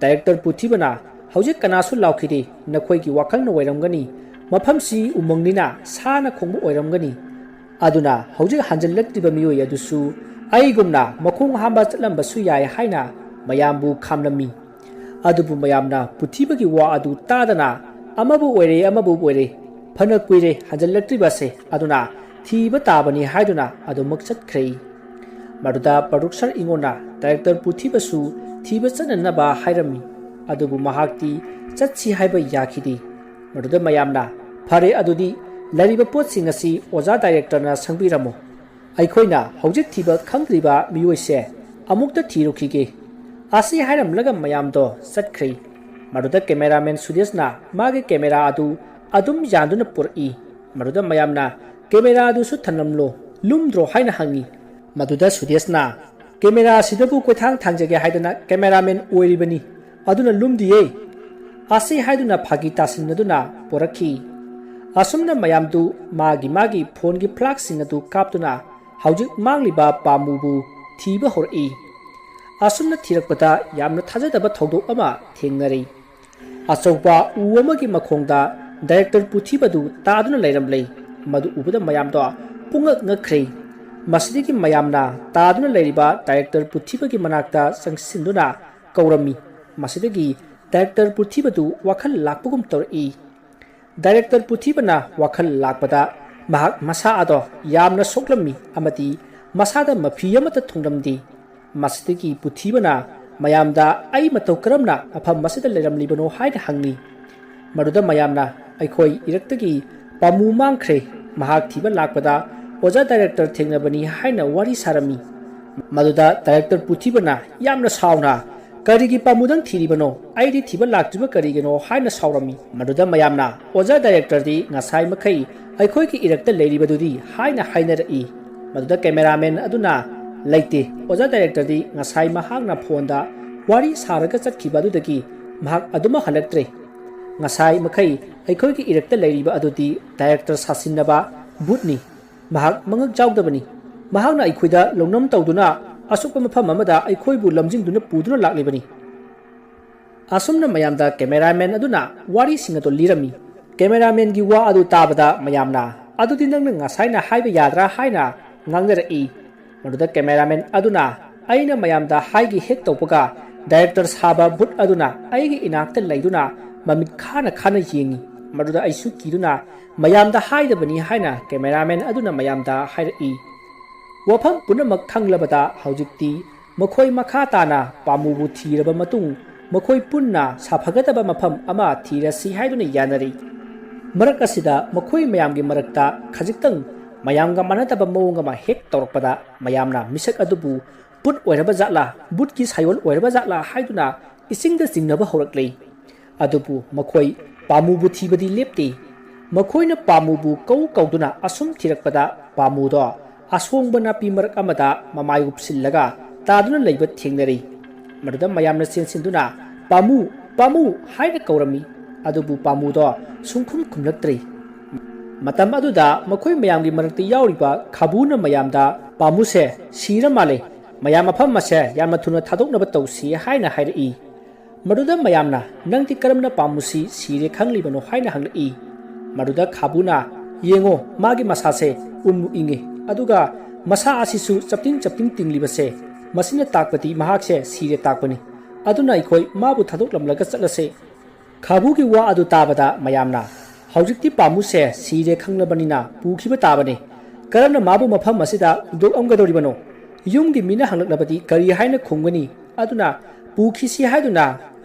ꯗꯥꯏꯔꯦꯛꯇꯔ ꯄꯨꯊꯤꯕꯅ, "ꯍꯧꯖꯤꯛ ꯀꯅꯥꯁꯨ ꯂꯥꯎꯈꯤꯗꯦ, ꯅꯈꯣꯏꯒꯤ ꯋꯥꯈꯜꯅ ꯑꯣꯏꯔꯝꯒꯅꯤ, ꯃꯐꯝꯁꯤ ꯎꯃꯪꯅꯤꯅ ꯁꯥꯅ ꯈꯣꯡꯕ ꯑꯣꯏꯔꯝꯒꯅꯤ꯫ ꯑꯗꯨꯅ ꯍꯧꯖꯤꯛ ꯍꯟꯖꯤꯜꯂꯛꯇ꯭ꯔꯤꯕ ꯃꯤꯑꯣꯏ ꯑꯗꯨꯁꯨ ꯑꯩꯒꯨꯝꯅ ꯃꯈꯣꯡ ꯍꯥꯝꯕ ꯆꯠꯂꯝꯕꯁꯨ ꯌꯥꯏ" ꯍꯥꯏꯅ ꯃꯌꯥꯝꯕꯨ ꯈꯥꯝꯂꯝꯃꯤ꯫ ꯑꯗꯨꯕꯨ ꯃꯌꯥꯝꯅ ꯄꯨꯊꯤꯕꯒꯤ ꯋꯥ ꯑꯗꯨ ꯇꯥꯗꯅ, "ꯑꯃꯕꯨ ꯑꯣꯏꯔꯦ, ꯑꯃꯕꯨ ꯑꯣꯏꯔꯦ, ꯐꯅ ꯀꯨꯏꯔꯦ ꯍꯟꯖꯤꯜꯂꯛꯇ꯭ꯔꯤꯕꯁꯦ, ꯑꯗꯨꯅ ꯊꯤꯕ ꯇꯥꯕꯅꯤ" ꯍꯥꯏꯗꯨꯅ ꯑꯗꯨꯃꯛ ꯆꯠꯈ꯭ꯔꯦ꯫ ꯃꯗꯨꯗ ꯄ꯭ꯔꯣꯗ꯭ꯌꯨꯁꯔ ꯏꯉꯣꯟꯅ ꯗꯥꯏꯔꯦꯛꯇꯔ ꯄꯨꯊꯤꯕꯁꯨ ꯊꯤꯕ ꯆꯠꯅꯅꯕ ꯍꯥꯏꯔꯝꯃꯤ, ꯑꯗꯨꯕꯨ ꯃꯍꯥꯛꯇꯤ ꯆꯠꯁꯤ ꯍꯥꯏꯕ ꯌꯥꯈꯤꯗꯦ꯫ ꯃꯗꯨꯗ ꯃꯌꯥꯝꯅ, "ꯐꯔꯦ, ꯑꯗꯨꯗꯤ ꯂꯩꯔꯤꯕ ꯄꯣꯠꯁꯤꯡ ꯑꯁꯤ ꯑꯣꯖꯥ ꯗꯥꯏꯔꯦꯛꯇꯔꯅ ꯁꯪꯕꯤꯔꯝꯃꯨ꯫ ꯑꯩꯈꯣꯏꯅ ꯍꯧꯖꯤꯛ ꯊꯤꯕ ꯈꯪꯗ꯭ꯔꯤꯕ ꯃꯤꯑꯣꯏꯁꯦ ꯑꯃꯨꯛꯇ ꯊꯤꯔꯨꯈꯤꯒꯦ"꯫ ꯑꯁꯤ ꯍꯥꯏꯔꯝꯂꯒ ꯃꯌꯥꯝꯗꯣ ꯆꯠꯈ꯭ꯔꯦ꯫ ꯃꯗꯨꯗ ꯀꯦꯃꯦꯔꯥꯃꯦꯟ ꯁꯨꯗꯦꯁꯅ ꯃꯥꯒꯤ ꯀꯦꯃꯦꯔꯥ ꯑꯗꯨ ꯑꯗꯨꯝ ꯌꯥꯟꯗꯨꯅ ꯄꯨꯔꯛꯏ꯫ ꯃꯗꯨꯗ ꯃꯌꯥꯝꯅ, "ꯀꯦꯃꯦꯔꯥ ꯑꯗꯨꯁꯨ ꯊꯝꯂꯝꯂꯣ, ꯂꯨꯝꯗ꯭ꯔꯣ?" ꯍꯥꯏꯅ ꯍꯪꯉꯤ꯫ ꯃꯗꯨꯗ ꯁꯨꯗꯦꯁꯅ, "ꯀꯦꯃꯦꯔꯥ ꯑꯁꯤꯗꯕꯨ ꯀꯣꯏꯊꯥꯡ ꯊꯥꯡꯖꯒꯦ ꯍꯥꯏꯗꯅ ꯀꯦꯃꯦꯔꯥꯃꯦꯟ ꯑꯣꯏꯔꯤꯕꯅꯤ, ꯑꯗꯨꯅ ꯂꯨꯝꯗꯤꯌꯦ"꯫ ꯑꯁꯤ ꯍꯥꯏꯗꯨꯅ ꯐꯥꯒꯤ ꯇꯥꯁꯤꯟꯅꯗꯨꯅ ꯄꯣꯔꯛꯈꯤ꯫ ꯑꯁꯨꯝꯅ ꯃꯌꯥꯝꯗꯨ ꯃꯥꯒꯤ ꯃꯥꯒꯤ ꯐꯣꯟꯒꯤ ꯐ꯭ꯂꯥꯁꯁꯤꯡ ꯑꯗꯨ ꯀꯥꯞꯇꯨꯅ ꯍꯧꯖꯤꯛ ꯃꯥꯡꯂꯤꯕ ꯄꯥꯝꯃꯨꯕꯨ ꯊꯤꯕ ꯍꯧꯔꯛꯏ꯫ ꯑꯁꯨꯝꯅ ꯊꯤꯔꯛꯄꯗ ꯌꯥꯝꯅ ꯊꯥꯖꯗꯕ ꯊꯧꯗꯣꯛ ꯑꯃ ꯊꯦꯡꯅꯔꯦ꯫ ꯑꯆꯧꯕ ꯎ ꯑꯃꯒꯤ ꯃꯈꯣꯡꯗ ꯗꯥꯏꯔꯦꯛꯇꯔ ꯄꯨꯊꯤꯕꯗꯨ ꯇꯥꯗꯨꯅ ꯂꯩꯔꯝꯂꯦ꯫ ꯃꯗꯨ ꯎꯕꯗ ꯃꯌꯥꯝꯗꯣ ꯄꯨꯡꯉꯛ ꯉꯛꯈ꯭ꯔꯦ꯫ ꯃꯁꯤꯗꯒꯤ ꯃꯌꯥꯝꯅ ꯇꯥꯗꯨꯅ ꯂꯩꯔꯤꯕ ꯗꯥꯏꯔꯦꯛꯇꯔ ꯄꯨꯊꯤꯕꯒꯤ ꯃꯅꯥꯛꯇ ꯆꯪꯁꯤꯟꯗꯨꯅ ꯀꯧꯔꯝꯃꯤ꯫ ꯃꯁꯤꯗꯒꯤ ꯗꯥꯏꯔꯦꯛꯇꯔ ꯄꯨꯊꯤꯕꯗꯨ ꯋꯥꯈꯜ ꯂꯥꯛꯄꯒꯨꯝ ꯇꯧꯔꯛꯏ꯫ ꯗꯥꯏꯔꯦꯛꯇꯔ ꯄꯨꯊꯤꯕꯅ ꯋꯥꯈꯜ ꯂꯥꯛꯄꯗ ꯃꯍꯥꯛ ꯃꯁꯥ ꯑꯗꯣ ꯌꯥꯝꯅ ꯁꯣꯛꯂꯝꯃꯤ ꯑꯃꯗꯤ ꯃꯁꯥꯗ ꯃꯐꯤ ꯑꯃꯠꯇ ꯊꯨꯡꯂꯝꯗꯦ꯫ ꯃꯁꯤꯗꯒꯤ ꯄꯨꯊꯤꯕꯅ ꯃꯌꯥꯝꯗ, "ꯑꯩ ꯃꯇꯧ ꯀꯔꯝꯅ ꯃꯐꯝ ꯑꯁꯤꯗ ꯂꯩꯔꯝꯂꯤꯕꯅꯣ?" ꯍꯥꯏꯅ ꯍꯪꯉꯤ꯫ ꯃꯗꯨꯗ ꯃꯌꯥꯝꯅ, "ꯑꯩꯈꯣꯏ ꯏꯔꯛꯇꯒꯤ ꯄꯥꯝꯃꯨ ꯃꯥꯡꯈ꯭ꯔꯦ꯫ ꯃꯍꯥꯛ ꯊꯤꯕ ꯂꯥꯛꯄꯗ ꯑꯣꯖꯥ ꯗꯥꯏꯔꯦꯛꯇꯔ ꯊꯦꯡꯅꯕꯅꯤ" ꯍꯥꯏꯅ ꯋꯥꯔꯤ ꯁꯥꯔꯝꯃꯤ꯫ ꯃꯗꯨꯗ ꯗꯥꯏꯔꯦꯛꯇꯔ ꯄꯨꯊꯤꯕꯅ ꯌꯥꯝꯅ ꯁꯥꯎꯅ, "ꯀꯔꯤꯒꯤ ꯄꯥꯝꯃꯨꯗꯪ ꯊꯤꯔꯤꯕꯅꯣ? ꯑꯩꯗꯤ ꯊꯤꯕ ꯂꯥꯛꯇ꯭ꯔꯤꯕ ꯀꯔꯤꯒꯤꯅꯣ?" ꯍꯥꯏꯅ ꯁꯥꯎꯔꯝꯃꯤ꯫ ꯃꯗꯨꯗ ꯃꯌꯥꯝꯅ, "ꯑꯣꯖꯥ ꯗꯥꯏꯔꯦꯛꯇꯔꯗꯤ ꯉꯁꯥꯏ ꯃꯈꯩ ꯑꯩꯈꯣꯏꯒꯤ ꯏꯔꯛꯇ ꯂꯩꯔꯤꯕꯗꯨꯗꯤ?" ꯍꯥꯏꯅ ꯍꯥꯏꯅꯔꯛꯏ꯫ ꯃꯗꯨꯗ ꯀꯦꯃꯦꯔꯥꯃꯦꯟ ꯑꯗꯨꯅ, "ꯂꯩꯇꯦ, ꯑꯣꯖꯥ ꯗꯥꯏꯔꯦꯛꯇꯔꯗꯤ ꯉꯁꯥꯏ ꯃꯍꯥꯛꯅ ꯐꯣꯟꯗ ꯋꯥꯔꯤ ꯁꯥꯔꯒ ꯆꯠꯈꯤꯕ ꯑꯗꯨꯗꯒꯤ ꯃꯍꯥꯛ ꯑꯗꯨꯃꯛ ꯍꯜꯂꯛꯇ꯭ꯔꯦ꯫ ꯉꯁꯥꯏ ꯃꯈꯩ ꯑꯩꯈꯣꯏꯒꯤ ꯏꯔꯛꯇ ꯂꯩꯔꯤꯕ ꯑꯗꯨꯗꯤ ꯗꯥꯏꯔꯦꯛꯇꯔ ꯁꯥꯁꯤꯟꯅꯕ ꯚꯨꯠꯅꯤ꯫ ꯃꯍꯥꯛ ꯃꯉꯛ ꯆꯥꯎꯗꯕꯅꯤ꯫ ꯃꯍꯥꯛꯅ ꯑꯩꯈꯣꯏꯗ ꯂꯧꯅꯝ ꯇꯧꯗꯨꯅ ꯑꯁꯨꯛꯄ ꯃꯐꯝ ꯑꯃꯗ ꯑꯩꯈꯣꯏꯕꯨ ꯂꯝꯖꯤꯡꯗꯨꯅ ꯄꯨꯗꯨꯅ ꯂꯥꯛꯂꯤꯕꯅꯤ"꯫ ꯑꯁꯨꯝꯅ ꯃꯌꯥꯝꯗ ꯀꯦꯃꯦꯔꯥꯃꯦꯟ ꯑꯗꯨꯅ ꯋꯥꯔꯤꯁꯤꯡ ꯑꯗꯨ ꯂꯤꯔꯝꯃꯤ꯫ ꯀꯦꯃꯦꯔꯥꯃꯦꯟꯒꯤ ꯋꯥ ꯑꯗꯨ ꯇꯥꯕꯗ ꯃꯌꯥꯝꯅ, "ꯑꯗꯨꯗꯤ ꯅꯪꯅ ꯉꯁꯥꯏꯅ ꯍꯥꯏꯕ ꯌꯥꯗ꯭ꯔꯥ?" ꯍꯥꯏꯅ ꯉꯥꯡꯅꯔꯛꯏ꯫ ꯃꯗꯨꯗ ꯀꯦꯃꯦꯔꯥꯃꯦꯟ ꯑꯗꯨꯅ, "ꯑꯩꯅ ꯃꯌꯥꯝꯗ ꯍꯥꯏꯒꯦ ꯍꯦꯛ ꯇꯧꯕꯒ, ꯗꯥꯏꯔꯦꯛꯇꯔ ꯁꯥꯕ ꯚꯨꯠ ꯑꯗꯨꯅ ꯑꯩꯒꯤ ꯏꯅꯥꯛꯇ ꯂꯩꯗꯨꯅ ꯃꯃꯤꯠ ꯈꯥꯅ ꯈꯥꯅ ꯌꯦꯡꯉꯤ꯫ ꯃꯗꯨꯗ ꯑꯩꯁꯨ ꯀꯤꯗꯨꯅ ꯃꯌꯥꯝꯗ ꯍꯥꯏꯗꯕꯅꯤ" ꯍꯥꯏꯅ ꯀꯦꯃꯦꯔꯥꯃꯦꯟ ꯑꯗꯨꯅ ꯃꯌꯥꯝꯗ ꯍꯥꯏꯔꯛꯏ꯫ ꯋꯥꯐꯝ ꯄꯨꯝꯅꯃꯛ ꯈꯪꯂꯕꯗ ꯍꯧꯖꯤꯛꯇꯤ ꯃꯈꯣꯏ ꯃꯈꯥ ꯇꯥꯅ ꯄꯥꯝꯃꯨꯕꯨ ꯊꯤꯔꯕ ꯃꯇꯨꯡ ꯃꯈꯣꯏ ꯄꯨꯟꯅ ꯁꯥꯐꯒꯗꯕ ꯃꯐꯝ ꯑꯃ ꯊꯤꯔꯁꯤ ꯍꯥꯏꯗꯨꯅ ꯌꯥꯅꯔꯤ꯫ ꯃꯔꯛ ꯑꯁꯤꯗ ꯃꯈꯣꯏ ꯃꯌꯥꯝꯒꯤ ꯃꯔꯛꯇ ꯈꯖꯤꯛꯇꯪ ꯃꯌꯥꯝꯒ ꯃꯥꯟꯅꯗꯕ ꯃꯑꯣꯡ ꯑꯃ ꯍꯦꯛ ꯇꯧꯔꯛꯄꯗ, ꯃꯌꯥꯝꯅ ꯃꯤꯁꯛ ꯑꯗꯨꯕꯨ ꯕꯨꯠ ꯑꯣꯏꯔꯕ ꯖꯥꯠꯂꯥ, ꯕꯨꯠꯀꯤ ꯁꯥꯌꯣꯟ ꯑꯣꯏꯔꯕ ꯖꯥꯠꯂꯥ ꯍꯥꯏꯗꯨꯅ ꯏꯁꯤꯡꯗ ꯆꯤꯡꯅꯕ ꯍꯧꯔꯛꯂꯤ꯫ ꯑꯗꯨꯕꯨ ꯃꯈꯣꯏ ꯄꯥꯃꯨꯕꯨ ꯊꯤꯕꯗꯤ ꯂꯦꯞꯇꯦ꯫ ꯃꯈꯣꯏꯅ ꯄꯥꯃꯨꯕꯨ ꯀꯧ ꯀꯧꯗꯨꯅ ꯑꯁꯨꯝ ꯊꯤꯔꯛꯄꯗ, ꯄꯥꯃꯨꯗꯣ ꯑꯁꯣꯡꯕ ꯅꯥꯄꯤ ꯃꯔꯛ ꯑꯃꯗ ꯃꯃꯥꯏ ꯎꯞꯁꯤꯜꯂꯒ ꯇꯥꯗꯨꯅ ꯂꯩꯕ ꯊꯦꯡꯅꯔꯤ꯫ ꯃꯗꯨꯗ ꯃꯌꯥꯝꯅ ꯆꯦꯟꯁꯤꯟꯗꯨꯅ, "ꯄꯥꯃꯨ, ꯄꯥꯃꯨ" ꯍꯥꯏꯅ ꯀꯧꯔꯝꯃꯤ꯫ ꯑꯗꯨꯕꯨ ꯄꯥꯃꯨꯗꯣ ꯁꯨꯡꯈꯨꯝ ꯈꯨꯝꯂꯛꯇ꯭ꯔꯤ꯫ ꯃꯇꯝ ꯑꯗꯨꯗ ꯃꯈꯣꯏ ꯃꯌꯥꯝꯒꯤ ꯃꯔꯛꯇ ꯌꯥꯎꯔꯤꯕ ꯈꯥꯕꯨꯅ ꯃꯌꯥꯝꯗ, "ꯄꯥꯃꯨꯁꯦ ꯁꯤꯔ ꯃꯥꯜꯂꯦ꯫ ꯃꯌꯥꯝ ꯃꯐꯝ ꯑꯁꯦ ꯌꯥꯝꯅ ꯊꯨꯅ ꯊꯥꯗꯣꯛꯅꯕ ꯇꯧꯁꯤ" ꯍꯥꯏꯅ ꯍꯥꯏꯔꯛꯏ꯫ ꯃꯗꯨꯗ ꯃꯌꯥꯝꯅ, "ꯅꯪꯗꯤ ꯀꯔꯝꯅ ꯄꯥꯃꯨꯁꯤ ꯁꯤꯔꯦ ꯈꯪꯂꯤꯕꯅꯣ?" ꯍꯥꯏꯅ ꯍꯪꯂꯛꯏ꯫ ꯃꯗꯨꯗ ꯈꯥꯕꯨꯅ, "ꯌꯦꯡꯉꯣ, ꯃꯥꯒꯤ ꯃꯁꯥꯁꯦ ꯎꯟꯃꯨꯛ ꯏꯪꯉꯤ, ꯑꯗꯨꯒ ꯃꯁꯥ ꯑꯁꯤꯁꯨ ꯆꯞꯇꯤꯡ ꯆꯞꯇꯤꯡ ꯇꯤꯡꯂꯤꯕꯁꯦ, ꯃꯁꯤꯅ ꯇꯥꯛꯄꯗꯤ ꯃꯍꯥꯛꯁꯦ ꯁꯤꯔꯦ ꯇꯥꯛꯄꯅꯤ꯫ ꯑꯗꯨꯅ ꯑꯩꯈꯣꯏ ꯃꯥꯕꯨ ꯊꯥꯗꯣꯛꯂꯝꯂꯒ ꯆꯠꯂꯁꯦ"꯫ ꯈꯥꯕꯨꯒꯤ ꯋꯥ ꯑꯗꯨ ꯇꯥꯕꯗ ꯃꯌꯥꯝꯅ, "ꯍꯧꯖꯤꯛꯇꯤ ꯄꯥꯃꯨꯁꯦ ꯁꯤꯔꯦ ꯈꯪꯂꯕꯅꯤꯅ ꯄꯨꯈꯤꯕ ꯇꯥꯕꯅꯤ꯫ ꯀꯔꯝꯅ ꯃꯥꯕꯨ ꯃꯐꯝ ꯑꯁꯤꯗ ꯍꯨꯟꯗꯣꯛꯑꯝꯒꯗꯧꯔꯤꯕꯅꯣ? ꯌꯨꯝꯒꯤ ꯃꯤꯅ ꯍꯪꯂꯛꯂꯕꯗꯤ ꯀꯔꯤ ꯍꯥꯏꯅ ꯈꯨꯝꯒꯅꯤ? ꯑꯗꯨꯅ ꯄꯨꯈꯤꯁꯤ" ꯍꯥꯏꯗꯨꯅ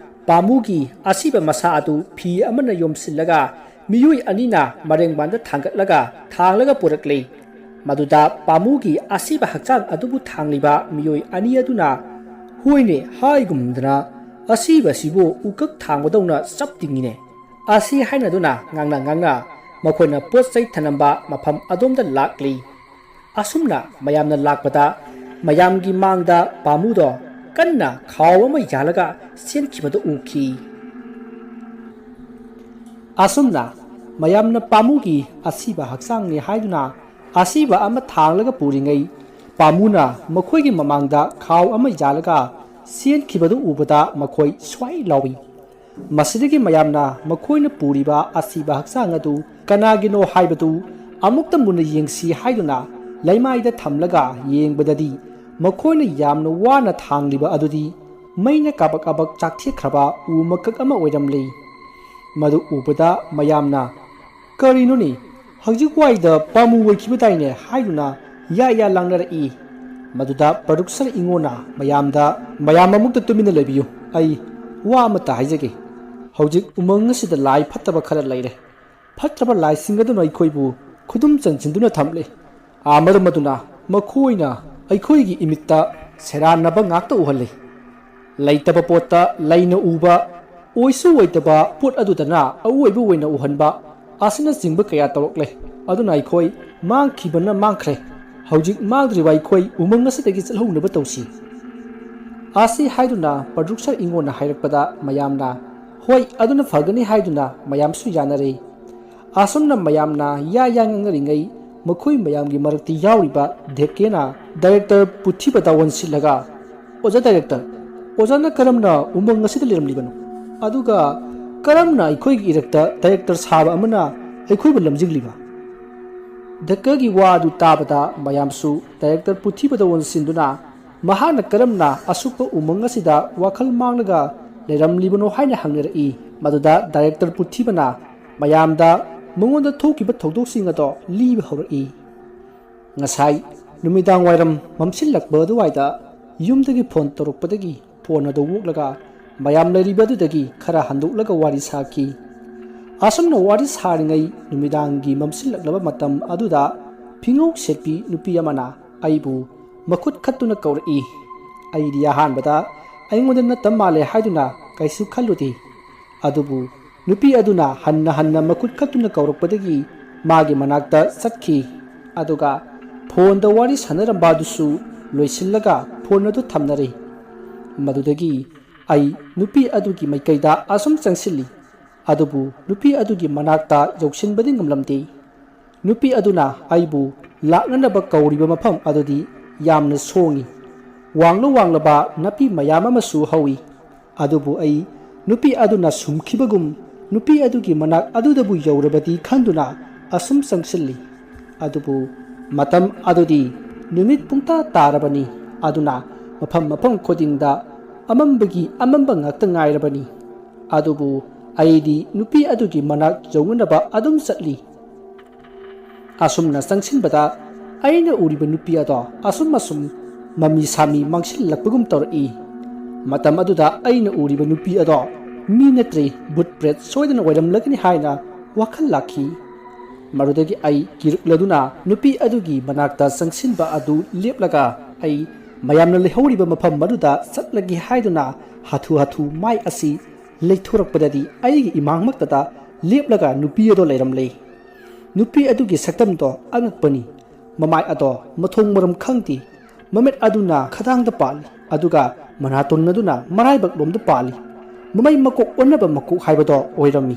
ꯄꯥꯃꯨꯒꯤ ꯑꯁꯤꯕ ꯃꯁꯥ ꯑꯗꯨ ꯐꯤ ꯑꯃꯅ ꯌꯣꯝꯁꯤꯜꯂꯒ ꯃꯤꯑꯣꯏ ꯑꯅꯤꯅ ꯃꯔꯦꯡꯕꯥꯟꯗ ꯊꯥꯡꯒꯠꯂꯒ ꯊꯥꯡꯂꯒ ꯄꯨꯔꯛꯂꯦ꯫ ꯃꯗꯨꯗ ꯄꯥꯃꯨꯒꯤ ꯑꯁꯤꯕ ꯍꯛꯆꯥꯡ ꯑꯗꯨꯕꯨ ꯊꯥꯡꯂꯤꯕ ꯃꯤꯑꯣꯏ ꯑꯅꯤ ꯑꯗꯨꯅ, "ꯍꯣꯏꯅꯦ, ꯍꯥꯏꯒꯨꯝꯗꯅ ꯑꯁꯤꯕꯁꯤꯕꯨ ꯎꯀꯛ ꯊꯥꯡꯕꯗꯧꯅ ꯆꯞ ꯇꯤꯡꯉꯤꯅꯦ" ꯑꯁꯤ ꯍꯥꯏꯅꯗꯨꯅ ꯉꯥꯡꯅ ꯉꯥꯡꯅ ꯃꯈꯣꯏꯅ ꯄꯣꯠ ꯆꯩ ꯊꯅꯝꯕ ꯃꯐꯝ ꯑꯗꯣꯝꯗ ꯂꯥꯛꯂꯤ꯫ ꯑꯁꯨꯝꯅ ꯃꯌꯥꯝꯅ ꯂꯥꯛꯄꯗ, ꯃꯌꯥꯝꯒꯤ ꯃꯥꯡꯗ ꯄꯥꯃꯨꯗꯣ ꯀꯟꯅ ꯈꯥꯎ ꯑꯃ ꯌꯥꯜꯂꯒ ꯆꯦꯟꯈꯤꯕꯗꯨ ꯎꯈꯤ꯫ ꯑꯁꯨꯝꯅ ꯃꯌꯥꯝꯅ ꯄꯥꯃꯨꯒꯤ ꯑꯁꯤꯕ ꯍꯛꯆꯥꯡꯅꯤ ꯍꯥꯏꯗꯨꯅ ꯑꯁꯤꯕ ꯑꯃ ꯊꯥꯡꯂꯒ ꯄꯨꯔꯤꯉꯩ, ꯄꯥꯃꯨꯅ ꯃꯈꯣꯏꯒꯤ ꯃꯃꯥꯡꯗ ꯈꯥꯎ ꯑꯃ ꯌꯥꯜꯂꯒ ꯆꯦꯟꯈꯤꯕꯗꯨ ꯎꯕꯗ ꯃꯈꯣꯏ ꯁ꯭ꯋꯥꯏ ꯂꯥꯎꯏ꯫ ꯃꯁꯤꯗꯒꯤ ꯃꯌꯥꯝꯅ ꯃꯈꯣꯏꯅ ꯄꯨꯔꯤꯕ ꯑꯁꯤꯕ ꯍꯛꯆꯥꯡ ꯑꯗꯨ ꯀꯅꯥꯒꯤꯅꯣ ꯍꯥꯏꯕꯗꯨ ꯑꯃꯨꯛꯇ ꯃꯨꯟꯅ ꯌꯦꯡꯁꯤ ꯍꯥꯏꯗꯨꯅ ꯂꯩꯃꯥꯏꯗ ꯊꯝꯂꯒ ꯌꯦꯡꯕꯗꯗꯤ, ꯃꯈꯣꯏꯅ ꯌꯥꯝꯅ ꯋꯥꯅ ꯊꯥꯡꯂꯤꯕ ꯑꯗꯨꯗꯤ ꯃꯩꯅ ꯀꯥꯕꯛ ꯀꯥꯕꯛ ꯆꯥꯛꯊꯦꯛꯈ꯭ꯔꯕ ꯎ ꯃꯀꯛ ꯑꯃ ꯑꯣꯏꯔꯝꯂꯤ꯫ ꯃꯗꯨ ꯎꯕꯗ ꯃꯌꯥꯝꯅ, "ꯀꯔꯤꯅꯣꯅꯦ, ꯍꯧꯖꯤꯛ ꯋꯥꯏꯗ ꯄꯥꯃꯨ ꯑꯣꯏꯈꯤꯕꯗꯥꯏꯅꯦ?" ꯍꯥꯏꯗꯨꯅ ꯌꯥ ꯌꯥ ꯂꯥꯡꯅꯔꯛꯏ꯫ ꯃꯗꯨꯗ ꯄ꯭ꯔꯗꯨꯛꯁꯔ ꯏꯉꯣꯅ ꯃꯌꯥꯝꯗ, "ꯃꯌꯥꯝ ꯑꯃꯨꯛꯇ ꯇꯨꯃꯤꯟꯅ ꯂꯩꯕꯤꯌꯨ, ꯑꯩ ꯋꯥ ꯑꯃꯠꯇ ꯍꯥꯏꯖꯒꯦ꯫ ꯍꯧꯖꯤꯛ ꯎꯃꯪ ꯑꯁꯤꯗ ꯂꯥꯏ ꯐꯠꯇꯕ ꯈꯔ ꯂꯩꯔꯦ꯫ ꯐꯠꯇ꯭ꯔꯕ ꯂꯥꯏꯁꯤꯡ ꯑꯗꯨꯅ ꯑꯩꯈꯣꯏꯕꯨ ꯈꯨꯗꯨꯝ ꯆꯟꯁꯤꯟꯗꯨꯅ ꯊꯝꯂꯦ꯫ ꯑꯥ, ꯃꯔꯝ ꯑꯗꯨꯅ ꯃꯈꯣꯏꯅ ꯑꯩꯈꯣꯏꯒꯤ ꯏꯃꯤꯠꯇ ꯁꯦꯔꯥꯟꯅꯕ ꯉꯥꯛꯇ ꯎꯍꯜꯂꯤ꯫ ꯂꯩꯇꯕ ꯄꯣꯠꯇ ꯂꯩꯅ ꯎꯕ, ꯑꯣꯏꯁꯨ ꯑꯣꯏꯗꯕ ꯄꯣꯠ ꯑꯗꯨꯗꯅ ꯑꯑꯣꯏꯕ ꯑꯣꯏꯅ ꯎꯍꯟꯕ ꯑꯁꯤꯅꯆꯤꯡꯕ ꯀꯌꯥ ꯇꯧꯔꯛꯂꯦ꯫ ꯑꯗꯨꯅ ꯑꯩꯈꯣꯏ ꯃꯥꯡꯈꯤꯕꯅ ꯃꯥꯡꯈ꯭ꯔꯦ꯫ ꯍꯧꯖꯤꯛ ꯃꯥꯡꯗ꯭ꯔꯤꯕ ꯑꯩꯈꯣꯏ ꯎꯃꯪ ꯑꯁꯤꯗꯒꯤ ꯆꯠꯍꯧꯅꯕ ꯇꯧꯁꯤ꯫ ꯑꯁꯤ ꯍꯥꯏꯗꯨꯅ ꯄ꯭ꯔꯗ꯭ꯌꯨꯁꯔ ꯏꯉꯣꯟꯅ ꯍꯥꯏꯔꯛꯄꯗ ꯃꯌꯥꯝꯅ "ꯍꯣꯏ, ꯑꯗꯨꯅ ꯐꯒꯅꯤ" ꯍꯥꯏꯗꯨꯅ ꯃꯌꯥꯝꯁꯨ ꯌꯥꯅꯔꯦ꯫ ꯑꯁꯨꯝꯅ ꯃꯌꯥꯝꯅ ꯌꯥ ꯌꯥ ꯉꯥꯡꯅꯔꯤꯉꯩ ꯃꯈꯣꯏ ꯃꯌꯥꯝꯒꯤ ꯃꯔꯛꯇ ꯌꯥꯎꯔꯤꯕ ꯙꯦꯀꯦꯅ ꯗꯥꯏꯔꯦꯛꯇꯔ ꯄꯨꯊꯤꯕꯗ ꯑꯣꯟꯁꯤꯜꯂꯒ, "ꯑꯣꯖꯥ ꯗꯥꯏꯔꯦꯛꯇꯔ, ꯑꯣꯖꯥꯅ ꯀꯔꯝꯅ ꯎꯃꯪ ꯑꯁꯤꯗ ꯂꯩꯔꯝꯂꯤꯕꯅꯣ? ꯑꯗꯨꯒ ꯀꯔꯝꯅ ꯑꯩꯈꯣꯏꯒꯤ ꯏꯔꯛꯇ ꯗꯥꯏꯔꯦꯛꯇꯔ ꯁꯥꯕ ꯑꯃꯅ ꯑꯩꯈꯣꯏꯕꯨ ꯂꯝꯖꯤꯡꯂꯤꯕ?" ꯙꯦꯀꯦꯒꯤ ꯋꯥ ꯑꯗꯨ ꯇꯥꯕꯗ ꯃꯌꯥꯝꯁꯨ ꯗꯥꯏꯔꯦꯛꯇꯔ ꯄꯨꯊꯤꯕꯗ ꯑꯣꯟꯁꯤꯟꯗꯨꯅ ꯃꯍꯥꯛꯅ ꯀꯔꯝꯅ ꯑꯁꯨꯛꯄ ꯎꯃꯪ ꯑꯁꯤꯗ ꯋꯥꯈꯜ ꯃꯥꯡꯂꯒ ꯂꯩꯔꯝꯂꯤꯕꯅꯣ ꯍꯥꯏꯅ ꯍꯪꯅꯔꯛꯏ꯫ ꯃꯗꯨꯗ ꯗꯥꯏꯔꯦꯛꯇꯔ ꯄꯨꯊꯤꯕꯅ ꯃꯌꯥꯝꯗ ꯃꯉꯣꯟꯗ ꯊꯣꯛꯈꯤꯕ ꯊꯧꯗꯣꯛꯁꯤꯡ ꯑꯗꯣ ꯂꯤꯕ ꯍꯧꯔꯛꯏ꯫ "ꯉꯁꯥꯏ ꯅꯨꯃꯤꯗꯥꯡ ꯋꯥꯏꯔꯝ ꯃꯝꯁꯤꯜꯂꯛꯄ ꯑꯗꯨꯋꯥꯏꯗ ꯌꯨꯝꯗꯒꯤ ꯐꯣꯟ ꯇꯧꯔꯛꯄꯗꯒꯤ ꯐꯣꯟ ꯑꯗꯨ ꯑꯣꯛꯂꯒ ꯃꯌꯥꯝ ꯂꯩꯔꯤꯕ ꯑꯗꯨꯗꯒꯤ ꯈꯔ ꯍꯟꯗꯣꯛꯂꯒ ꯋꯥꯔꯤ ꯁꯥꯈꯤ꯫ ꯑꯁꯨꯝꯅ ꯋꯥꯔꯤ ꯁꯥꯔꯤꯉꯩ ꯅꯨꯃꯤꯗꯥꯡꯒꯤ ꯃꯝꯁꯤꯜꯂꯛꯂꯕ ꯃꯇꯝ ꯑꯗꯨꯗ ꯐꯤꯉꯧ ꯁꯦꯠꯄꯤ ꯅꯨꯄꯤ ꯑꯃꯅ ꯑꯩꯕꯨ ꯃꯈꯨꯠ ꯈꯠꯇꯨꯅ ꯀꯧꯔꯛꯏ꯫ ꯑꯩꯗꯤ ꯑꯍꯥꯟꯕꯗ ꯑꯩꯉꯣꯟꯗ ꯅꯠꯇ ꯃꯥꯜꯂꯦ ꯍꯥꯏꯗꯨꯅ ꯀꯩꯁꯨ ꯈꯜꯂꯨꯗꯦ꯫ ꯑꯗꯨꯕꯨ ꯅꯨꯄꯤ ꯑꯗꯨꯅ ꯍꯟꯅ ꯍꯟꯅ ꯃꯈꯨꯠ ꯈꯠꯇꯨꯅ ꯀꯧꯔꯛꯄꯗꯒꯤ ꯃꯥꯒꯤ ꯃꯅꯥꯛꯇ ꯆꯠꯈꯤ꯫ ꯑꯗꯨꯒ ꯐꯣꯟꯗ ꯋꯥꯔꯤ ꯁꯥꯟꯅꯔꯝꯕ ꯑꯗꯨꯁꯨ ꯂꯣꯏꯁꯤꯜꯂꯒ ꯐꯣꯟ ꯑꯗꯨ ꯊꯝꯅꯔꯦ꯫ ꯃꯗꯨꯗꯒꯤ ꯑꯩ ꯅꯨꯄꯤ ꯑꯗꯨꯒꯤ ꯃꯥꯏꯀꯩꯗ ꯑꯁꯨꯝ ꯆꯪꯁꯤꯜꯂꯤ꯫ ꯑꯗꯨꯕꯨ ꯅꯨꯄꯤ ꯑꯗꯨꯒꯤ ꯃꯅꯥꯛꯇ ꯌꯧꯁꯤꯟꯕꯗꯤ ꯉꯝꯂꯝꯗꯦ꯫ ꯅꯨꯄꯤ ꯑꯗꯨꯅ ꯑꯩꯕꯨ ꯂꯥꯛꯅꯅꯕ ꯀꯧꯔꯤꯕ ꯃꯐꯝ ꯑꯗꯨꯗꯤ ꯌꯥꯝꯅ ꯁꯣꯡꯏ꯫ ꯋꯥꯡꯂ ꯋꯥꯡꯂꯕ ꯅꯥꯄꯤ ꯃꯌꯥꯝ ꯑꯃꯁꯨ ꯍꯧꯏ꯫ ꯑꯗꯨꯕꯨ ꯑꯩ ꯅꯨꯄꯤ ꯑꯗꯨꯅ ꯁꯨꯝꯈꯤꯕꯒꯨꯝ ꯅꯨꯄꯤ ꯑꯗꯨꯒꯤ ꯃꯅꯥꯛ ꯑꯗꯨꯗꯕꯨ ꯌꯧꯔꯕꯗꯤ ꯈꯟꯗꯨꯅ ꯑꯁꯨꯝ ꯆꯪꯁꯤꯜꯂꯤ꯫ ꯑꯗꯨꯕꯨ ꯃꯇꯝ ꯑꯗꯨꯗꯤ ꯅꯨꯃꯤꯠ ꯄꯨꯡꯇꯥ ꯇꯥꯔꯕꯅꯤ꯫ ꯑꯗꯨꯅ ꯃꯐꯝ ꯃꯐꯝ ꯈꯨꯗꯤꯡꯗ ꯑꯃꯝꯕꯒꯤ ꯑꯃꯝꯕ ꯉꯥꯛꯇ ꯉꯥꯏꯔꯕꯅꯤ꯫ ꯑꯗꯨꯕꯨ ꯑꯩꯗꯤ ꯅꯨꯄꯤ ꯑꯗꯨꯒꯤ ꯃꯅꯥꯛ ꯌꯧꯅꯅꯕ ꯑꯗꯨꯝ ꯆꯠꯂꯤ꯫ ꯑꯁꯨꯝꯅ ꯆꯪꯁꯤꯟꯕꯗ ꯑꯩꯅ ꯎꯔꯤꯕ ꯅꯨꯄꯤ ꯑꯗꯣ ꯑꯁꯨꯝ ꯑꯁꯨꯝ ꯃꯃꯤ ꯁꯥꯃꯤ ꯃꯥꯡꯁꯤꯜꯂꯛꯄꯒꯨꯝ ꯇꯧꯔꯛꯏ꯫ ꯃꯇꯝ ꯑꯗꯨꯗ ꯑꯩꯅ ꯎꯔꯤꯕ ꯅꯨꯄꯤ ꯑꯗꯣ ꯃꯤ ꯅꯠꯇ꯭ꯔꯦ, ꯚꯨꯠ ꯄ꯭ꯔꯦꯠ ꯁꯣꯏꯗꯅ ꯑꯣꯏꯔꯝꯂꯒꯅꯤ ꯍꯥꯏꯅ ꯋꯥꯈꯜ ꯂꯥꯛꯈꯤ꯫ ꯃꯗꯨꯗꯒꯤ ꯑꯩ ꯀꯤꯔꯨꯛꯂꯗꯨꯅ ꯅꯨꯄꯤ ꯑꯗꯨꯒꯤ ꯃꯅꯥꯛꯇ ꯆꯪꯁꯤꯟꯕ ꯑꯗꯨ ꯂꯦꯞꯂꯒ ꯑꯩ ꯃꯌꯥꯝꯅ ꯂꯩꯍꯧꯔꯤꯕ ꯃꯐꯝ ꯑꯗꯨꯗ ꯆꯠꯂꯒꯦ ꯍꯥꯏꯗꯨꯅ ꯍꯥꯊꯨ ꯍꯥꯊꯨ ꯃꯥꯏ ꯑꯁꯤ ꯂꯩꯊꯣꯔꯛꯄꯗꯗꯤ ꯑꯩꯒꯤ ꯏꯃꯥꯡꯃꯛꯇꯗ ꯂꯦꯞꯂꯒ ꯅꯨꯄꯤ ꯑꯗꯣ ꯂꯩꯔꯝꯂꯦ꯫ ꯅꯨꯄꯤ ꯑꯗꯨꯒꯤ ꯁꯛꯇꯝꯗꯣ ꯑꯉꯛꯄꯅꯤ꯫ ꯃꯃꯥꯏ ꯑꯗꯣ ꯃꯊꯣꯡ ꯃꯔꯝ ꯈꯪꯗꯦ꯫ ꯃꯃꯤꯠ ꯑꯗꯨꯅ ꯈꯗꯥꯡꯗ ꯄꯥꯜꯂꯤ, ꯑꯗꯨꯒ ꯃꯅꯥꯇꯣꯟ ꯑꯗꯨꯅ ꯃꯔꯥꯏꯕꯛ ꯂꯣꯝꯗ ꯄꯥꯜꯂꯤ꯫ ꯃꯃꯩ ꯃꯀꯣꯛ ꯑꯣꯟꯅꯕ ꯃꯀꯣꯛ ꯍꯥꯏꯕꯗꯣ ꯑꯣꯏꯔꯝꯃꯤ꯫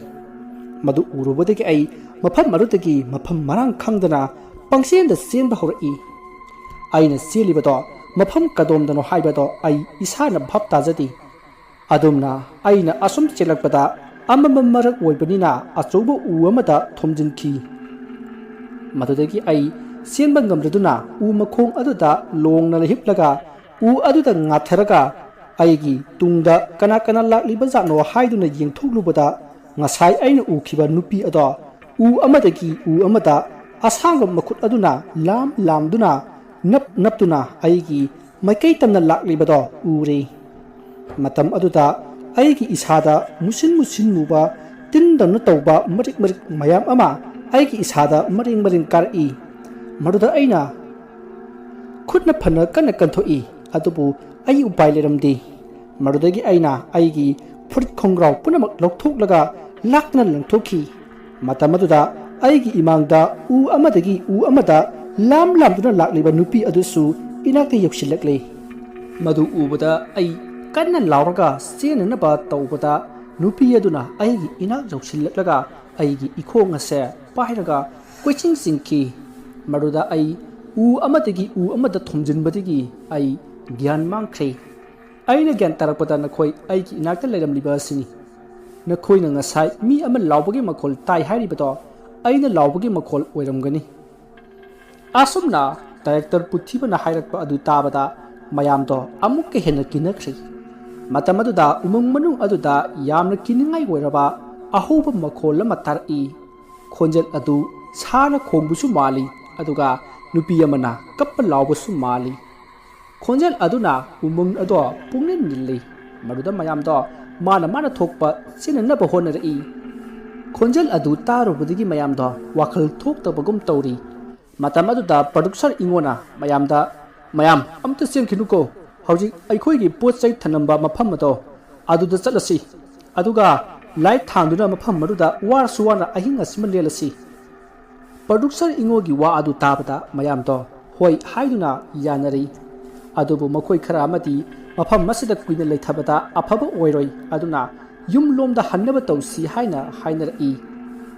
ꯃꯗꯨ ꯎꯔꯨꯕꯗꯒꯤ ꯑꯩ ꯃꯐꯝ ꯑꯗꯨꯗꯒꯤ ꯃꯐꯝ ꯃꯔꯥꯡ ꯈꯪꯗꯅ ꯄꯪꯆꯦꯟꯗ ꯆꯦꯟꯕ ꯍꯧꯔꯛꯏ꯫ ꯑꯩꯅ ꯆꯦꯜꯂꯤꯕꯗꯣ ꯃꯐꯝ ꯀꯗꯣꯝꯗꯅꯣ ꯍꯥꯏꯕꯗꯣ ꯑꯩ ꯏꯁꯥꯅ ꯚꯥꯞ ꯇꯥꯖꯗꯦ꯫ ꯑꯗꯨꯝꯅ ꯑꯩꯅ ꯑꯁꯨꯝ ꯆꯦꯜꯂꯛꯄꯗ ꯑꯃꯝꯕ ꯃꯔꯛ ꯑꯣꯏꯕꯅꯤꯅ ꯑꯆꯧꯕ ꯎ ꯑꯃꯗ ꯊꯣꯝꯖꯤꯟꯈꯤ꯫ ꯃꯗꯨꯗꯒꯤ ꯑꯩ ꯆꯦꯟꯕ ꯉꯝꯗꯗꯨꯅ ꯎ ꯃꯈꯣꯡ ꯑꯗꯨꯗ ꯂꯣꯡꯅ ꯍꯤꯞꯂꯒ ꯎ ꯑꯗꯨꯗ ꯉꯥꯊꯔꯒ ꯑꯩꯒꯤ ꯇꯨꯡꯗ ꯀꯅꯥ ꯀꯅꯥ ꯂꯥꯛꯂꯤꯕ ꯖꯥꯠꯅꯣ ꯍꯥꯏꯗꯨꯅ ꯌꯦꯡꯊꯣꯛꯂꯨꯕꯗ ꯉꯁꯥꯏ ꯑꯩꯅ ꯎꯈꯤꯕ ꯅꯨꯄꯤ ꯑꯗꯣ ꯎ ꯑꯃꯗꯒꯤ ꯎ ꯑꯃꯗ ꯑꯁꯥꯡꯕ ꯃꯈꯨꯠ ꯑꯗꯨꯅ ꯂꯥꯝ ꯂꯥꯝꯗꯨꯅ ꯅꯞ ꯅꯞꯇꯨꯅ ꯑꯩꯒꯤ ꯃꯥꯏꯀꯩ ꯇꯝꯅ ꯂꯥꯛꯂꯤꯕꯗꯣ ꯎꯔꯦ꯫ ꯃꯇꯝ ꯑꯗꯨꯗ ꯑꯩꯒꯤ ꯏꯁꯥꯗ ꯃꯨꯁꯤꯟ ꯃꯨꯁꯤꯟ ꯃꯨꯕ ꯇꯤꯟꯗꯧꯅ ꯇꯧꯕ ꯃꯔꯤꯛ ꯃꯔꯤꯛ ꯃꯌꯥꯝ ꯑꯃ ꯑꯩꯒꯤ ꯏꯁꯥꯗ ꯃꯔꯦꯡ ꯃꯔꯦꯡ ꯀꯥꯔꯛꯏ꯫ ꯃꯗꯨꯗ ꯑꯩꯅ ꯈꯨꯠꯅ ꯐꯅ ꯀꯟꯅ ꯀꯟꯊꯣꯛꯏ, ꯑꯗꯨꯕꯨ ꯑꯩ ꯎꯄꯥꯏ ꯂꯩꯔꯝꯗꯦ꯫ ꯃꯗꯨꯗꯒꯤ ꯑꯩꯅ ꯑꯩꯒꯤ ꯐꯨꯔꯤꯠ ꯈꯣꯡꯒ꯭ꯔꯥꯎ ꯄꯨꯝꯅꯃꯛ ꯂꯧꯊꯣꯛꯂꯒ ꯂꯥꯛꯇꯅ ꯂꯪꯊꯣꯛꯈꯤ꯫ ꯃꯇꯝ ꯑꯗꯨꯗ ꯑꯩꯒꯤ ꯏꯃꯥꯡꯗ ꯎ ꯑꯃꯗꯒꯤ ꯎ ꯑꯃꯗ ꯂꯥꯝ ꯂꯥꯝꯗꯨꯅ ꯂꯥꯛꯂꯤꯕ ꯅꯨꯄꯤ ꯑꯗꯨꯁꯨ ꯏꯅꯥꯛꯇ ꯌꯧꯁꯤꯜꯂꯛꯂꯦ꯫ ꯃꯗꯨ ꯎꯕꯗ ꯑꯩ ꯀꯟꯅ ꯂꯥꯎꯔꯒ ꯆꯦꯟꯅꯅꯕ ꯇꯧꯕꯗ ꯅꯨꯄꯤ ꯑꯗꯨꯅ ꯑꯩꯒꯤ ꯏꯅꯥꯛ ꯌꯧꯁꯤꯜꯂꯛꯂꯒ ꯑꯩꯒꯤ ꯏꯈꯣꯡ ꯑꯁꯦ ꯄꯥꯏꯔꯒ ꯀꯣꯏꯆꯤꯡ ꯆꯤꯡꯈꯤ꯫ ꯃꯗꯨꯗ ꯑꯩ ꯎ ꯑꯃꯗꯒꯤ ꯎ ꯑꯃꯗ ꯊꯣꯝꯖꯤꯟꯕꯗꯒꯤ ꯑꯩ ꯒ꯭ꯌꯥꯟ ꯃꯥꯡꯈ꯭ꯔꯦ꯫ ꯑꯩꯅ ꯒ꯭ꯌꯥꯟ ꯇꯥꯔꯛꯄꯗ ꯅꯈꯣꯏ ꯑꯩꯒꯤ ꯏꯅꯥꯛꯇ ꯂꯩꯔꯝꯂꯤꯕ ꯑꯁꯤꯅꯤ꯫ ꯅꯈꯣꯏꯅ ꯉꯁꯥꯏ ꯃꯤ ꯑꯃ ꯂꯥꯎꯕꯒꯤ ꯃꯈꯣꯜ ꯇꯥꯏ ꯍꯥꯏꯔꯤꯕꯗꯣ ꯑꯩꯅ ꯂꯥꯎꯕꯒꯤ ꯃꯈꯣꯜ ꯑꯣꯏꯔꯝꯒꯅꯤ꯫ ꯑꯁꯨꯝꯅ ꯗꯥꯏꯔꯦꯛꯇꯔ ꯄꯨꯊꯤꯕꯅ ꯍꯥꯏꯔꯛꯄ ꯑꯗꯨ ꯇꯥꯕꯗ ꯃꯌꯥꯝꯗꯣ ꯑꯃꯨꯛꯀ ꯍꯦꯟꯅ ꯀꯤꯅꯈ꯭ꯔꯦ꯫ ꯃꯇꯝ ꯑꯗꯨꯗ ꯎꯃꯪ ꯃꯅꯨꯡ ꯑꯗꯨꯗ ꯌꯥꯝꯅ ꯀꯤꯅꯤꯡꯉꯥꯏ ꯑꯣꯏꯔꯕ ꯑꯍꯧꯕ ꯃꯈꯣꯜ ꯑꯃ ꯇꯥꯔꯛꯏ꯫ ꯈꯣꯟꯖꯦꯜ ꯑꯗꯨ ꯁꯥꯅ ꯈꯣꯡꯕꯁꯨ ꯃꯥꯜꯂꯤ, ꯑꯗꯨꯒ ꯅꯨꯄꯤ ꯑꯃꯅ ꯀꯞꯄ ꯂꯥꯎꯕꯁꯨ ꯃꯥꯜꯂꯤ꯫ ꯈꯣꯟꯖꯦꯜ ꯑꯗꯨꯅ ꯎꯃꯪ ꯑꯗꯣ ꯄꯨꯡꯅꯤꯜ ꯅꯤꯜꯂꯤ꯫ ꯃꯗꯨꯗ ꯃꯌꯥꯝꯗꯣ ꯃꯥꯅ ꯃꯥꯅ ꯊꯣꯛꯄ ꯆꯦꯟꯅꯅꯕ ꯍꯣꯠꯅꯔꯛꯏ꯫ ꯈꯣꯟꯖꯦꯜ ꯑꯗꯨ ꯇꯥꯔꯨꯕꯗꯒꯤ ꯃꯌꯥꯝꯗꯣ ꯋꯥꯈꯜ ꯊꯣꯛꯇꯕꯒꯨꯝ ꯇꯧꯔꯤ꯫ ꯃꯇꯝ ꯑꯗꯨꯗ ꯄ꯭ꯔꯗ꯭ꯌꯨꯁꯔ ꯏꯉꯣꯅ ꯃꯌꯥꯝꯗ, "ꯃꯌꯥꯝ ꯑꯝꯇ ꯆꯦꯟꯈꯤꯅꯨꯀꯣ, ꯍꯧꯖꯤꯛ ꯑꯩꯈꯣꯏꯒꯤ ꯄꯣꯠ ꯆꯩ ꯊꯅꯝꯕ ꯃꯐꯝ ꯑꯗꯣ ꯑꯗꯨꯗ ꯆꯠꯂꯁꯤ, ꯑꯗꯨꯒ ꯂꯥꯏꯠ ꯊꯥꯟꯗꯨꯅ ꯃꯐꯝ ꯑꯗꯨꯗ ꯋꯥꯔꯁꯨ ꯋꯥꯅ ꯑꯍꯤꯡ ꯑꯁꯤꯃ ꯂꯦꯜꯂꯁꯤ"꯫ ꯄ꯭ꯔꯗ꯭ꯌꯨꯁꯔ ꯏꯉꯣꯒꯤ ꯋꯥ ꯑꯗꯨ ꯇꯥꯕꯗ ꯃꯌꯥꯝꯗꯣ ꯍꯣꯏ ꯍꯥꯏꯗꯨꯅ ꯌꯥꯅꯔꯤ꯫ ꯑꯗꯨꯕꯨ ꯃꯈꯣꯏ ꯈꯔ ꯑꯃꯗꯤ ꯃꯐꯝ ꯑꯁꯤꯗ ꯀꯨꯏꯅ ꯂꯩꯊꯕꯗ ꯑꯐꯕ ꯑꯣꯏꯔꯣꯏ, ꯑꯗꯨꯅ ꯌꯨꯝꯂꯣꯝꯗ ꯍꯟꯅꯕ ꯇꯧꯁꯤ ꯍꯥꯏꯅ ꯍꯥꯏꯅꯔꯛꯏ꯫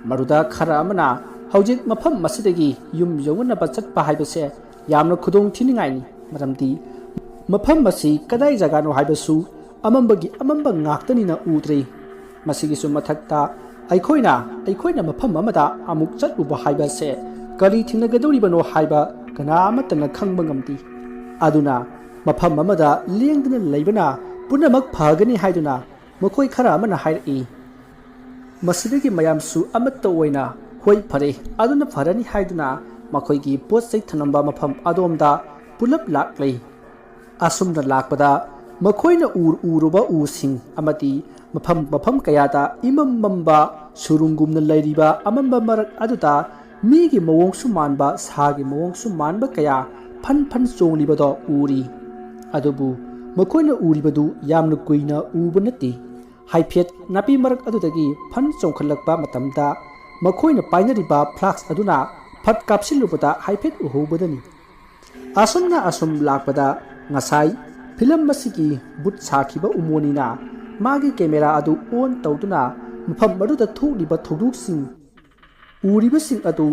ꯃꯗꯨꯗ ꯈꯔ ꯑꯃꯅ ꯍꯧꯖꯤꯛ ꯃꯐꯝ ꯑꯁꯤꯗꯒꯤ ꯌꯨꯝ ꯌꯧꯅꯅꯕ ꯆꯠꯄ ꯍꯥꯏꯕꯁꯦ ꯌꯥꯝꯅ ꯈꯨꯗꯣꯡ ꯊꯤꯅꯤꯡꯉꯥꯏꯅꯤ, ꯃꯔꯝꯗꯤ ꯃꯐꯝ ꯑꯁꯤ ꯀꯗꯥꯏ ꯖꯒꯥꯅꯣ ꯍꯥꯏꯕꯁꯨ ꯑꯃꯝꯕꯒꯤ ꯑꯃꯝꯕ ꯉꯥꯛꯇꯅꯤꯅ ꯎꯗ꯭ꯔꯦ꯫ ꯃꯁꯤꯒꯤꯁꯨ ꯃꯊꯛꯇ ꯑꯩꯈꯣꯏꯅ, ꯑꯩꯈꯣꯏꯅ ꯃꯐꯝ ꯑꯃꯗ ꯑꯃꯨꯛ ꯆꯠꯂꯨꯕ ꯍꯥꯏꯕ ꯑꯁꯦ ꯀꯔꯤ ꯊꯦꯡꯅꯒꯗꯧꯔꯤꯕꯅꯣ ꯍꯥꯏꯕ ꯀꯅꯥ ꯑꯃꯠꯇꯅ ꯈꯪꯕ ꯉꯝꯗꯦ꯫ ꯑꯗꯨꯅ ꯃꯐꯝ ꯑꯃꯗ ꯂꯦꯡꯗꯅ ꯂꯩꯕꯅ ꯄꯨꯝꯅꯃꯛ ꯐꯒꯅꯤ ꯍꯥꯏꯗꯨꯅ ꯃꯈꯣꯏ ꯈꯔ ꯑꯃꯅ ꯍꯥꯏꯔꯛꯏ꯫ ꯃꯁꯤꯗꯒꯤ ꯃꯌꯥꯝꯁꯨ ꯑꯃꯠꯇ ꯑꯣꯏꯅ, "ꯍꯣꯏ, ꯐꯔꯦ, ꯑꯗꯨꯅ ꯐꯔꯅꯤ" ꯍꯥꯏꯗꯨꯅ ꯃꯈꯣꯏꯒꯤ ꯄꯣꯠ ꯆꯩ ꯊꯅꯝꯕ ꯃꯐꯝ ꯑꯗꯣꯝꯗ ꯄꯨꯂꯞ ꯂꯥꯛꯂꯦ꯫ ꯑꯁꯨꯝꯅ ꯂꯥꯛꯄꯗ ꯃꯈꯣꯏꯅ ꯎꯔ ꯎꯔꯨꯕ ꯎꯁꯤꯡ ꯑꯃꯗꯤ ꯃꯐꯝ ꯃꯐꯝ ꯀꯌꯥꯗ ꯏꯃꯝ ꯃꯝꯕ ꯁꯨꯔꯨꯡꯒꯨꯝꯅ ꯂꯩꯔꯤꯕ ꯑꯃꯝꯕ ꯃꯔꯛ ꯑꯗꯨꯗ ꯃꯤꯒꯤ ꯃꯑꯣꯡꯁꯨ ꯃꯥꯟꯕ, ꯁꯥꯒꯤ ꯃꯑꯣꯡꯁꯨ ꯃꯥꯟꯕ ꯀꯌꯥ ꯐꯟ ꯐꯟ ꯆꯣꯡꯂꯤꯕꯗꯣ ꯎꯔꯤ꯫ ꯑꯗꯨꯕꯨ ꯃꯈꯣꯏꯅ ꯎꯔꯤꯕꯗꯨ ꯌꯥꯝꯅ ꯀꯨꯏꯅ ꯎꯕ ꯅꯠꯇꯦ꯫ ꯍꯥꯏꯐꯦꯠ ꯅꯥꯄꯤ ꯃꯔꯛ ꯑꯗꯨꯗꯒꯤ ꯐꯟ ꯆꯣꯡꯈꯠꯂꯛꯄ ꯃꯇꯝꯗ ꯃꯈꯣꯏꯅ ꯄꯥꯏꯅꯔꯤꯕ ꯐ꯭ꯂꯥꯛꯁ ꯑꯗꯨꯅ ꯐꯠ ꯀꯥꯞꯁꯤꯜꯂꯨꯕꯗ ꯍꯥꯏꯐꯦꯠ ꯎꯍꯧꯕꯗꯅꯤ꯫ ꯑꯁꯨꯝꯅ ꯑꯁꯨꯝ ꯂꯥꯛꯄꯗ ꯉꯁꯥꯏ ꯐꯤꯂꯝ ꯑꯁꯤꯒꯤ ꯚꯨꯠ ꯁꯥꯈꯤꯕ ꯎꯃꯣꯅꯤꯅ ꯃꯥꯒꯤ ꯀꯦꯃꯦꯔꯥ ꯑꯗꯨ ꯑꯣꯟ ꯇꯧꯗꯨꯅ ꯃꯐꯝ ꯑꯗꯨꯗ ꯊꯣꯛꯂꯤꯕ ꯊꯧꯗꯣꯛꯁꯤꯡ, ꯎꯔꯤꯕꯁꯤꯡ ꯑꯗꯨ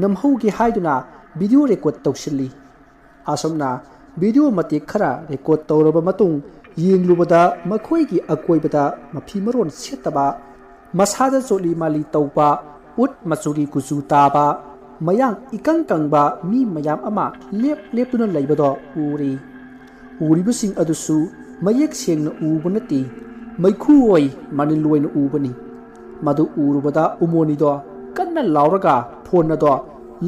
ꯅꯝꯍꯧꯒꯦ ꯍꯥꯏꯗꯨꯅ ꯚꯤꯗꯤꯑꯣ ꯔꯦꯀꯣꯔꯗ ꯇꯧꯁꯤꯜꯂꯤ꯫ ꯑꯁꯨꯝꯅ ꯚꯤꯗꯤꯑꯣ ꯃꯇꯦꯛ ꯈꯔ ꯔꯦꯀꯣꯔꯗ ꯇꯧꯔꯕ ꯃꯇꯨꯡ ꯌꯦꯡꯂꯨꯕꯗ ꯃꯈꯣꯏꯒꯤ ꯑꯀꯣꯏꯕꯗ ꯃꯐꯤ ꯃꯔꯣꯟ ꯁꯦꯠꯇꯕ, ꯃꯁꯥꯗ ꯆꯣꯠꯂꯤ ꯃꯥꯜꯂꯤ ꯇꯧꯕ, ꯎꯠ ꯃꯆꯨꯒꯤ ꯀꯨꯆꯨ ꯇꯥꯕ, ꯃꯌꯥꯡ ꯏꯀꯪ ꯀꯪꯕ ꯃꯤ ꯃꯌꯥꯝ ꯑꯃ ꯂꯦꯞ ꯂꯦꯞꯇꯨꯅ ꯂꯩꯕꯗꯣ ꯎꯔꯤ꯫ ꯎꯔꯤꯕꯁꯤꯡ ꯑꯗꯨꯁꯨ ꯃꯌꯦꯛ ꯁꯦꯡꯅ ꯎꯕ ꯅꯠꯇꯦ, ꯃꯩꯈꯨ ꯑꯣꯏ ꯃꯅꯤꯜ ꯑꯣꯏꯅ ꯎꯕꯅꯤ꯫ ꯃꯗꯨ ꯎꯔꯨꯕꯗ ꯎꯃꯣꯅꯤꯗꯣ ꯀꯟꯅ ꯂꯥꯎꯔꯒ ꯐꯣꯟ ꯑꯗꯣ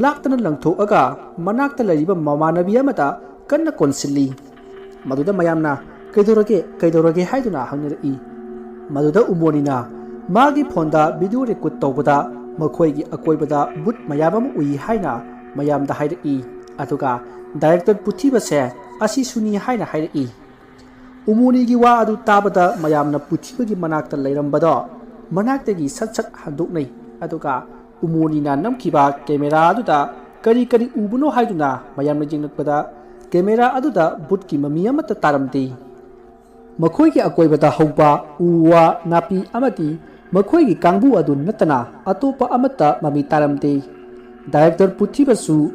ꯂꯥꯛꯇꯅ ꯂꯪꯊꯣꯛꯑꯒ ꯃꯅꯥꯛꯇ ꯂꯩꯔꯤꯕ ꯃꯃꯥꯟꯅꯕꯤ ꯑꯃꯗ ꯀꯟꯅ ꯀꯣꯟꯁꯤꯜꯂꯤ꯫ ꯃꯗꯨꯗ ꯃꯌꯥꯝꯅ "ꯀꯩꯗꯧꯔꯒꯦ, ꯀꯩꯗꯧꯔꯒꯦ?" ꯍꯥꯏꯗꯨꯅ ꯍꯪꯅꯔꯛꯏ꯫ ꯃꯗꯨꯗ ꯎꯃꯣꯅꯤꯅ ꯃꯥꯒꯤ ꯐꯣꯟꯗ ꯚꯤꯗꯤꯑꯣ ꯔꯦꯀꯣꯔꯗ ꯇꯧꯕꯗ ꯃꯈꯣꯏꯒꯤ ꯑꯀꯣꯏꯕꯗ ꯚꯨꯠ ꯃꯌꯥꯝ ꯑꯃ ꯎꯏ ꯍꯥꯏꯅ ꯃꯌꯥꯝꯗ ꯍꯥꯏꯔꯛꯏ꯫ ꯑꯗꯨꯒ ꯗꯥꯏꯔꯦꯛꯇꯔ ꯄꯨꯊꯤꯕꯁꯦ ꯑꯁꯤꯁꯨꯅꯤ ꯍꯥꯏꯅ ꯍꯥꯏꯔꯛꯏ꯫ ꯎꯃꯣꯅꯤꯒꯤ ꯋꯥ ꯑꯗꯨ ꯇꯥꯕꯗ ꯃꯌꯥꯝꯅ ꯄꯨꯊꯤꯕꯒꯤ ꯃꯅꯥꯛꯇ ꯂꯩꯔꯝꯕꯗꯣ ꯃꯅꯥꯛꯇꯒꯤ ꯁꯠ ꯁꯠ ꯍꯟꯗꯣꯛꯅꯩ꯫ ꯑꯗꯨꯒ ꯎꯃꯣꯅꯤꯅ ꯅꯝꯈꯤꯕ ꯀꯦꯃꯦꯔꯥ ꯑꯗꯨꯗ ꯀꯔꯤ ꯀꯔꯤ ꯎꯕꯅꯣ ꯍꯥꯏꯗꯨꯅ ꯃꯌꯥꯝꯅ ꯌꯦꯡꯂꯛꯄꯗ ꯀꯦꯃꯦꯔꯥ ꯑꯗꯨꯗ ꯚꯨꯠꯀꯤ ꯃꯃꯤ ꯑꯃꯠꯇ ꯇꯥꯔꯝꯗꯦ꯫ ꯃꯈꯣꯏꯒꯤ ꯑꯀꯣꯏꯕꯗ ꯍꯧꯕ ꯎ ꯋꯥ, ꯅꯥꯄꯤ ꯑꯃꯗꯤ ꯃꯈꯣꯏꯒꯤ ꯀꯥꯡꯕꯨ ꯑꯗꯨ ꯅꯠꯇꯅ ꯑꯇꯣꯞꯄ ꯑꯃꯠꯇ ꯃꯃꯤ ꯇꯥꯔꯝꯗꯦ꯫ ꯗꯥꯏꯔꯦꯛꯇꯔ ꯄꯨꯊꯤꯕꯁꯨ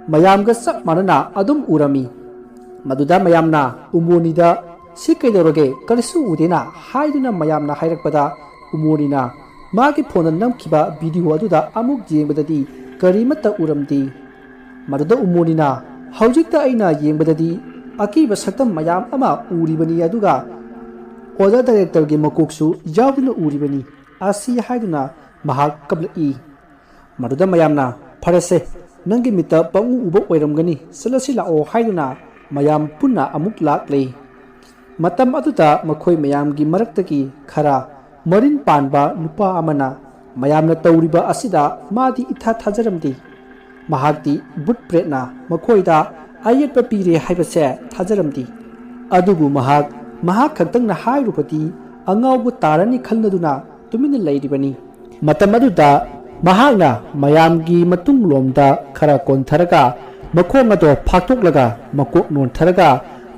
ꯃꯌꯥꯝꯒ ꯆꯞ ꯃꯥꯟꯅꯅ ꯑꯗꯨꯝ ꯎꯔꯝꯃꯤ꯫ ꯃꯗꯨꯗ ꯃꯌꯥꯝꯅ ꯎꯃꯣꯅꯤꯗ "ꯁꯤ ꯀꯩꯗꯧꯔꯒꯦ? ꯀꯔꯤꯁꯨ ꯎꯗꯦꯅ" ꯍꯥꯏꯗꯨꯅ ꯃꯌꯥꯝꯅ ꯍꯥꯏꯔꯛꯄꯗ, ꯎꯃꯣꯅꯤꯅ ꯃꯥꯒꯤ ꯐꯣꯟꯗ ꯅꯝꯈꯤꯕ ꯚꯤꯗꯤꯑꯣ ꯑꯗꯨꯗ ꯑꯃꯨꯛ ꯌꯦꯡꯕꯗꯗꯤ ꯀꯔꯤꯃꯠꯇ ꯎꯔꯝꯗꯦ꯫ ꯃꯗꯨꯗ ꯎꯃꯣꯅꯤꯅ, "ꯍꯧꯖꯤꯛꯇ ꯑꯩꯅ ꯌꯦꯡꯕꯗꯗꯤ ꯑꯀꯤꯕ ꯁꯛꯇꯝ ꯃꯌꯥꯝ ꯑꯃ ꯎꯔꯤꯕꯅꯤ, ꯑꯗꯨꯒ ꯑꯣꯖꯥ ꯗꯥꯏꯔꯦꯛꯇꯔꯒꯤ ꯃꯀꯣꯛꯁꯨ ꯌꯥꯎꯗꯨꯅ ꯎꯔꯤꯕꯅꯤ" ꯑꯁꯤ ꯍꯥꯏꯗꯨꯅ ꯃꯍꯥꯛ ꯀꯞꯂꯛꯏ꯫ ꯃꯗꯨꯗ ꯃꯌꯥꯝꯅ, "ꯐꯔꯦꯁꯦ, ꯅꯪꯒꯤ ꯃꯤꯠꯇ ꯄꯪꯎ ꯎꯕ ꯑꯣꯏꯔꯝꯒꯅꯤ, ꯆꯠꯂꯁꯤ ꯂꯥꯛꯑꯣ" ꯍꯥꯏꯗꯨꯅ ꯃꯌꯥꯝ ꯄꯨꯟꯅ ꯑꯃꯨꯛ ꯂꯥꯛꯂꯦ꯫ ꯃꯇꯝ ꯑꯗꯨꯗ ꯃꯈꯣꯏ ꯃꯌꯥꯝꯒꯤ ꯃꯔꯛꯇꯒꯤ ꯈꯔ ꯃꯔꯤꯟ ꯄꯥꯟꯕ ꯅꯨꯄꯥ ꯑꯃꯅ ꯃꯌꯥꯝꯅ ꯇꯧꯔꯤꯕ ꯑꯁꯤꯗ ꯃꯥꯗꯤ ꯏꯊꯥ ꯊꯥꯖꯔꯝꯗꯦ꯫ ꯃꯍꯥꯛꯇꯤ ꯚꯨꯠ ꯄ꯭ꯔꯦꯠꯅ ꯃꯈꯣꯏꯗ ꯑꯌꯦꯠꯄ ꯄꯤꯔꯦ ꯍꯥꯏꯕꯁꯦ ꯊꯥꯖꯔꯝꯗꯦ꯫ ꯑꯗꯨꯕꯨ ꯃꯍꯥꯛ, ꯃꯍꯥꯛ ꯈꯛꯇꯪꯅ ꯍꯥꯏꯔꯨꯕꯗꯤ ꯑꯉꯥꯎꯕ ꯇꯥꯔꯅꯤ ꯈꯟꯂꯗꯨꯅ ꯇꯨꯃꯤꯟꯅ ꯂꯩꯔꯤꯕꯅꯤ꯫ ꯃꯇꯝ ꯑꯗꯨꯗ ꯃꯍꯥꯛꯅ ꯃꯌꯥꯝꯒꯤ ꯃꯇꯨꯡꯂꯣꯝꯗ ꯈꯔ ꯀꯣꯟꯊꯔꯒ ꯃꯈꯣꯡ ꯑꯗꯣ ꯐꯥꯛꯇꯣꯛꯂꯒ ꯃꯀꯣꯛ ꯅꯣꯟꯊꯔꯒ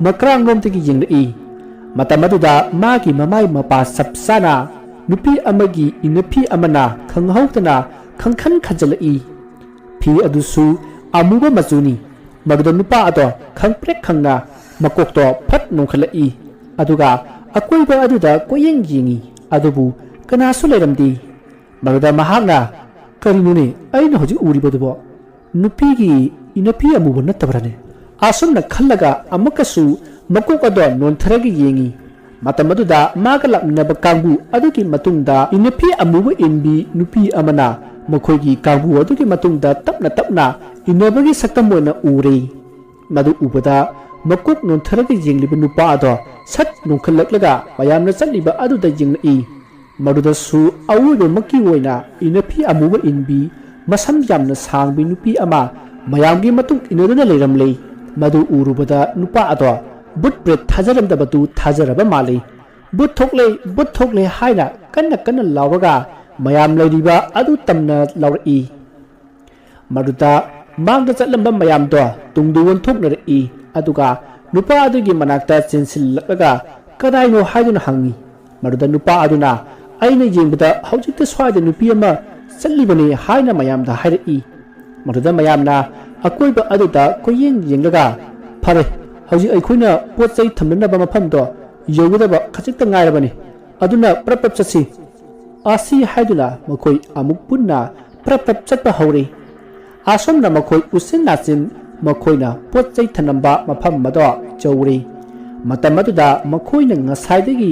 ꯃꯀ꯭ꯔꯥꯡꯂꯣꯝꯗꯒꯤ ꯌꯦꯡꯂꯛꯏ꯫ ꯃꯇꯝ ꯑꯗꯨꯗ ꯃꯥꯒꯤ ꯃꯃꯥꯏ ꯃꯄꯥ ꯆꯞ ꯆꯥꯅ ꯅꯨꯄꯤ ꯑꯃꯒꯤ ꯏꯅꯐꯤ ꯑꯃꯅ ꯈꯪꯍꯧꯗꯅ ꯈꯪꯈꯟ ꯈꯟꯖꯤꯜꯂꯛꯏ꯫ ꯐꯤ ꯑꯗꯨꯁꯨ ꯑꯃꯨꯕ ꯃꯆꯨꯅꯤ꯫ ꯃꯗꯨꯗ ꯅꯨꯄꯥ ꯑꯗꯣ ꯈꯪꯄ꯭ꯔꯦꯛ ꯈꯪꯅ ꯃꯀꯣꯛꯇꯣ ꯐꯠ ꯅꯣꯡꯈꯠꯂꯛꯏ꯫ ꯑꯗꯨꯒ ꯑꯀꯣꯏꯕ ꯑꯗꯨꯗ ꯀꯣꯏꯌꯦꯡ ꯌꯦꯡꯉꯤ꯫ ꯑꯗꯨꯕꯨ ꯀꯅꯥꯁꯨ ꯂꯩꯔꯝꯗꯦ꯫ ꯃꯗꯨꯗ ꯃꯍꯥꯛꯅ, "ꯀꯔꯤꯅꯣꯅꯦ ꯑꯩꯅ ꯍꯧꯖꯤꯛ ꯎꯔꯤꯕꯗꯨꯕꯣ? ꯅꯨꯄꯤꯒꯤ ꯏꯅꯐꯤ ꯑꯃꯨꯕ ꯅꯠꯇꯕ꯭ꯔꯅꯦ?" ꯑꯁꯨꯝꯅ ꯈꯜꯂꯒ ꯑꯃꯨꯛꯀꯁꯨ ꯃꯀꯣꯛ ꯑꯗꯣ ꯅꯣꯟꯊꯔꯒ ꯌꯦꯡꯉꯤ꯫ ꯃꯇꯝ ꯑꯗꯨꯗ ꯃꯥꯒ ꯂꯥꯛꯃꯤꯟꯅꯕ ꯀꯥꯡꯕꯨ ꯑꯗꯨꯒꯤ ꯃꯇꯨꯡꯗ ꯏꯅꯐꯤ ꯑꯃꯨꯕ ꯏꯟꯕꯤ ꯅꯨꯄꯤ ꯑꯃꯅ ꯃꯈꯣꯏꯒꯤ ꯀꯥꯡꯕꯨ ꯑꯗꯨꯒꯤ ꯃꯇꯨꯡꯗ ꯇꯞꯅ ꯇꯞꯅ ꯏꯟꯅꯕꯒꯤ ꯁꯛꯇꯝ ꯑꯣꯏꯅ ꯎꯔꯦ꯫ ꯃꯗꯨ ꯎꯕꯗ ꯃꯀꯣꯛ ꯅꯣꯟꯊꯔꯒ ꯌꯦꯡꯂꯤꯕ ꯅꯨꯄꯥ ꯑꯗꯣ ꯁꯠ ꯅꯣꯟꯈꯠꯂꯛꯂꯒ ꯃꯌꯥꯝꯅ ꯆꯠꯂꯤꯕ ꯑꯗꯨꯗ ꯌꯦꯡꯂꯛꯏ꯫ ꯃꯗꯨꯗꯁꯨ ꯑꯋꯣꯏꯕꯃꯛꯀꯤ ꯑꯣꯏꯅ ꯏꯅꯐꯤ ꯑꯃꯨꯕ ꯏꯟꯕꯤ, ꯃꯁꯝ ꯌꯥꯝꯅ ꯁꯥꯡꯕꯤ ꯅꯨꯄꯤ ꯑꯃ ꯃꯌꯥꯝꯒꯤ ꯃꯇꯨꯡ ꯏꯟꯅꯗꯨꯅ ꯂꯩꯔꯝꯂꯦ꯫ ꯃꯗꯨ ꯎꯔꯨꯕꯗ ꯅꯨꯄꯥ ꯑꯗꯣ ꯚꯨꯠ ꯄ꯭ꯔꯦꯠ ꯊꯥꯖꯔꯝꯗꯕꯗꯨ ꯊꯥꯖꯔꯕ ꯃꯥꯜꯂꯤ꯫ "ꯚꯨꯠ ꯊꯣꯛꯂꯦ, ꯚꯨꯠ ꯊꯣꯛꯂꯦ" ꯍꯥꯏꯅ ꯀꯟꯅ ꯀꯟꯅ ꯂꯥꯎꯔꯒ ꯃꯌꯥꯝ ꯂꯩꯔꯤꯕ ꯑꯗꯨ ꯇꯝꯅ ꯂꯥꯎꯔꯛꯏ꯫ ꯃꯗꯨꯗ ꯃꯥꯡꯗ ꯆꯠꯂꯝꯕ ꯃꯌꯥꯝꯗꯣ ꯇꯨꯡꯗ ꯑꯣꯟꯊꯣꯛꯅꯔꯛꯏ꯫ ꯑꯗꯨꯒ ꯅꯨꯄꯥ ꯑꯗꯨꯒꯤ ꯃꯅꯥꯛꯇ ꯆꯦꯟꯁꯤꯜꯂꯛꯂꯒ "ꯀꯗꯥꯏꯅꯣ?" ꯍꯥꯏꯗꯨꯅ ꯍꯪꯉꯤ꯫ ꯃꯗꯨꯗ ꯅꯨꯄꯥ ꯑꯗꯨꯅ, "ꯑꯩꯅ ꯌꯦꯡꯕꯗ ꯍꯧꯖꯤꯛꯇ ꯁ꯭ꯋꯥꯏꯗ ꯅꯨꯄꯤ ꯑꯃ ꯆꯠꯂꯤꯕꯅꯤ" ꯍꯥꯏꯅ ꯃꯌꯥꯝꯗ ꯍꯥꯏꯔꯛꯏ꯫ ꯃꯗꯨꯗ ꯃꯌꯥꯝꯅ ꯑꯀꯣꯏꯕ ꯑꯗꯨꯗ ꯀꯣꯏꯌꯦꯡ ꯌꯦꯡꯂꯒ, "ꯐꯔꯦ, ꯍꯧꯖꯤꯛ ꯑꯩꯈꯣꯏꯅ ꯄꯣꯠ ꯆꯩ ꯊꯝꯅꯅꯕ ꯃꯐꯝꯗꯣ ꯌꯧꯒꯗꯕ ꯈꯖꯤꯛꯇ ꯉꯥꯏꯔꯕꯅꯤ, ꯑꯗꯨꯅ ꯄ꯭ꯔꯞ ꯄ꯭ꯔꯞ ꯆꯠꯁꯤ" ꯑꯁꯤ ꯍꯥꯏꯗꯨꯅ ꯃꯈꯣꯏ ꯑꯃꯨꯛ ꯄꯨꯟꯅ ꯄ꯭ꯔꯞ ꯄ꯭ꯔꯞ ꯆꯠꯄ ꯍꯧꯔꯦ꯫ ꯑꯁꯨꯝꯅ ꯃꯈꯣꯏ ꯎꯆꯤꯟ ꯅꯥꯆꯤꯟ ꯃꯈꯣꯏꯅ ꯄꯣꯠ ꯆꯩ ꯊꯅꯝꯕ ꯃꯐꯝ ꯑꯗꯣ ꯌꯧꯔꯦ꯫ ꯃꯇꯝ ꯑꯗꯨꯗ ꯃꯈꯣꯏꯅ ꯉꯁꯥꯏꯗꯒꯤ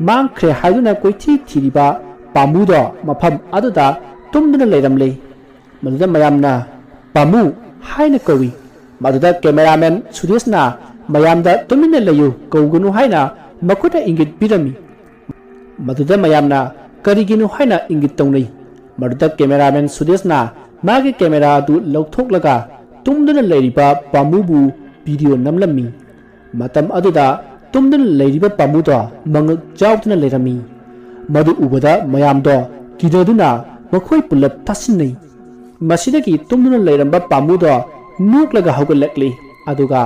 ꯃꯥꯡꯈ꯭ꯔꯦ ꯍꯥꯏꯗꯨꯅ ꯀꯣꯏꯊꯤ ꯊꯤꯔꯤꯕ ꯄꯥꯝꯃꯨꯗꯣ ꯃꯐꯝ ꯑꯗꯨꯗ ꯇꯨꯝꯗꯨꯅ ꯂꯩꯔꯝꯂꯦ꯫ ꯃꯗꯨꯗ ꯃꯌꯥꯝꯅ "ꯄꯥꯝꯃꯨ" ꯍꯥꯏꯅ ꯀꯧꯏ꯫ ꯃꯗꯨꯗ ꯀꯦꯃꯦꯔꯥꯃꯦꯟ ꯁꯨꯔꯦꯁꯅ ꯃꯌꯥꯝꯗ "ꯇꯨꯃꯤꯟꯅ ꯂꯩꯌꯨ, ꯀꯧꯒꯅꯨ" ꯍꯥꯏꯅ ꯃꯈꯨꯠꯅ ꯏꯪꯒꯤꯠ ꯄꯤꯔꯝꯃꯤ꯫ ꯃꯗꯨꯗ ꯃꯌꯥꯝꯅ "ꯀꯔꯤꯒꯤꯅꯣ?" ꯍꯥꯏꯅ ꯏꯪꯒꯤꯠ ꯇꯧꯅꯩ꯫ ꯃꯗꯨꯗ ꯀꯦꯃꯦꯔꯥꯃꯦꯟ ꯁꯨꯔꯦꯁꯅ ꯃꯥꯒꯤ ꯀꯦꯃꯦꯔꯥ ꯑꯗꯨ ꯂꯧꯊꯣꯛꯂꯒ ꯇꯨꯝꯗꯨꯅ ꯂꯩꯔꯤꯕ ꯄꯥꯝꯃꯨꯕꯨ ꯚꯤꯗꯤꯑꯣ ꯅꯝꯂꯝꯃꯤ꯫ ꯃꯇꯝ ꯑꯗꯨꯗ ꯇꯨꯝꯗꯨꯅ ꯂꯩꯔꯤꯕ ꯄꯥꯝꯃꯨꯗꯣ ꯃꯉꯛ ꯆꯥꯎꯗꯨꯅ ꯂꯩꯔꯝꯃꯤ꯫ ꯃꯗꯨ ꯎꯕꯗ ꯃꯌꯥꯝꯗꯣ ꯀꯤꯅꯗꯨꯅ ꯃꯈꯣꯏ ꯄꯨꯂꯞ ꯇꯥꯁꯤꯟꯅꯩ꯫ ꯃꯁꯤꯗꯒꯤ ꯇꯨꯝꯗꯨꯅ ꯂꯩꯔꯝꯕ ꯄꯥꯝꯃꯨꯗꯣ ꯅꯣꯛꯂꯒ ꯍꯧꯒꯠꯂꯛꯂꯤ꯫ ꯑꯗꯨꯒ,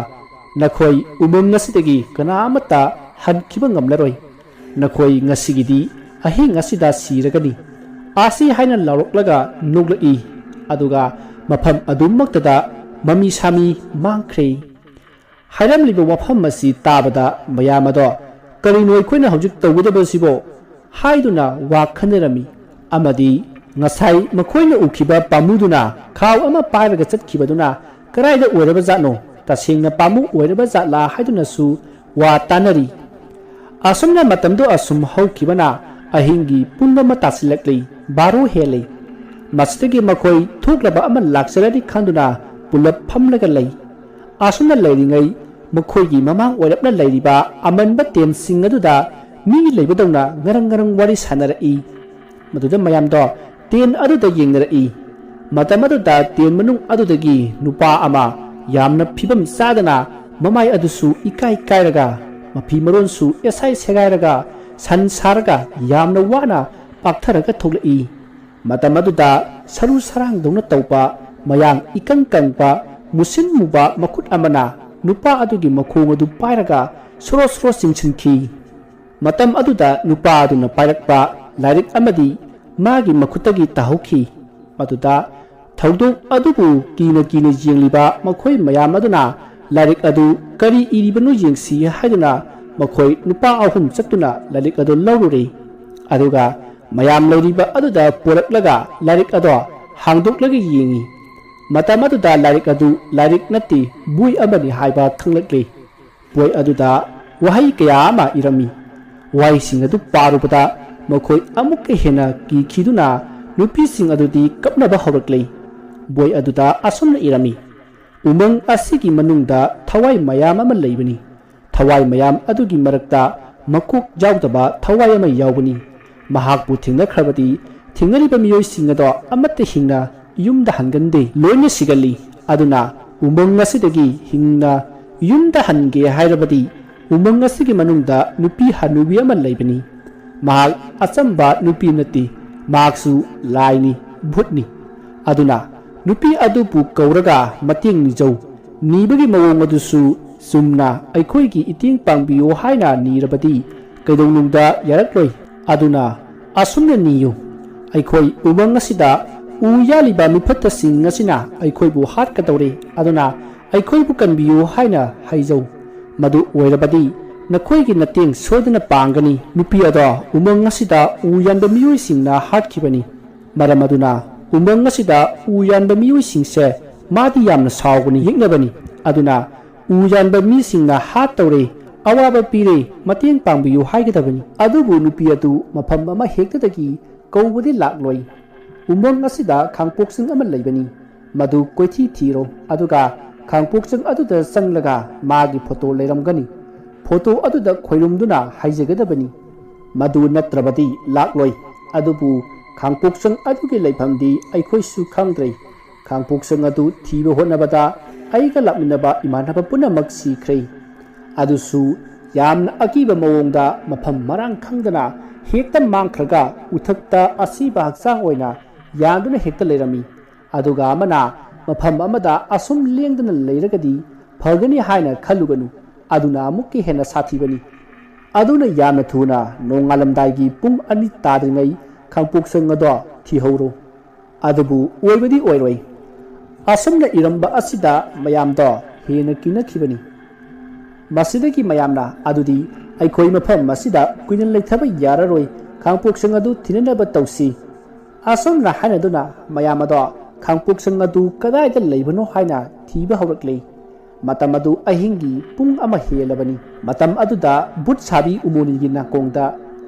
"ꯅꯈꯣꯏ ꯎꯃꯪ ꯑꯁꯤꯗꯒꯤ ꯀꯅꯥ ꯑꯃꯠꯇ ꯍꯟꯈꯤꯕ ꯉꯝꯂꯔꯣꯏ꯫ ꯅꯈꯣꯏ ꯉꯁꯤꯒꯤꯗꯤ ꯑꯍꯤꯡ ꯑꯁꯤꯗ ꯁꯤꯔꯒꯅꯤ" ꯑꯁꯤ ꯍꯥꯏꯅ ꯂꯥꯎꯔꯛꯂꯒ ꯅꯣꯛꯂꯛꯏ꯫ ꯑꯗꯨꯒ ꯃꯐꯝ ꯑꯗꯨꯃꯛꯇꯗ ꯃꯃꯤ ꯁꯥꯃꯤ ꯃꯥꯡꯈ꯭ꯔꯦ꯫ ꯍꯥꯏꯔꯝꯂꯤꯕ ꯋꯥꯐꯝ ꯑꯁꯤ ꯇꯥꯕꯗ ꯃꯌꯥꯝ ꯑꯗꯣ "ꯀꯔꯤꯅꯣ ꯑꯩꯈꯣꯏꯅ ꯍꯧꯖꯤꯛ ꯇꯧꯒꯗꯕꯁꯤꯕꯣ?" ꯍꯥꯏꯗꯨꯅ ꯋꯥ ꯈꯟꯅꯔꯝꯃꯤ꯫ ꯑꯃꯗꯤ ꯉꯁꯥꯏ ꯃꯈꯣꯏꯅ ꯎꯈꯤꯕ ꯄꯥꯝꯃꯨꯗꯨꯅ ꯈꯥꯎ ꯑꯃ ꯄꯥꯏꯔꯒ ꯆꯠꯈꯤꯕꯗꯨꯅ ꯀꯗꯥꯏꯗ ꯑꯣꯏꯔꯕ ꯖꯥꯠꯅꯣ? ꯇꯁꯦꯡꯅ ꯄꯥꯝꯃꯨ ꯑꯣꯏꯔꯕ ꯖꯥꯠꯂꯥ ꯍꯥꯏꯗꯨꯅꯁꯨ ꯋꯥ ꯇꯥꯅꯔꯤ꯫ ꯑꯁꯨꯝꯅ ꯃꯇꯝꯗꯣ ꯑꯁꯨꯝ ꯍꯧꯈꯤꯕꯅ ꯑꯍꯤꯡꯒꯤ ꯄꯨꯡ ꯑꯃ ꯇꯥꯁꯤꯜꯂꯛꯂꯤ, ꯕꯥꯔꯣ ꯍꯦꯜꯂꯤ꯫ ꯃꯁꯤꯗꯒꯤ ꯃꯈꯣꯏ ꯊꯣꯛꯂꯕ ꯑꯃ ꯂꯥꯛꯆꯔꯅꯤ ꯈꯟꯗꯨꯅ ꯄꯨꯂꯞ ꯐꯝꯂꯒ ꯂꯩ꯫ ꯑꯁꯨꯝꯅ ꯂꯩꯔꯤꯉꯩ, ꯃꯈꯣꯏꯒꯤ ꯃꯃꯥꯡ ꯑꯣꯏꯔꯞꯅ ꯂꯩꯔꯤꯕ ꯑꯃꯟꯕ ꯇꯦꯟꯁꯤꯡ ꯑꯗꯨꯗ ꯃꯤ ꯂꯩꯕꯗꯧꯅ ꯉꯔꯪ ꯉꯔꯪ ꯋꯥꯔꯤ ꯁꯥꯟꯅꯔꯛꯏ꯫ ꯃꯗꯨꯗ ꯃꯌꯥꯝꯗꯣ ꯇꯦꯟ ꯑꯗꯨꯗ ꯌꯦꯡꯅꯔꯛꯏ꯫ ꯃꯇꯝ ꯑꯗꯨꯗ ꯇꯦꯟ ꯃꯅꯨꯡ ꯑꯗꯨꯗꯒꯤ ꯅꯨꯄꯥ ꯑꯃ ꯌꯥꯝꯅ ꯐꯤꯕꯝ ꯆꯥꯗꯅ, ꯃꯃꯥꯏ ꯑꯗꯨꯁꯨ ꯏꯀꯥꯏ ꯀꯥꯏꯔꯒ, ꯃꯐꯤ ꯃꯔꯣꯟꯁꯨ ꯑꯦꯁꯥꯏ ꯁꯦꯒꯥꯏꯔꯒ, ꯁꯟ ꯁꯥꯔꯒ ꯌꯥꯝꯅ ꯋꯥꯅ ꯄꯥꯛꯊꯔꯒ ꯊꯣꯛꯂꯛꯏ꯫ ꯃꯇꯝ ꯑꯗꯨꯗ ꯁꯔꯨ ꯁꯔꯥꯡꯗꯧꯅ ꯇꯧꯕ, ꯃꯌꯥꯡ ꯏꯀꯪ ꯀꯪꯕ, ꯃꯨꯁꯤꯟ ꯃꯨꯕ ꯃꯈꯨꯠ ꯑꯃꯅ ꯅꯨꯄꯥ ꯑꯗꯨꯒꯤ ꯃꯈꯣꯡ ꯑꯗꯨ ꯄꯥꯏꯔꯒ ꯁꯣꯔꯣ ꯁꯣꯔꯣ ꯆꯤꯡꯁꯤꯟꯈꯤ꯫ ꯃꯇꯝ ꯑꯗꯨꯗ ꯅꯨꯄꯥ ꯑꯗꯨꯅ ꯄꯥꯏꯔꯛꯄ ꯂꯥꯏꯔꯤꯛ ꯑꯃꯗꯤ ꯃꯥꯒꯤ ꯃꯈꯨꯠꯇꯒꯤ ꯇꯥꯍꯧꯈꯤ꯫ ꯃꯗꯨꯗ ꯊꯧꯗꯣꯛ ꯑꯗꯨꯕꯨ ꯀꯤꯅ ꯀꯤꯅ ꯌꯦꯡꯂꯤꯕ ꯃꯈꯣꯏ ꯃꯌꯥꯝ ꯑꯗꯨꯅ ꯂꯥꯏꯔꯤꯛ ꯑꯗꯨ ꯀꯔꯤ ꯏꯔꯤꯕꯅꯣ ꯌꯦꯡꯁꯤ ꯍꯥꯏꯗꯨꯅ ꯃꯈꯣꯏ ꯅꯨꯄꯥ ꯑꯍꯨꯝ ꯆꯠꯇꯨꯅ ꯂꯥꯏꯔꯤꯛ ꯑꯗꯨ ꯂꯧꯔꯨꯔꯦ꯫ ꯑꯗꯨꯒ ꯃꯌꯥꯝ ꯂꯩꯔꯤꯕ ꯑꯗꯨꯗ ꯄꯨꯔꯛꯂꯒ ꯂꯥꯏꯔꯤꯛ ꯑꯗꯣ ꯍꯥꯡꯗꯣꯛꯂꯒ ꯌꯦꯡꯉꯤ꯫ ꯃꯇꯝ ꯑꯗꯨꯗ ꯂꯥꯏꯔꯤꯛ ꯑꯗꯨ ꯂꯥꯏꯔꯤꯛ ꯅꯠꯇꯦ, ꯕꯣꯏ ꯑꯃꯅꯤ ꯍꯥꯏꯕ ꯈꯪꯂꯛꯂꯦ꯫ ꯕꯣꯏ ꯑꯗꯨꯗ ꯋꯥꯍꯩ ꯀꯌꯥ ꯑꯃ ꯏꯔꯝꯃꯤ꯫ ꯋꯥꯍꯩꯁꯤꯡ ꯑꯗꯨ ꯄꯥꯔꯨꯕꯗ ꯃꯈꯣꯏ ꯑꯃꯨꯛꯀ ꯍꯦꯟꯅ ꯀꯤꯈꯤꯗꯨꯅ ꯅꯨꯄꯤꯁꯤꯡ ꯑꯗꯨꯗꯤ ꯀꯞꯅꯕ ꯍꯧꯔꯛꯂꯦ꯫ ꯕꯣꯏ ꯑꯗꯨꯗ ꯑꯁꯨꯝꯅ ꯏꯔꯝꯃꯤ: "ꯎꯃꯪ ꯑꯁꯤꯒꯤ ꯃꯅꯨꯡꯗ ꯊꯋꯥꯏ ꯃꯌꯥꯝ ꯑꯃ ꯂꯩꯕꯅꯤ꯫ ꯊꯋꯥꯏ ꯃꯌꯥꯝ ꯑꯗꯨꯒꯤ ꯃꯔꯛꯇ ꯃꯀꯣꯛ ꯌꯥꯎꯗꯕ ꯊꯋꯥꯏ ꯑꯃ ꯌꯥꯎꯕꯅꯤ꯫ ꯃꯍꯥꯛꯄꯨ ꯊꯦꯡꯅꯈ꯭ꯔꯕꯗꯤ ꯊꯦꯡꯅꯔꯤꯕ ꯃꯤꯑꯣꯏꯁꯤꯡ ꯑꯗꯣ ꯑꯃꯠꯇ ꯍꯤꯡꯅ ꯌꯨꯝꯗ ꯍꯟꯒꯟꯗꯦ, ꯂꯣꯏꯅ ꯁꯤꯒꯜꯂꯤ꯫ ꯑꯗꯨꯅ ꯎꯃꯪ ꯑꯁꯤꯗꯒꯤ ꯍꯤꯡꯅ ꯌꯨꯝꯗ ꯍꯟꯒꯦ ꯍꯥꯏꯔꯕꯗꯤ ꯎꯃꯪ ꯑꯁꯤꯒꯤ ꯃꯅꯨꯡꯗ ꯅꯨꯄꯤ ꯍꯅꯨꯕꯤ ꯑꯃ ꯂꯩꯕꯅꯤ꯫ ꯃꯍꯥꯛ ꯑꯆꯝꯕ ꯅꯨꯄꯤ ꯅꯠꯇꯦ, ꯃꯍꯥꯛꯁꯨ ꯂꯥꯏꯅꯤ, ꯚꯨꯠꯅꯤ꯫ ꯑꯗꯨꯅ ꯅꯨꯄꯤ ꯑꯗꯨꯕꯨ ꯀꯧꯔꯒ ꯃꯇꯦꯡ ꯅꯤꯖꯧ꯫ ꯅꯤꯕꯒꯤ ꯃꯑꯣꯡ ꯑꯗꯨꯁꯨ ꯆꯨꯝꯅ ꯑꯩꯈꯣꯏꯒꯤ ꯏꯇꯦꯡ ꯄꯥꯡꯕꯤꯌꯨ ꯍꯥꯏꯅ ꯅꯤꯔꯕꯗꯤ ꯀꯩꯗꯧꯅꯨꯡꯗ ꯌꯥꯔꯛꯂꯣꯏ꯫ ꯑꯗꯨꯅ ꯑꯁꯨꯝꯅ ꯅꯤꯌꯨ: ꯑꯩꯈꯣꯏ ꯎꯃꯪ ꯑꯁꯤꯗ ꯎ ꯌꯥꯜꯂꯤꯕ ꯃꯤꯐꯠꯇꯁꯤꯡ ꯑꯁꯤꯅ ꯑꯩꯈꯣꯏꯕꯨ ꯍꯥꯠꯀꯗꯧꯔꯦ, ꯑꯗꯨꯅ ꯑꯩꯈꯣꯏꯕꯨ ꯀꯟꯕꯤꯌꯨ ꯍꯥꯏꯅ ꯍꯥꯏꯖꯧ꯫ ꯃꯗꯨ ꯑꯣꯏꯔꯕꯗꯤ ꯅꯈꯣꯏꯒꯤ ꯃꯇꯦꯡ ꯁꯣꯏꯗꯅ ꯄꯥꯡꯒꯅꯤ꯫" ꯅꯨꯄꯤ ꯑꯗꯣ ꯎꯃꯪ ꯑꯁꯤꯗ ꯎ ꯌꯥꯟꯕ ꯃꯤꯑꯣꯏꯁꯤꯡꯅ ꯍꯥꯠꯈꯤꯕꯅꯤ꯫ ꯃꯔꯝ ꯑꯗꯨꯅ ꯎꯃꯪ ꯑꯁꯤꯗ ꯎ ꯌꯥꯟꯕ ꯃꯤꯑꯣꯏꯁꯤꯡꯁꯦ ꯃꯥꯗꯤ ꯌꯥꯝꯅ ꯁꯥꯎꯒꯅꯤ, ꯌꯦꯛꯅꯕꯅꯤ꯫ ꯑꯗꯨꯅ ꯎ ꯌꯥꯟꯕ ꯃꯤꯁꯤꯡꯅ ꯍꯥꯠꯇꯧꯔꯦ, ꯑꯋꯥꯕ ꯄꯤꯔꯦ, ꯃꯇꯦꯡ ꯄꯥꯡꯕꯤꯌꯨ ꯍꯥꯏꯒꯗꯕꯅꯤ꯫ ꯑꯗꯨꯕꯨ ꯅꯨꯄꯤ ꯑꯗꯨ ꯃꯐꯝ ꯑꯃ ꯍꯦꯛꯇꯗꯒꯤ ꯀꯧꯕꯗꯤ ꯂꯥꯛꯂꯣꯏ꯫ ꯎꯃꯪ ꯑꯁꯤꯗ ꯈꯥꯡꯄꯣꯛꯁꯤꯡ ꯑꯃ ꯂꯩꯕꯅꯤ, ꯃꯗꯨ ꯀꯣꯏꯊꯤ ꯊꯤꯔꯣ, ꯑꯗꯨꯒ ꯈꯥꯡꯄꯣꯛꯁꯪ ꯑꯗꯨꯗ ꯆꯪꯂꯒ ꯃꯥꯒꯤ ꯐꯣꯇꯣ ꯂꯩꯔꯝꯒꯅꯤ꯫ ꯐꯣꯇꯣ ꯑꯗꯨꯗ ꯈꯣꯏꯔꯨꯝꯗꯨꯅ ꯍꯥꯏꯖꯒꯗꯕꯅꯤ꯫ ꯃꯗꯨ ꯅꯠꯇ꯭ꯔꯕꯗꯤ ꯂꯥꯛꯂꯣꯏ꯫ ꯑꯗꯨꯕꯨ ꯈꯥꯡꯄꯣꯛꯁꯪ ꯑꯗꯨꯒꯤ ꯂꯩꯐꯝꯗꯤ ꯑꯩꯈꯣꯏꯁꯨ ꯈꯪꯗ꯭ꯔꯦ꯫ ꯈꯥꯡꯄꯣꯛꯁꯪ ꯑꯗꯨ ꯊꯤꯕ ꯍꯣꯠꯅꯕꯗ ꯑꯩꯒ ꯂꯥꯛꯃꯤꯟꯅꯕ ꯏꯃꯥꯟꯅꯕ ꯄꯨꯝꯅꯃꯛ ꯁꯤꯈ꯭ꯔꯦ꯫ ꯑꯗꯨꯁꯨ ꯌꯥꯝꯅ ꯑꯀꯤꯕ ꯃꯑꯣꯡꯗ ꯃꯐꯝ ꯃꯔꯥꯡ ꯈꯪꯗꯅ ꯍꯦꯛꯇ ꯃꯥꯡꯈ꯭ꯔꯒ ꯎꯊꯛꯇ ꯑꯁꯤꯕ ꯍꯛꯆꯥꯡ ꯑꯣꯏꯅ ꯌꯥꯟꯗꯨꯅ ꯍꯦꯛꯇ ꯂꯩꯔꯝꯃꯤ꯫ ꯑꯗꯨꯒ ꯑꯃꯅ ꯃꯐꯝ ꯑꯃꯗ ꯑꯁꯨꯝ ꯂꯦꯡꯗꯅ ꯂꯩꯔꯒꯗꯤ ꯐꯒꯅꯤ ꯍꯥꯏꯅ ꯈꯜꯂꯨꯒꯅꯨ, ꯑꯗꯨꯅ ꯑꯃꯨꯛꯀ ꯍꯦꯟꯅ ꯁꯥꯊꯤꯕꯅꯤ꯫ ꯑꯗꯨꯅ ꯌꯥꯝꯅ ꯊꯨꯅ ꯅꯣꯡꯉꯥꯜꯂꯝꯗꯥꯏꯒꯤ ꯄꯨꯡ ꯑꯅꯤ ꯇꯥꯗ꯭ꯔꯤꯉꯩ ꯈꯥꯡꯄꯣꯛꯁꯪ ꯑꯗꯣ ꯊꯤꯍꯧꯔꯣ꯫ ꯑꯗꯨꯕꯨ ꯑꯣꯏꯕꯗꯤ ꯑꯣꯏꯔꯣꯏ꯫ ꯑꯁꯨꯝꯅ ꯏꯔꯝꯕ ꯑꯁꯤꯗ ꯃꯌꯥꯝꯗꯣ ꯍꯦꯟꯅ ꯀꯤꯅꯈꯤꯕꯅꯤ꯫ ꯃꯁꯤꯗꯒꯤ ꯃꯌꯥꯝꯅ ꯑꯗꯨꯗꯤ ꯑꯩꯈꯣꯏ ꯃꯐꯝ ꯑꯁꯤꯗ ꯀꯨꯏꯅ ꯂꯩꯊꯕ ꯌꯥꯔꯔꯣꯏ, ꯈꯥꯡꯄꯣꯛꯁꯪ ꯑꯗꯨ ꯊꯤꯅꯅꯕ ꯇꯧꯁꯤ꯫ ꯑꯁꯨꯝꯅ ꯍꯥꯏꯅꯗꯨꯅ ꯃꯌꯥꯝ ꯑꯗꯣ ꯈꯥꯡꯄꯣꯛꯁꯪ ꯑꯗꯨ ꯀꯗꯥꯏꯗ ꯂꯩꯕꯅꯣ ꯍꯥꯏꯅ ꯊꯤꯕ ꯍꯧꯔꯛꯂꯤ꯫ ꯃꯇꯝ ꯑꯗꯨ ꯑꯍꯤꯡꯒꯤ ꯄꯨꯡ ꯑꯃ ꯍꯦꯜꯂꯕꯅꯤ꯫ ꯃꯇꯝ ꯑꯗꯨꯗ ꯕꯨꯠ ꯁꯥꯕꯤ ꯎꯃꯣꯅꯤꯒꯤ ꯅꯥꯀꯣꯡꯗ,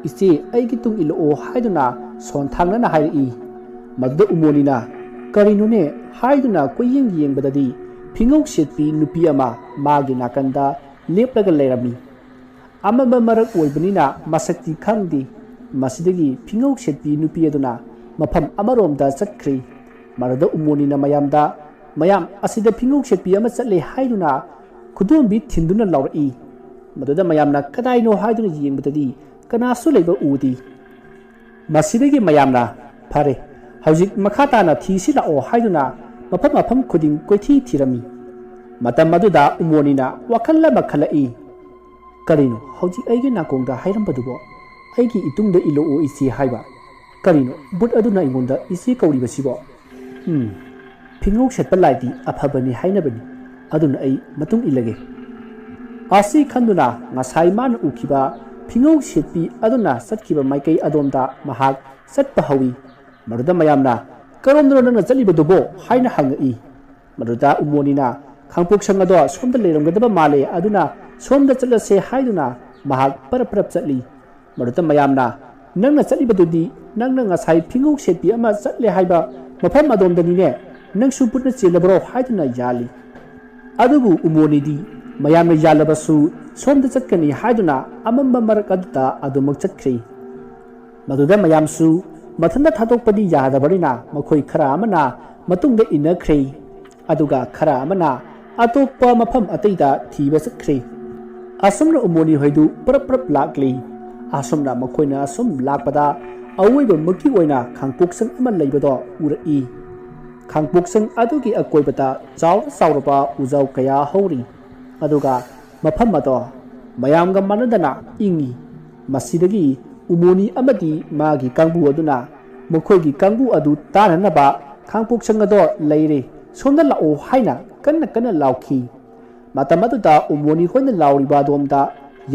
"ꯏꯆꯦ, ꯑꯩꯒꯤ ꯇꯨꯡ ꯏꯜꯂꯛꯑꯣ" ꯍꯥꯏꯗꯨꯅ ꯁꯣꯟꯊꯥꯡꯅꯅ ꯍꯥꯏꯔꯛꯏ꯫ ꯃꯗꯨꯗ ꯎꯃꯣꯅꯤꯅ, "ꯀꯔꯤꯅꯣꯅꯦ?" ꯍꯥꯏꯗꯨꯅ ꯀꯣꯏꯌꯦꯡ ꯌꯦꯡꯕꯗꯗꯤ ꯐꯤꯉꯧ ꯁꯦꯠꯄꯤ ꯅꯨꯄꯤ ꯑꯃ ꯃꯥꯒꯤ ꯅꯥꯀꯟꯗ ꯂꯦꯞꯂꯒ ꯂꯩꯔꯝꯃꯤ꯫ ꯑꯃꯝꯕ ꯃꯔꯛ ꯑꯣꯏꯕꯅꯤꯅ ꯃꯁꯛꯇꯤ ꯈꯪꯗꯦ꯫ ꯃꯁꯤꯗꯒꯤ ꯐꯤꯉꯧ ꯁꯦꯠꯄꯤ ꯅꯨꯄꯤ ꯑꯗꯨꯅ ꯃꯐꯝ ꯑꯃꯔꯣꯝꯗ ꯆꯠꯈ꯭ꯔꯦ꯫ ꯃꯗꯨꯗ ꯎꯃꯣꯅꯤꯅ ꯃꯌꯥꯝꯗ, "ꯃꯌꯥꯝ, ꯑꯁꯤꯗ ꯐꯤꯉꯧ ꯁꯦꯠꯄꯤ ꯑꯃ ꯆꯠꯂꯦ" ꯍꯥꯏꯗꯨꯅ ꯈꯨꯗꯣꯝꯕꯤ ꯊꯤꯟꯗꯨꯅ ꯂꯥꯎꯔꯛꯏ꯫ ꯃꯗꯨꯗ ꯃꯌꯥꯝꯅ ꯀꯗꯥꯏꯅꯣ ꯍꯥꯏꯗꯨꯅ ꯌꯦꯡꯕꯗꯗꯤ ꯀꯅꯥꯁꯨ ꯂꯩꯕ ꯎꯗꯦ꯫ ꯃꯁꯤꯗꯒꯤ ꯃꯌꯥꯝꯅ, "ꯐꯔꯦ, ꯍꯧꯖꯤꯛ ꯃꯈꯥ ꯇꯥꯅ ꯊꯤꯁꯤ ꯂꯥꯛꯑꯣ" ꯍꯥꯏꯗꯨꯅ ꯃꯐꯝ ꯃꯐꯝ ꯈꯨꯗꯤꯡ ꯀꯣꯏꯊꯤ ꯊꯤꯔꯝꯃꯤ꯫ ꯃꯇꯝ ꯑꯗꯨꯗ ꯎꯃꯣꯅꯤꯅ ꯋꯥꯈꯜ ꯑꯃ ꯈꯜꯂꯛꯏ꯫ "ꯀꯔꯤꯅꯣ ꯍꯧꯖꯤꯛ ꯑꯩꯒꯤ ꯅꯥꯀꯣꯡꯗ ꯍꯥꯏꯔꯝꯕꯗꯨꯕꯣ? ꯑꯩꯒꯤ ꯏꯇꯨꯡꯗ ꯏꯜꯂꯛꯑꯣ ꯏꯆꯦ ꯍꯥꯏꯕ꯫ ꯀꯔꯤꯅꯣ ꯕꯨꯠ ꯑꯗꯨꯅ ꯑꯩꯉꯣꯟꯗ ꯏꯆꯦ ꯀꯧꯔꯤꯕꯁꯤꯕꯣ? ꯎꯝ, ꯐꯤꯉꯧ ꯁꯦꯠꯄ ꯂꯥꯏꯗꯤ ꯑꯐꯕꯅꯤ ꯍꯥꯏꯅꯕꯅꯤ, ꯑꯗꯨꯅ ꯑꯩ ꯃꯇꯨꯡ ꯏꯜꯂꯒꯦ"꯫ ꯑꯁꯤ ꯈꯟꯗꯨꯅ ꯉꯁꯥꯏ ꯃꯥꯅ ꯎꯈꯤꯕ ꯐꯤꯉꯧ ꯁꯦꯠꯄꯤ ꯑꯗꯨꯅ ꯆꯠꯈꯤꯕ ꯃꯥꯏꯀꯩ ꯑꯗꯣꯝꯗ ꯃꯍꯥꯛ ꯆꯠꯄ ꯍꯧꯏ꯫ ꯃꯗꯨꯗ ꯃꯌꯥꯝꯅ, "ꯀꯔꯣꯝꯗꯅꯣ ꯅꯪꯅ ꯆꯠꯂꯤꯕꯗꯨꯕꯣ?" ꯍꯥꯏꯅ ꯍꯪꯉꯛꯏ꯫ ꯃꯗꯨꯗ ꯎꯃꯣꯅꯤꯅ, "ꯈꯥꯡꯄꯣꯛꯁꯪ ꯑꯗꯣ ꯁꯣꯝꯗ ꯂꯩꯔꯝꯒꯗꯕ ꯃꯥꯜꯂꯦ, ꯑꯗꯨꯅ ꯁꯣꯝꯗ ꯆꯠꯂꯁꯦ" ꯍꯥꯏꯗꯨꯅ ꯃꯍꯥꯛ ꯄꯔꯞ ꯄꯔꯞ ꯆꯠꯂꯤ꯫ ꯃꯗꯨꯗ ꯃꯌꯥꯝꯅ, "ꯅꯪꯅ ꯆꯠꯂꯤꯕꯗꯨꯗꯤ ꯅꯪꯅ ꯉꯁꯥꯏ ꯐꯤꯉꯧ ꯁꯦꯠꯄꯤ ꯑꯃ ꯆꯠꯂꯦ ꯍꯥꯏꯕ ꯃꯐꯝ ꯑꯗꯣꯝꯗꯅꯤꯅꯦ, ꯅꯪꯁꯨ ꯕꯨꯠꯅ ꯆꯦꯜꯂꯕ꯭ꯔꯣ?" ꯍꯥꯏꯗꯨꯅ ꯌꯥꯜꯂꯤ꯫ ꯑꯗꯨꯕꯨ ꯎꯃꯣꯅꯤꯗꯤ ꯃꯌꯥꯝꯅ ꯌꯥꯜꯂꯕꯁꯨ ꯁꯣꯝꯗ ꯆꯠꯀꯅꯤ ꯍꯥꯏꯗꯨꯅ ꯑꯃꯝꯕ ꯃꯔꯛ ꯑꯗꯨꯗ ꯑꯗꯨꯃꯛ ꯆꯠꯈ꯭ꯔꯦ꯫ ꯃꯗꯨꯗ ꯃꯌꯥꯝꯁꯨ ꯃꯊꯟꯇ ꯊꯥꯗꯣꯛꯄꯗꯤ ꯌꯥꯗꯕꯅꯤꯅ ꯃꯈꯣꯏ ꯈꯔ ꯑꯃꯅ ꯃꯇꯨꯡꯗ ꯏꯟꯅꯈ꯭ꯔꯦ꯫ ꯑꯗꯨꯒ ꯈꯔ ꯑꯃꯅ ꯑꯇꯣꯞꯄ ꯃꯐꯝ ꯑꯇꯩꯗ ꯊꯤꯕ ꯆꯠꯈ꯭ꯔꯦ꯫ ꯑꯁꯨꯝꯅ ꯎꯃꯣꯅꯤ ꯍꯣꯏꯗꯨ ꯄꯔꯞ ꯄꯔꯞ ꯂꯥꯛꯂꯤ꯫ ꯑꯁꯨꯝꯅ ꯃꯈꯣꯏꯅ ꯑꯁꯨꯝ ꯂꯥꯛꯄꯗ ꯑꯋꯣꯏꯕꯃꯛꯀꯤ ꯑꯣꯏꯅ ꯈꯥꯡꯄꯣꯛꯁꯪ ꯑꯃ ꯂꯩꯕꯗꯣ ꯎꯔꯛꯏ꯫ ꯈꯥꯡꯄꯣꯛꯁꯪ ꯑꯗꯨꯒꯤ ꯑꯀꯣꯏꯕꯗ ꯆꯥꯎꯔ ꯆꯥꯎꯔꯕ ꯎꯖꯥꯎ ꯀꯌꯥ ꯍꯧꯔꯤ꯫ ꯑꯗꯨꯒ ꯃꯐꯝ ꯑꯗꯣ ꯃꯌꯥꯝꯒ ꯃꯥꯟꯅꯗꯅ ꯏꯪꯏ꯫ ꯃꯁꯤꯗꯒꯤ ꯎꯃꯣꯅꯤ ꯑꯃꯗꯤ ꯃꯥꯒꯤ ꯀꯥꯡꯕꯨ ꯑꯗꯨꯅ ꯃꯈꯣꯏꯒꯤ ꯀꯥꯡꯕꯨ ꯑꯗꯨ ꯇꯥꯅꯅꯕ ꯈꯥꯡꯄꯣꯛꯁꯪ ꯑꯗꯣ ꯂꯩꯔꯦ, ꯁꯣꯝꯗ ꯂꯥꯛꯑꯣ ꯍꯥꯏꯅ ꯀꯟꯅ ꯀꯟꯅ ꯂꯥꯎꯈꯤ꯫ ꯃꯇꯝ ꯑꯗꯨꯗ ꯎꯃꯣꯅꯤ ꯍꯣꯏꯅ ꯂꯥꯎꯔꯤꯕ ꯑꯗꯣꯝꯗ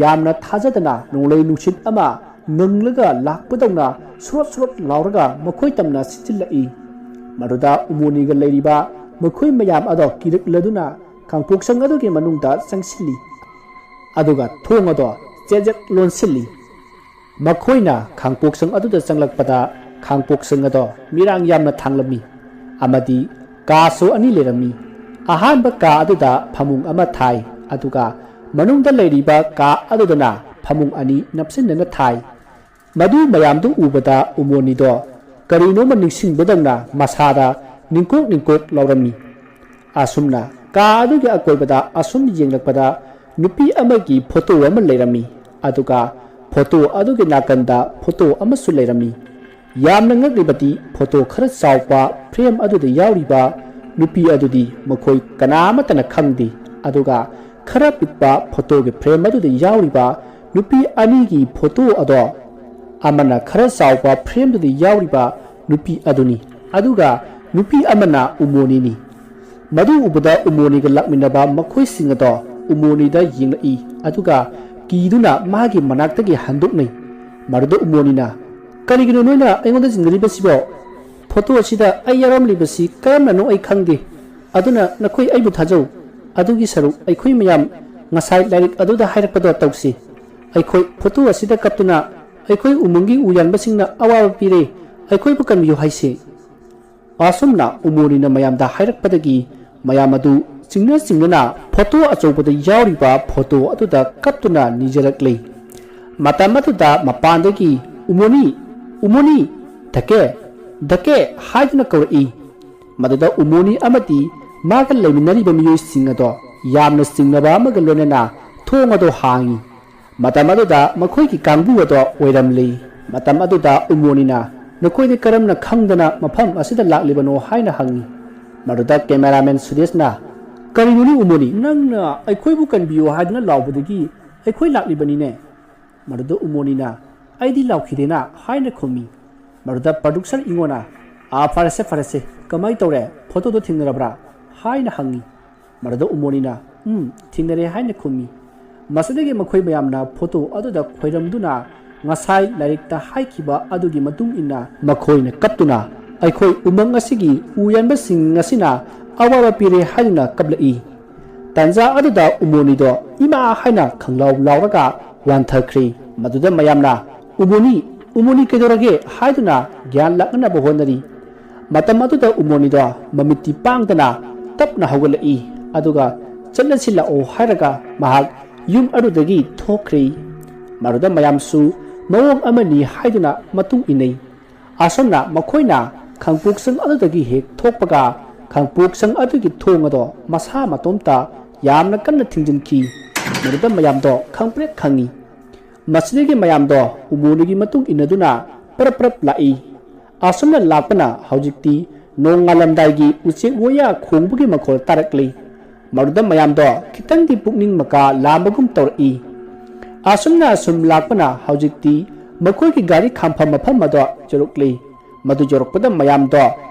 ꯌꯥꯝꯅ ꯊꯥꯖꯗꯅ ꯅꯣꯡꯂꯩ ꯅꯨꯡꯁꯤꯠ ꯑꯃ ꯉꯪꯂꯒ ꯂꯥꯛꯄꯗꯧꯅ ꯁꯨꯔꯣꯠ ꯁꯨꯔꯣꯠ ꯂꯥꯎꯔꯒ ꯃꯈꯣꯏ ꯇꯝꯅ ꯁꯤꯠꯆꯤꯜꯂꯛꯏ꯫ ꯃꯗꯨꯗ ꯎꯃꯣꯅꯤꯒ ꯂꯩꯔꯤꯕ ꯃꯈꯣꯏ ꯃꯌꯥꯝ ꯑꯗꯣ ꯀꯤꯔꯛꯂꯗꯨꯅ ꯈꯥꯡꯄꯣꯛꯁꯪ ꯑꯗꯨꯒꯤ ꯃꯅꯨꯡꯗ ꯆꯪꯁꯤꯜꯂꯤ꯫ ꯑꯗꯨꯒ ꯊꯣꯡ ꯑꯗꯣ ꯆꯦꯠ ꯆꯦꯠ ꯂꯣꯟꯁꯤꯜꯂꯤ꯫ ꯃꯈꯣꯏꯅ ꯈꯥꯡꯄꯣꯛꯁꯪ ꯑꯗꯨꯗ ꯆꯪꯂꯛꯄꯗ ꯈꯥꯡꯄꯣꯛꯁꯪ ꯑꯗꯣ ꯃꯤꯔꯥꯡ ꯌꯥꯝꯅ ꯊꯥꯡꯂꯝꯃꯤ ꯑꯃꯗꯤ ꯀꯥꯁꯨ ꯑꯅꯤ ꯂꯩꯔꯝꯃꯤ꯫ ꯑꯍꯥꯟꯕ ꯀꯥ ꯑꯗꯨꯗ ꯐꯃꯨꯡ ꯑꯃ ꯊꯥꯏ, ꯑꯗꯨꯒ ꯃꯅꯨꯡꯗ ꯂꯩꯔꯤꯕ ꯀꯥ ꯑꯗꯨꯗꯅ ꯐꯃꯨꯡ ꯑꯅꯤ ꯅꯞꯁꯤꯟꯅꯅ ꯊꯥꯏ꯫ ꯃꯗꯨ ꯃꯌꯥꯝꯗꯨ ꯎꯕꯗ ꯎꯃꯣꯅꯤꯗꯣ ꯀꯔꯤꯅꯣꯃ ꯅꯤꯡꯁꯤꯡꯕꯗꯧꯅ ꯃꯁꯥꯗ ꯅꯤꯡꯀꯣꯛ ꯅꯤꯡꯀꯣꯛ ꯂꯥꯎꯔꯝꯃꯤ꯫ ꯑꯁꯨꯝꯅ ꯀꯥ ꯑꯗꯨꯒꯤ ꯑꯀꯣꯏꯕꯗ ꯑꯁꯨꯝ ꯌꯦꯡꯂꯛꯄꯗ ꯅꯨꯄꯤ ꯑꯃꯒꯤ ꯐꯣꯇꯣ ꯑꯃ ꯂꯩꯔꯝꯃꯤ꯫ ꯑꯗꯨꯒ ꯐꯣꯇꯣ ꯑꯗꯨꯒꯤ ꯅꯥꯀꯟꯗ ꯐꯣꯇꯣ ꯑꯃꯁꯨ ꯂꯩꯔꯝꯃꯤ꯫ ꯌꯥꯝꯅ ꯉꯛꯂꯤꯕꯗꯤ ꯐꯣꯇꯣ ꯈꯔ ꯆꯥꯎꯕ ꯐ꯭ꯔꯦꯝ ꯑꯗꯨꯗ ꯌꯥꯎꯔꯤꯕ ꯅꯨꯄꯤ ꯑꯗꯨꯗꯤ ꯃꯈꯣꯏ ꯀꯅꯥꯃꯠꯇꯅ ꯈꯪꯗꯦ꯫ ꯑꯗꯨꯒ ꯈꯔ ꯄꯤꯛꯄ ꯐꯣꯇꯣꯒꯤ ꯐ꯭ꯔꯦꯝ ꯑꯗꯨꯗ ꯌꯥꯎꯔꯤꯕ ꯅꯨꯄꯤ ꯑꯅꯤꯒꯤ ꯐꯣꯇꯣ ꯑꯗꯣ ꯑꯃꯅ ꯈꯔ ꯆꯥꯎꯕ ꯐ꯭ꯔꯦꯝꯗꯨꯗ ꯌꯥꯎꯔꯤꯕ ꯅꯨꯄꯤ ꯑꯗꯨꯅꯤ, ꯑꯗꯨꯒ ꯅꯨꯄꯤ ꯑꯃꯅ ꯎꯃꯣꯅꯤꯅꯤ꯫ ꯃꯗꯨ ꯎꯕꯗ ꯎꯃꯣꯅꯤꯒ ꯂꯥꯛꯃꯤꯟꯅꯕ ꯃꯈꯣꯏꯁꯤꯡ ꯑꯗꯣ ꯎꯃꯣꯅꯤꯗ ꯌꯦꯡꯂꯛꯏ, ꯑꯗꯨꯒ ꯀꯤꯗꯨꯅ ꯃꯥꯒꯤ ꯃꯅꯥꯛꯇꯒꯤ ꯍꯟꯗꯣꯛꯅꯩ꯫ ꯃꯗꯨꯗ ꯎꯃꯣꯅꯤꯅ, "ꯀꯔꯤꯒꯤꯅꯣ ꯅꯣꯏꯅ ꯑꯩꯉꯣꯟꯗ ꯆꯤꯡꯅꯔꯤꯕꯁꯤꯕꯣ? ꯐꯣꯇꯣ ꯑꯁꯤꯗ ꯑꯩ ꯌꯥꯎꯔꯝꯂꯤꯕꯁꯤ ꯀꯔꯝꯅꯅꯣ ꯑꯩ ꯈꯪꯗꯦ꯫ ꯑꯗꯨꯅ ꯅꯈꯣꯏ ꯑꯩꯕꯨ ꯊꯥꯖꯧ꯫ ꯑꯗꯨꯒꯤ ꯁꯔꯨꯛ ꯑꯩꯈꯣꯏ ꯃꯌꯥꯝ ꯉꯁꯥꯏ ꯂꯥꯏꯔꯤꯛ ꯑꯗꯨꯗ ꯍꯥꯏꯔꯛꯄꯗꯣ ꯇꯧꯁꯤ꯫ ꯑꯩꯈꯣꯏ ꯐꯣꯇꯣ ꯑꯁꯤꯗ ꯀꯞꯇꯨꯅ ꯑꯩꯈꯣꯏ ꯎꯃꯪꯒꯤ ꯎ ꯌꯥꯟꯕꯁꯤꯡꯅ ꯑꯋꯥꯕ ꯄꯤꯔꯦ, ꯑꯩꯈꯣꯏꯕꯨ ꯀꯟꯕꯤꯌꯨ ꯍꯥꯏꯁꯤ"꯫ ꯑꯁꯨꯝꯅ ꯎꯃꯣꯅꯤꯅ ꯃꯌꯥꯝꯗ ꯍꯥꯏꯔꯛꯄꯗꯒꯤ ꯃꯌꯥꯝ ꯑꯗꯨ ꯆꯤꯡꯅ ꯆꯤꯡꯅꯅ ꯐꯣꯇꯣ ꯑꯆꯧꯕꯗ ꯌꯥꯎꯔꯤꯕ ꯐꯣꯇꯣ ꯑꯗꯨꯗ ꯀꯞꯇꯨꯅ ꯅꯤꯖꯔꯛꯂꯤ꯫ ꯃꯇꯝ ꯑꯗꯨꯗ ꯃꯄꯥꯟꯗꯒꯤ "ꯎꯃꯣꯅꯤ, ꯎꯃꯣꯅꯤ, ꯙꯀꯦ, ꯙꯀꯦ" ꯍꯥꯏꯗꯨꯅ ꯀꯧꯔꯛꯏ꯫ ꯃꯗꯨꯗ ꯎꯃꯣꯅꯤ ꯑꯃꯗꯤ ꯃꯥꯒ ꯂꯩꯃꯤꯟꯅꯔꯤꯕ ꯃꯤꯑꯣꯏꯁꯤꯡ ꯑꯗꯣ ꯌꯥꯝꯅ ꯆꯤꯡꯅꯕ ꯑꯃꯒ ꯂꯣꯏꯅꯅ ꯊꯣꯡ ꯑꯗꯣ ꯍꯥꯡꯏ꯫ ꯃꯇꯝ ꯑꯗꯨꯗ ꯃꯈꯣꯏꯒꯤ ꯀꯥꯡꯕꯨ ꯑꯗꯣ ꯑꯣꯏꯔꯝꯂꯤ꯫ ꯃꯇꯝ ꯑꯗꯨꯗ ꯎꯃꯣꯅꯤꯅ "ꯅꯈꯣꯏꯗꯤ ꯀꯔꯝꯅ ꯈꯪꯗꯅ ꯃꯐꯝ ꯑꯁꯤꯗ ꯂꯥꯛꯂꯤꯕꯅꯣ?" ꯍꯥꯏꯅ ꯍꯪꯏ꯫ ꯃꯗꯨꯗ ꯀꯦꯃꯦꯔꯥꯃꯦꯟ ꯁꯨꯔꯦꯁꯅ, "ꯀꯔꯤꯅꯣꯅꯦ ꯎꯃꯣꯅꯤ, ꯅꯪꯅ ꯑꯩꯈꯣꯏꯕꯨ ꯀꯟꯕꯤꯌꯨ ꯍꯥꯏꯗꯨꯅ ꯂꯥꯎꯕꯗꯒꯤ ꯑꯩꯈꯣꯏ ꯂꯥꯛꯂꯤꯕꯅꯤꯅꯦ?" ꯃꯗꯨꯗ ꯎꯃꯣꯅꯤꯅ, "ꯑꯩꯗꯤ ꯂꯥꯎꯈꯤꯗꯦꯅ" ꯍꯥꯏꯅ ꯈꯨꯝꯃꯤ꯫ ꯃꯗꯨꯗ ꯄ꯭ꯔꯗ꯭ꯌꯨꯁꯔ ꯏꯉꯣꯅ, "ꯑꯥ, ꯐꯔꯦꯁꯦ, ꯐꯔꯦꯁꯦ, ꯀꯃꯥꯏ ꯇꯧꯔꯦ? ꯐꯣꯇꯣꯗꯣ ꯊꯦꯡꯅꯔꯕ꯭ꯔꯥ?" ꯍꯥꯏꯅ ꯍꯪꯉꯤ꯫ ꯃꯗꯨꯗ ꯎꯃꯣꯅꯤꯅ, "ꯎꯝ, ꯊꯦꯡꯅꯔꯦ" ꯍꯥꯏꯅ ꯈꯨꯝꯃꯤ꯫ ꯃꯁꯤꯗꯒꯤ ꯃꯈꯣꯏ ꯃꯌꯥꯝꯅ ꯐꯣꯇꯣ ꯑꯗꯨꯗ ꯈꯣꯏꯔꯝꯗꯨꯅ ꯉꯁꯥꯏ ꯂꯥꯏꯔꯤꯛꯇ ꯍꯥꯏꯈꯤꯕ ꯑꯗꯨꯒꯤ ꯃꯇꯨꯡ ꯏꯟꯅ ꯃꯈꯣꯏꯅ ꯀꯞꯇꯨꯅ, "ꯑꯩꯈꯣꯏ ꯎꯃꯪ ꯑꯁꯤꯒꯤ ꯎ ꯌꯥꯟꯕꯁꯤꯡ ꯑꯁꯤꯅ ꯑꯋꯥꯕ ꯄꯤꯔꯦ" ꯍꯥꯏꯗꯨꯅ ꯀꯞꯂꯛꯏ꯫ ꯇꯥꯟꯖꯥ ꯑꯗꯨꯗ ꯎꯃꯣꯅꯤꯗꯣ "ꯏꯃꯥ" ꯍꯥꯏꯅ ꯈꯪꯂꯥꯎ ꯂꯥꯎꯔꯒ ꯋꯥꯟꯊꯈ꯭ꯔꯦ꯫ ꯃꯗꯨꯗ ꯃꯌꯥꯝꯅ "ꯎꯃꯣꯅꯤ, ꯎꯃꯣꯅꯤ ꯀꯩꯗꯧꯔꯒꯦ?" ꯍꯥꯏꯗꯨꯅ ꯒ꯭ꯌꯥꯟ ꯂꯥꯛꯅꯅꯕ ꯍꯣꯠꯅꯔꯤ꯫ ꯃꯇꯝ ꯑꯗꯨꯗ ꯎꯃꯣꯅꯤꯗꯣ ꯃꯃꯤꯠꯇꯤ ꯄꯥꯡꯗꯅ ꯇꯞꯅ ꯍꯧꯒꯠꯂꯛꯏ, ꯑꯗꯨꯒ "ꯆꯠꯂꯁꯤ ꯂꯥꯛꯑꯣ" ꯍꯥꯏꯔꯒ ꯃꯍꯥꯛ ꯌꯨꯝ ꯑꯗꯨꯗꯒꯤ ꯊꯣꯛꯈ꯭ꯔꯦ꯫ ꯃꯗꯨꯗ ꯃꯌꯥꯝꯁꯨ ꯃꯑꯣꯡ ꯑꯃꯅꯤ ꯍꯥꯏꯗꯨꯅ ꯃꯇꯨꯡ ꯏꯟꯅꯩ꯫ ꯑꯁꯨꯝꯅ ꯃꯈꯣꯏꯅ ꯈꯥꯡꯄꯣꯛꯁꯪ ꯑꯗꯨꯗꯒꯤ ꯍꯦꯛ ꯊꯣꯛꯄꯒ, ꯈꯥꯡꯄꯣꯛꯁꯪ ꯑꯗꯨꯒꯤ ꯊꯣꯡ ꯑꯗꯣ ꯃꯁꯥ ꯃꯇꯣꯝꯇ ꯌꯥꯝꯅ ꯀꯟꯅ ꯊꯤꯡꯖꯤꯟꯈꯤ꯫ ꯃꯗꯨꯗ ꯃꯌꯥꯝꯗꯣ ꯈꯪꯄ꯭ꯔꯦꯛ ꯈꯪꯉꯤ꯫ ꯃꯁꯤꯗꯒꯤ ꯃꯌꯥꯝꯗꯣ ꯎꯃꯣꯅꯤꯒꯤ ꯃꯇꯨꯡ ꯏꯟꯅꯗꯨꯅ ꯄꯔꯞ ꯄꯔꯞ ꯂꯥꯛꯏ꯫ ꯑꯁꯨꯝꯅ ꯂꯥꯛꯄꯅ ꯍꯧꯖꯤꯛꯇꯤ ꯅꯣꯡꯉꯥꯜꯂꯝꯗꯥꯏꯒꯤ ꯎꯆꯦꯛ ꯋꯥꯌꯥ ꯈꯣꯡꯕꯒꯤ ꯃꯈꯣꯜ ꯇꯥꯔꯛꯂꯤ꯫ ꯃꯗꯨꯗ ꯃꯌꯥꯝꯗꯣ ꯈꯤꯇꯪꯗꯤ ꯄꯨꯛꯅꯤꯡ ꯃꯀꯥ ꯂꯥꯝꯕꯒꯨꯝ ꯇꯧꯔꯛꯏ꯫ ꯑꯁꯨꯝꯅ ꯑꯁꯨꯝ ꯂꯥꯛꯄꯅ ꯍꯧꯖꯤꯛꯇꯤ ꯃꯈꯣꯏꯒꯤ ꯒꯥꯔꯤ ꯈꯥꯝꯐꯝ ꯃꯐꯝ ꯑꯗꯣ ꯌꯧꯔꯛꯂꯤ꯫ ꯃꯗꯨ ꯌꯧꯔꯛꯄꯗ ꯃꯌꯥꯝꯗꯣ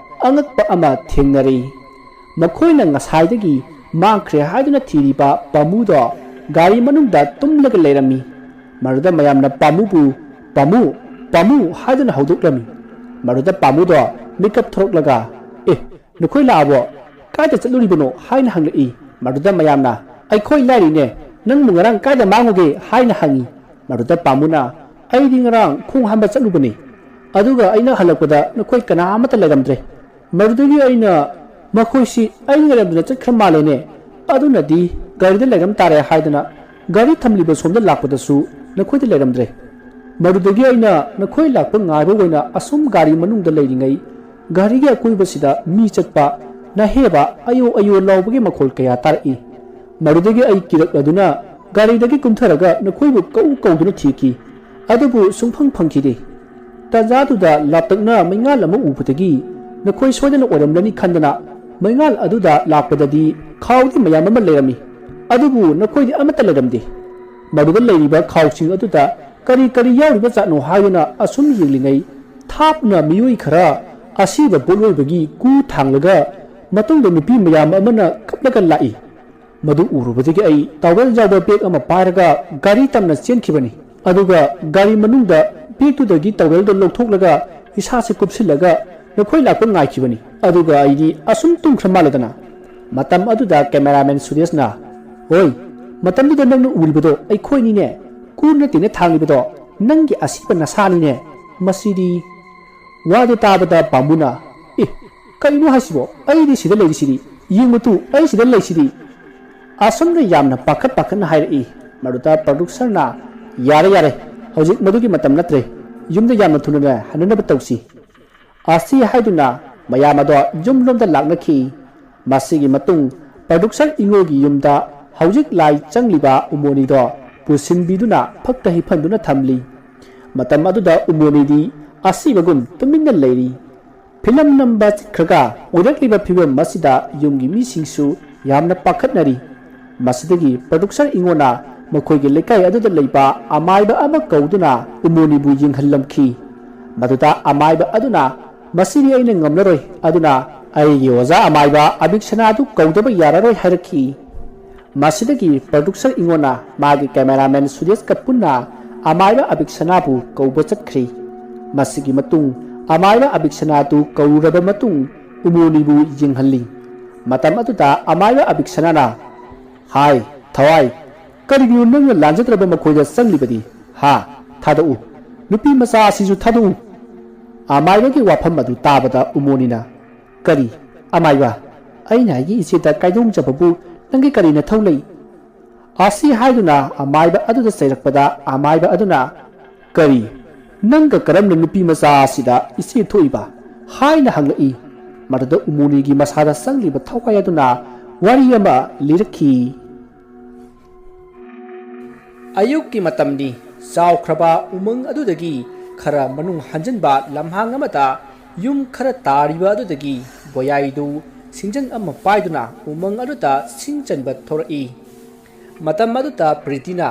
ꯑꯉꯛꯄ ꯑꯃ ꯊꯦꯡꯅꯔꯤ꯫ ꯃꯈꯣꯏꯅ ꯉꯁꯥꯏꯗꯒꯤ ꯃꯥꯡꯈ꯭ꯔꯦ ꯍꯥꯏꯗꯨꯅ ꯊꯤꯔꯤꯕ ꯄꯥꯃꯨꯗꯣ ꯒꯥꯔꯤ ꯃꯅꯨꯡꯗ ꯇꯨꯝꯂꯒ ꯂꯩꯔꯝꯃꯤ꯫ ꯃꯗꯨꯗ ꯃꯌꯥꯝꯅ ꯄꯥꯃꯨꯕꯨ "ꯄꯥꯃꯨ, ꯄꯥꯃꯨ" ꯍꯥꯏꯗꯨꯅ ꯍꯧꯗꯣꯛꯂꯝꯃꯤ꯫ ꯃꯗꯨꯗ ꯄꯥꯃꯨꯗꯣ ꯃꯤꯀꯞ ꯊꯣꯔꯛꯂꯒ, "ꯑꯦ, ꯅꯈꯣꯏ ꯂꯥꯛꯑꯕꯣ? ꯀꯥꯏꯗ ꯆꯠꯂꯨꯔꯤꯕꯅꯣ?" ꯍꯥꯏꯅ ꯍꯪꯂꯛꯏ꯫ ꯃꯗꯨꯗ ꯃꯌꯥꯝꯅ, "ꯑꯩꯈꯣꯏ ꯂꯥꯏꯔꯤꯅꯦ, ꯅꯪꯕꯨ ꯉꯔꯥꯡ ꯀꯥꯏꯗ ꯃꯥꯡꯉꯨꯒꯦ?" ꯍꯥꯏꯅ ꯍꯪꯉꯤ꯫ ꯃꯗꯨꯗ ꯄꯥꯃꯨꯅ, "ꯑꯩꯗꯤ ꯉꯔꯥꯡ ꯈꯣꯡ ꯍꯥꯝꯕ ꯆꯠꯂꯨꯕꯅꯤ, ꯑꯗꯨꯒ ꯑꯩꯅ ꯍꯜꯂꯛꯄꯗ ꯅꯈꯣꯏ ꯀꯅꯥ ꯑꯃꯠꯇ ꯂꯩꯔꯝꯗ꯭ꯔꯦ꯫ ꯃꯗꯨꯗꯒꯤ ꯑꯩꯅ "ꯃꯈꯣꯏꯁꯤ ꯑꯩ ꯉꯥꯏꯔꯝꯗꯅ ꯆꯠꯈ꯭ꯔ ꯃꯥꯜꯂꯦꯅꯦ꯫ ꯑꯗꯨꯅꯗꯤ ꯒꯥꯔꯤꯗ ꯂꯩꯔꯝ ꯇꯥꯔꯦ" ꯍꯥꯏꯗꯅ ꯒꯥꯔꯤ ꯊꯝꯂꯤꯕ ꯁꯣꯝꯗ ꯂꯥꯛꯄꯗꯁꯨ ꯅꯈꯣꯏꯗꯤ ꯂꯩꯔꯝꯗ꯭ꯔꯦ꯫ ꯃꯗꯨꯗꯒꯤ ꯑꯩꯅ ꯅꯈꯣꯏ ꯂꯥꯛꯄ ꯉꯥꯏꯕ ꯑꯣꯏꯅ ꯑꯁꯨꯝ ꯒꯥꯔꯤ ꯃꯅꯨꯡꯗ ꯂꯩꯔꯤꯉꯩ, ꯒꯥꯔꯤꯒꯤ ꯑꯀꯣꯏꯕꯁꯤꯗ ꯃꯤ ꯆꯠꯄ, ꯅꯍꯦꯕ, ꯑꯌꯣ ꯑꯌꯣ ꯂꯥꯎꯕꯒꯤ ꯃꯈꯣꯜ ꯀꯌꯥ ꯇꯥꯔꯛꯏ꯫ ꯃꯗꯨꯗꯒꯤ ꯑꯩ ꯀꯤꯔꯛꯂꯗꯨꯅ ꯒꯥꯔꯤꯗꯒꯤ ꯀꯨꯝꯊꯔꯒ ꯅꯈꯣꯏꯕꯨ ꯀꯧ ꯀꯧꯗꯨꯅ ꯊꯤꯈꯤ, ꯑꯗꯨꯕꯨ ꯁꯨꯡꯐꯪ ꯐꯪꯈꯤꯗꯦ꯫ ꯇꯥꯟꯖꯥꯗꯨꯗ ꯂꯥꯞꯇꯛꯅ ꯃꯩꯉꯥꯜ ꯑꯃ ꯎꯕꯗꯒꯤ ꯅꯈꯣꯏ ꯁꯣꯏꯗꯅ ꯑꯣꯏꯔꯝꯂꯅꯤ ꯈꯟꯗꯅ ꯃꯩꯉꯥꯜ ꯑꯗꯨꯗ ꯂꯥꯛꯄꯗꯗꯤ ꯈꯥꯎꯗꯤ ꯃꯌꯥꯝ ꯑꯃ ꯂꯩꯔꯝꯃꯤ, ꯑꯗꯨꯕꯨ ꯅꯈꯣꯏꯗꯤ ꯑꯃꯠꯇ ꯂꯩꯔꯝꯗꯦ꯫ ꯃꯗꯨꯗ ꯂꯩꯔꯤꯕ ꯈꯥꯎꯁꯤꯡ ꯑꯗꯨꯗ ꯀꯔꯤ ꯀꯔꯤ ꯌꯥꯎꯔꯤꯕ ꯖꯥꯠꯅꯣ ꯍꯥꯏꯗꯨꯅ ꯑꯁꯨꯝ ꯌꯦꯡꯂꯤꯉꯩ, ꯊꯥꯞꯅ ꯃꯤꯑꯣꯏ ꯈꯔ ꯑꯁꯤꯕ ꯄꯣꯠꯂꯣꯏꯕꯒꯤ ꯀꯨ ꯊꯥꯡꯂꯒ ꯃꯇꯨꯡꯗ ꯅꯨꯄꯤ ꯃꯌꯥꯝ ꯑꯃꯅ ꯀꯞꯂꯒ ꯂꯥꯛꯏ꯫ ꯃꯗꯨ ꯎꯔꯨꯕꯗꯒꯤ ꯑꯩ ꯇꯥꯋꯦꯜ ꯌꯥꯎꯕ ꯕꯦꯒ ꯑꯃ ꯄꯥꯏꯔꯒ ꯒꯥꯔꯤ ꯇꯝꯅ ꯆꯦꯟꯈꯤꯕꯅꯤ꯫ ꯑꯗꯨꯒ ꯒꯥꯔꯤ ꯃꯅꯨꯡꯗ ꯕꯦꯒꯇꯨꯗꯒꯤ ꯇꯥꯋꯦꯜꯗꯣ ꯂꯧꯊꯣꯛꯂꯒ ꯏꯁꯥꯁꯦ ꯀꯨꯞꯁꯤꯜꯂꯒ ꯅꯈꯣꯏ ꯂꯥꯛꯄ ꯉꯥꯏꯈꯤꯕꯅꯤ꯫ ꯑꯗꯨꯒ ꯑꯩꯗꯤ ꯑꯁꯨꯝ ꯇꯨꯝꯈ꯭ꯔ ꯃꯥꯜꯂꯦꯗꯅ꯫ ꯃꯇꯝ ꯑꯗꯨꯗ ꯀꯦꯃꯦꯔꯥꯃꯦꯟ ꯁꯨꯔꯦꯁꯅ, "ꯍꯣꯏ, ꯃꯇꯝꯗꯨꯗ ꯅꯪꯅ ꯎꯔꯤꯕꯗꯣ ꯑꯩꯈꯣꯏꯅꯤꯅꯦ꯫ ꯀꯨ ꯅꯠꯇꯦꯅꯦ ꯊꯥꯡꯂꯤꯕꯗꯣ, ꯅꯪꯒꯤ ꯑꯁꯤꯕ ꯅꯁꯥꯅꯤꯅꯦ꯫ ꯃꯁꯤꯗꯤ"꯫ ꯋꯥꯗꯨ ꯇꯥꯕꯗ ꯄꯥꯝꯕꯨꯅ, "ꯑꯦ, ꯀꯔꯤꯅꯣ ꯍꯥꯏꯁꯤꯕꯣ? ꯑꯩꯗꯤ ꯁꯤꯗ ꯂꯩꯔꯤꯁꯤꯗꯤ꯫ ꯌꯦꯡꯉꯨ ꯇꯨ, ꯑꯩ ꯁꯤꯗ ꯂꯩꯁꯤꯗꯤ"꯫ ꯑꯁꯨꯝꯅ ꯌꯥꯝꯅ ꯄꯥꯈꯠ ꯄꯥꯈꯠꯅ ꯍꯥꯏꯔꯛꯏ꯫ ꯃꯗꯨꯗ ꯄ꯭ꯔꯣꯗ꯭ꯌꯨꯁꯔꯅ, "ꯌꯥꯔꯦ, ꯌꯥꯔꯦ, ꯍꯧꯖꯤꯛ ꯃꯗꯨꯒꯤ ꯃꯇꯝ ꯅꯠꯇ꯭ꯔꯦ꯫ ꯌꯨꯝꯗ ꯌꯥꯝꯅ ꯊꯨꯅ ꯍꯟꯅꯅꯕ ꯇꯧꯁꯤ"꯫ ꯑꯁꯤ ꯍꯥꯏꯗꯨꯅ ꯃꯌꯥꯝ ꯑꯗꯣ ꯌꯨꯝꯂꯣꯝꯗ ꯂꯥꯛꯅꯈꯤ꯫ ꯃꯁꯤꯒꯤ ꯃꯇꯨꯡ ꯄ꯭ꯔꯣꯗ꯭ꯌꯨꯁꯔ ꯏꯉꯣꯒꯤ ꯌꯨꯝꯗ ꯍꯧꯖꯤꯛ ꯂꯥꯏ ꯆꯪꯂꯤꯕ ꯎꯃꯣꯅꯤꯗꯣ ꯄꯨꯁꯤꯟꯕꯤꯗꯨꯅ ꯐꯛꯇ ꯍꯤꯞꯍꯟꯗꯨꯅ ꯊꯝꯂꯤ꯫ ꯃꯇꯝ ꯑꯗꯨꯗ ꯎꯃꯣꯅꯤꯗꯤ ꯑꯁꯤꯕꯒꯨꯝ ꯇꯨꯃꯤꯟꯅ ꯂꯩꯔꯤ꯫ ꯐꯤꯂꯝ ꯅꯝꯕ ꯆꯠꯈ꯭ꯔꯒ ꯑꯣꯏꯔꯛꯂꯤꯕ ꯐꯤꯕꯝ ꯑꯁꯤꯗ ꯌꯨꯝꯒꯤ ꯃꯤꯁꯤꯡꯁꯨ ꯌꯥꯝꯅ ꯄꯥꯈꯠꯅꯔꯤ꯫ ꯃꯁꯤꯗꯒꯤ ꯄ꯭ꯔꯣꯗ꯭ꯌꯨꯁꯔ ꯏꯉꯣꯅ ꯃꯈꯣꯏꯒꯤ ꯂꯩꯀꯥꯏ ꯑꯗꯨꯗ ꯂꯩꯕ ꯑꯃꯥꯏꯕ ꯑꯃ ꯀꯧꯗꯨꯅ ꯎꯃꯣꯅꯤꯕꯨ ꯌꯦꯡꯍꯜꯂꯝꯈꯤ꯫ ꯃꯗꯨꯗ ꯑꯃꯥꯏꯕ ꯑꯗꯨꯅ, "ꯃꯁꯤꯗꯤ ꯑꯩꯅ ꯉꯝꯂꯔꯣꯏ, ꯑꯗꯨꯅ ꯑꯩꯒꯤ ꯑꯣꯖꯥ ꯑꯃꯥꯏꯕ ꯑꯕꯤꯛꯁꯅꯥꯗꯨ ꯀꯧꯗꯕ ꯌꯥꯔꯔꯣꯏ" ꯍꯥꯏꯔꯛꯈꯤ꯫ ꯃꯁꯤꯗꯒꯤ ꯄ꯭ꯔꯣꯗ꯭ꯌꯨꯁꯔ ꯏꯉꯣꯅ ꯃꯥꯒꯤ ꯀꯦꯃꯦꯔꯥꯃꯦꯟ ꯁꯨꯔꯦꯁꯀ ꯄꯨꯟꯅ ꯑꯃꯥꯏꯕ ꯑꯕꯤꯛꯁꯅꯥꯕꯨ ꯀꯧꯕ ꯆꯠꯈ꯭ꯔꯤ꯫ ꯃꯁꯤꯒꯤ ꯃꯇꯨꯡ ꯑꯃꯥꯏꯕ ꯑꯕꯤꯛꯁꯅꯥꯗꯨ ꯀꯧꯔꯨꯔꯕ ꯃꯇꯨꯡ ꯎꯃꯣꯅꯤꯕꯨ ꯌꯦꯡꯍꯜꯂꯤ꯫ ꯃꯇꯝ ꯑꯗꯨꯗ ꯑꯃꯥꯏꯕ ꯑꯕꯤꯛꯁꯅꯥꯅ, "ꯍꯥꯏ, ꯊꯋꯥꯏ, ꯀꯔꯤꯒꯤꯅꯣ ꯅꯪꯅ ꯂꯥꯟꯖꯗ꯭ꯔꯕ ꯃꯈꯣꯏꯗ ꯆꯪꯂꯤꯕꯗꯤ? ꯍꯥ? ꯊꯥꯗꯣꯛꯎ꯫ ꯅꯨꯄꯤ ꯃꯆꯥ ꯑꯁꯤꯁꯨ ꯊꯥꯗꯣꯛꯎ"꯫ ꯑꯃꯥꯏꯕꯒꯤ ꯋꯥꯐꯝ ꯑꯗꯨ ꯇꯥꯕꯗ ꯎꯃꯣꯅꯤꯅ, "ꯀꯔꯤ? ꯑꯃꯥꯏꯕ, ꯑꯩꯅ ꯑꯩꯒꯤ ꯏꯆꯦꯗ ꯀꯥꯏꯗꯣꯡꯖꯕꯕꯨ ꯅꯪꯒꯤ ꯀꯔꯤ ꯅꯊꯧ ꯂꯩ? ꯑꯁꯤ ꯍꯥꯏꯗꯨꯅ ꯑꯃꯥꯏꯕ ꯑꯗꯨꯗ ꯆꯩꯔꯛꯄꯗ, ꯑꯃꯥꯏꯕ ꯑꯗꯨꯅ, "ꯀꯔꯤ? ꯅꯪꯒ ꯀꯔꯝꯅ ꯅꯨꯄꯤ ꯃꯆꯥ ꯑꯁꯤꯗ ꯏꯆꯦ ꯊꯣꯛꯏꯕ?" ꯍꯥꯏꯅ ꯍꯪꯂꯛꯏ꯫ ꯃꯗꯨꯗ ꯎꯃꯣꯅꯤꯒꯤ ꯃꯁꯥꯗ ꯆꯪꯂꯤꯕ ꯊꯋꯥꯏ ꯑꯗꯨꯅ ꯋꯥꯔꯤ ꯑꯃ ꯂꯤꯔꯛꯈꯤ꯫ ꯑꯌꯨꯛꯀꯤ ꯃꯇꯝꯅꯤ꯫ ꯆꯥꯎꯈ꯭ꯔꯕ ꯎꯃꯪ ꯑꯗꯨꯗꯒꯤ ꯈꯔ ꯃꯅꯨꯡ ꯍꯟꯖꯤꯟꯕ ꯂꯝꯍꯥꯡ ꯑꯃꯗ ꯌꯨꯝ ꯈꯔ ꯇꯥꯔꯤꯕ ꯑꯗꯨꯗꯒꯤ ꯕꯣꯌꯥꯏꯗꯨ ꯁꯤꯡꯖꯪ ꯑꯃ ꯄꯥꯏꯗꯨꯅ ꯎꯃꯪ ꯑꯗꯨꯗ ꯁꯤꯡ ꯆꯟꯕ ꯊꯣꯔꯛꯏ꯫ ꯃꯇꯝ ꯑꯗꯨꯗ ꯄ꯭ꯔꯤꯇꯤꯅ,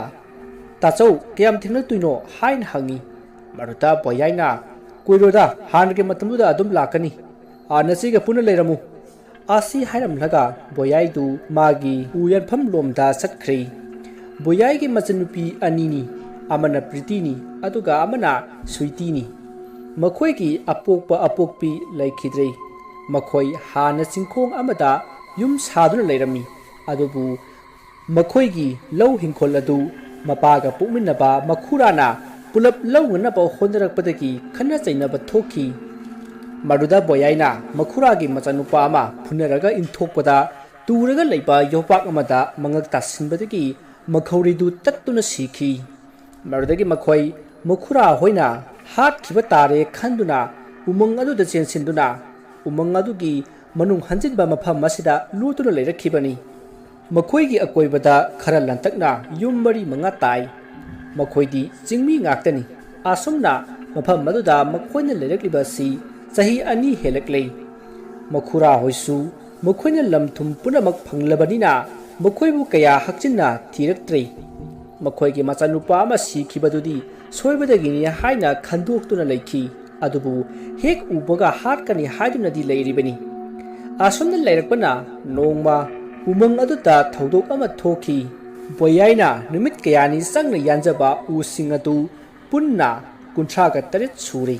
"ꯇꯥꯆꯧ, ꯀꯌꯥꯝ ꯊꯦꯡꯂꯛꯇꯣꯏꯅꯣ?" ꯍꯥꯏꯅ ꯍꯪꯉꯤ꯫ ꯃꯗꯨꯗ ꯕꯣꯌꯥꯏꯅ, "ꯀꯨꯏꯔꯣꯏꯗ, ꯍꯥꯟꯅꯒꯤ ꯃꯇꯝꯗꯨꯗ ꯑꯗꯨꯝ ꯂꯥꯛꯀꯅꯤ꯫ ꯑꯥ, ꯅꯆꯦꯒ ꯄꯨꯟꯅ ꯂꯩꯔꯝꯃꯨ"꯫ ꯑꯁꯤ ꯍꯥꯏꯔꯝꯂꯒ ꯕꯣꯌꯥꯏꯗꯨ ꯃꯥꯒꯤ ꯎ ꯌꯥꯟꯐꯝ ꯂꯣꯝꯗ ꯆꯠꯈ꯭ꯔꯦ꯫ ꯕꯣꯌꯥꯏꯒꯤ ꯃꯆꯟꯅꯨꯄꯤ ꯑꯅꯤꯅꯤ, ꯑꯃꯅ ꯄ꯭ꯔꯤꯇꯤꯅꯤ, ꯑꯗꯨꯒ ꯑꯃꯅ ꯁ꯭ꯋꯤꯇꯤꯅꯤ꯫ ꯃꯈꯣꯏꯒꯤ ꯑꯄꯣꯛꯄ ꯑꯄꯣꯛꯄꯤ ꯂꯩꯈꯤꯗ꯭ꯔꯦ꯫ ꯃꯈꯣꯏ ꯍꯥꯟꯅ ꯆꯤꯡꯈꯣꯡ ꯑꯃꯗ ꯌꯨꯝ ꯁꯥꯗꯨꯅ ꯂꯩꯔꯝꯃꯤ, ꯑꯗꯨꯕꯨ ꯃꯈꯣꯏꯒꯤ ꯂꯧ ꯍꯤꯡꯈꯣꯜ ꯑꯗꯨ ꯃꯄꯥꯒ ꯄꯣꯛꯃꯤꯟꯅꯕ ꯃꯈꯨꯔꯥꯅ ꯄꯨꯂꯞ ꯂꯧꯅꯅꯕ ꯍꯣꯠꯅꯔꯛꯄꯗꯒꯤ ꯈꯠꯅ ꯆꯩꯅꯕ ꯊꯣꯛꯈꯤ꯫ ꯃꯗꯨꯗ ꯕꯣꯌꯥꯏꯅ ꯃꯈꯨꯔꯥꯒꯤ ꯃꯆꯥꯅꯨꯄꯥ ꯑꯃ ꯐꯨꯅꯔꯒ ꯏꯟꯊꯣꯛꯄꯗ, ꯇꯨꯔꯒ ꯂꯩꯕ ꯌꯣꯄꯥꯛ ꯑꯃꯗ ꯃꯉꯛ ꯇꯥꯁꯤꯟꯕꯗꯒꯤ ꯃꯈꯧꯔꯤꯗꯨ ꯇꯠꯇꯨꯅ ꯁꯤꯈꯤ꯫ ꯃꯗꯨꯗꯒꯤ ꯃꯈꯣꯏ ꯃꯈꯨꯔꯥ ꯍꯣꯏꯅ ꯍꯥꯠꯈꯤꯕ ꯇꯥꯔꯦ ꯈꯟꯗꯨꯅ ꯎꯃꯪ ꯑꯗꯨꯗ ꯆꯦꯟꯁꯤꯟꯗꯨꯅ ꯎꯃꯪ ꯑꯗꯨꯒꯤ ꯃꯅꯨꯡ ꯍꯟꯖꯤꯟꯕ ꯃꯐꯝ ꯑꯁꯤꯗ ꯂꯣꯠꯇꯨꯅ ꯂꯩꯔꯛꯈꯤꯕꯅꯤ꯫ ꯃꯈꯣꯏꯒꯤ ꯑꯀꯣꯏꯕꯗ ꯈꯔ ꯂꯥꯟꯇꯛꯅ ꯌꯨꯝ ꯃꯔꯤ ꯃꯉꯥ ꯇꯥꯏ꯫ ꯃꯈꯣꯏꯗꯤ ꯆꯤꯡꯃꯤ ꯉꯥꯛꯇꯅꯤ꯫ ꯑꯁꯨꯝꯅ ꯃꯐꯝ ꯑꯗꯨꯗ ꯃꯈꯣꯏꯅ ꯂꯩꯔꯛꯂꯤꯕ ꯑꯁꯤ ꯆꯍꯤ ꯑꯅꯤ ꯍꯦꯜꯂꯛꯂꯦ꯫ ꯃꯈꯨꯔꯥ ꯍꯣꯏꯁꯨ ꯃꯈꯣꯏꯅ ꯂꯝ ꯊꯨꯝ ꯄꯨꯝꯅꯃꯛ ꯐꯪꯂꯕꯅꯤꯅ ꯃꯈꯣꯏꯕꯨ ꯀꯌꯥ ꯍꯛꯆꯤꯟꯅ ꯊꯤꯔꯛꯇ꯭ꯔꯦ꯫ ꯃꯈꯣꯏꯒꯤ ꯃꯆꯥꯅꯨꯄꯥ ꯑꯃ ꯁꯤꯈꯤꯕꯗꯨꯗꯤ ꯁꯣꯏꯕꯗꯒꯤꯅꯤ ꯍꯥꯏꯅ ꯈꯟꯗꯣꯛꯇꯨꯅ ꯂꯩꯈꯤ꯫ ꯑꯗꯨꯕꯨ ꯍꯦꯛ ꯎꯕꯒ ꯍꯥꯠꯀꯅꯤ ꯍꯥꯏꯗꯨꯅꯗꯤ ꯂꯩꯔꯤꯕꯅꯤ꯫ ꯑꯁꯨꯝꯅ ꯂꯩꯔꯛꯄꯅ ꯅꯣꯡꯃ ꯎꯃꯪ ꯑꯗꯨꯗ ꯊꯧꯗꯣꯛ ꯑꯃ ꯊꯣꯛꯈꯤ꯫ ꯕꯣꯌꯥꯏꯅ ꯅꯨꯃꯤꯠ ꯀꯌꯥꯅꯤ ꯆꯪꯅ ꯌꯥꯟꯖꯕ ꯎꯁꯤꯡ ꯑꯗꯨ ꯄꯨꯟꯅ ꯀꯨꯟꯊ꯭ꯔꯥꯒ ꯇꯔꯦꯠ ꯁꯨꯔꯦ꯫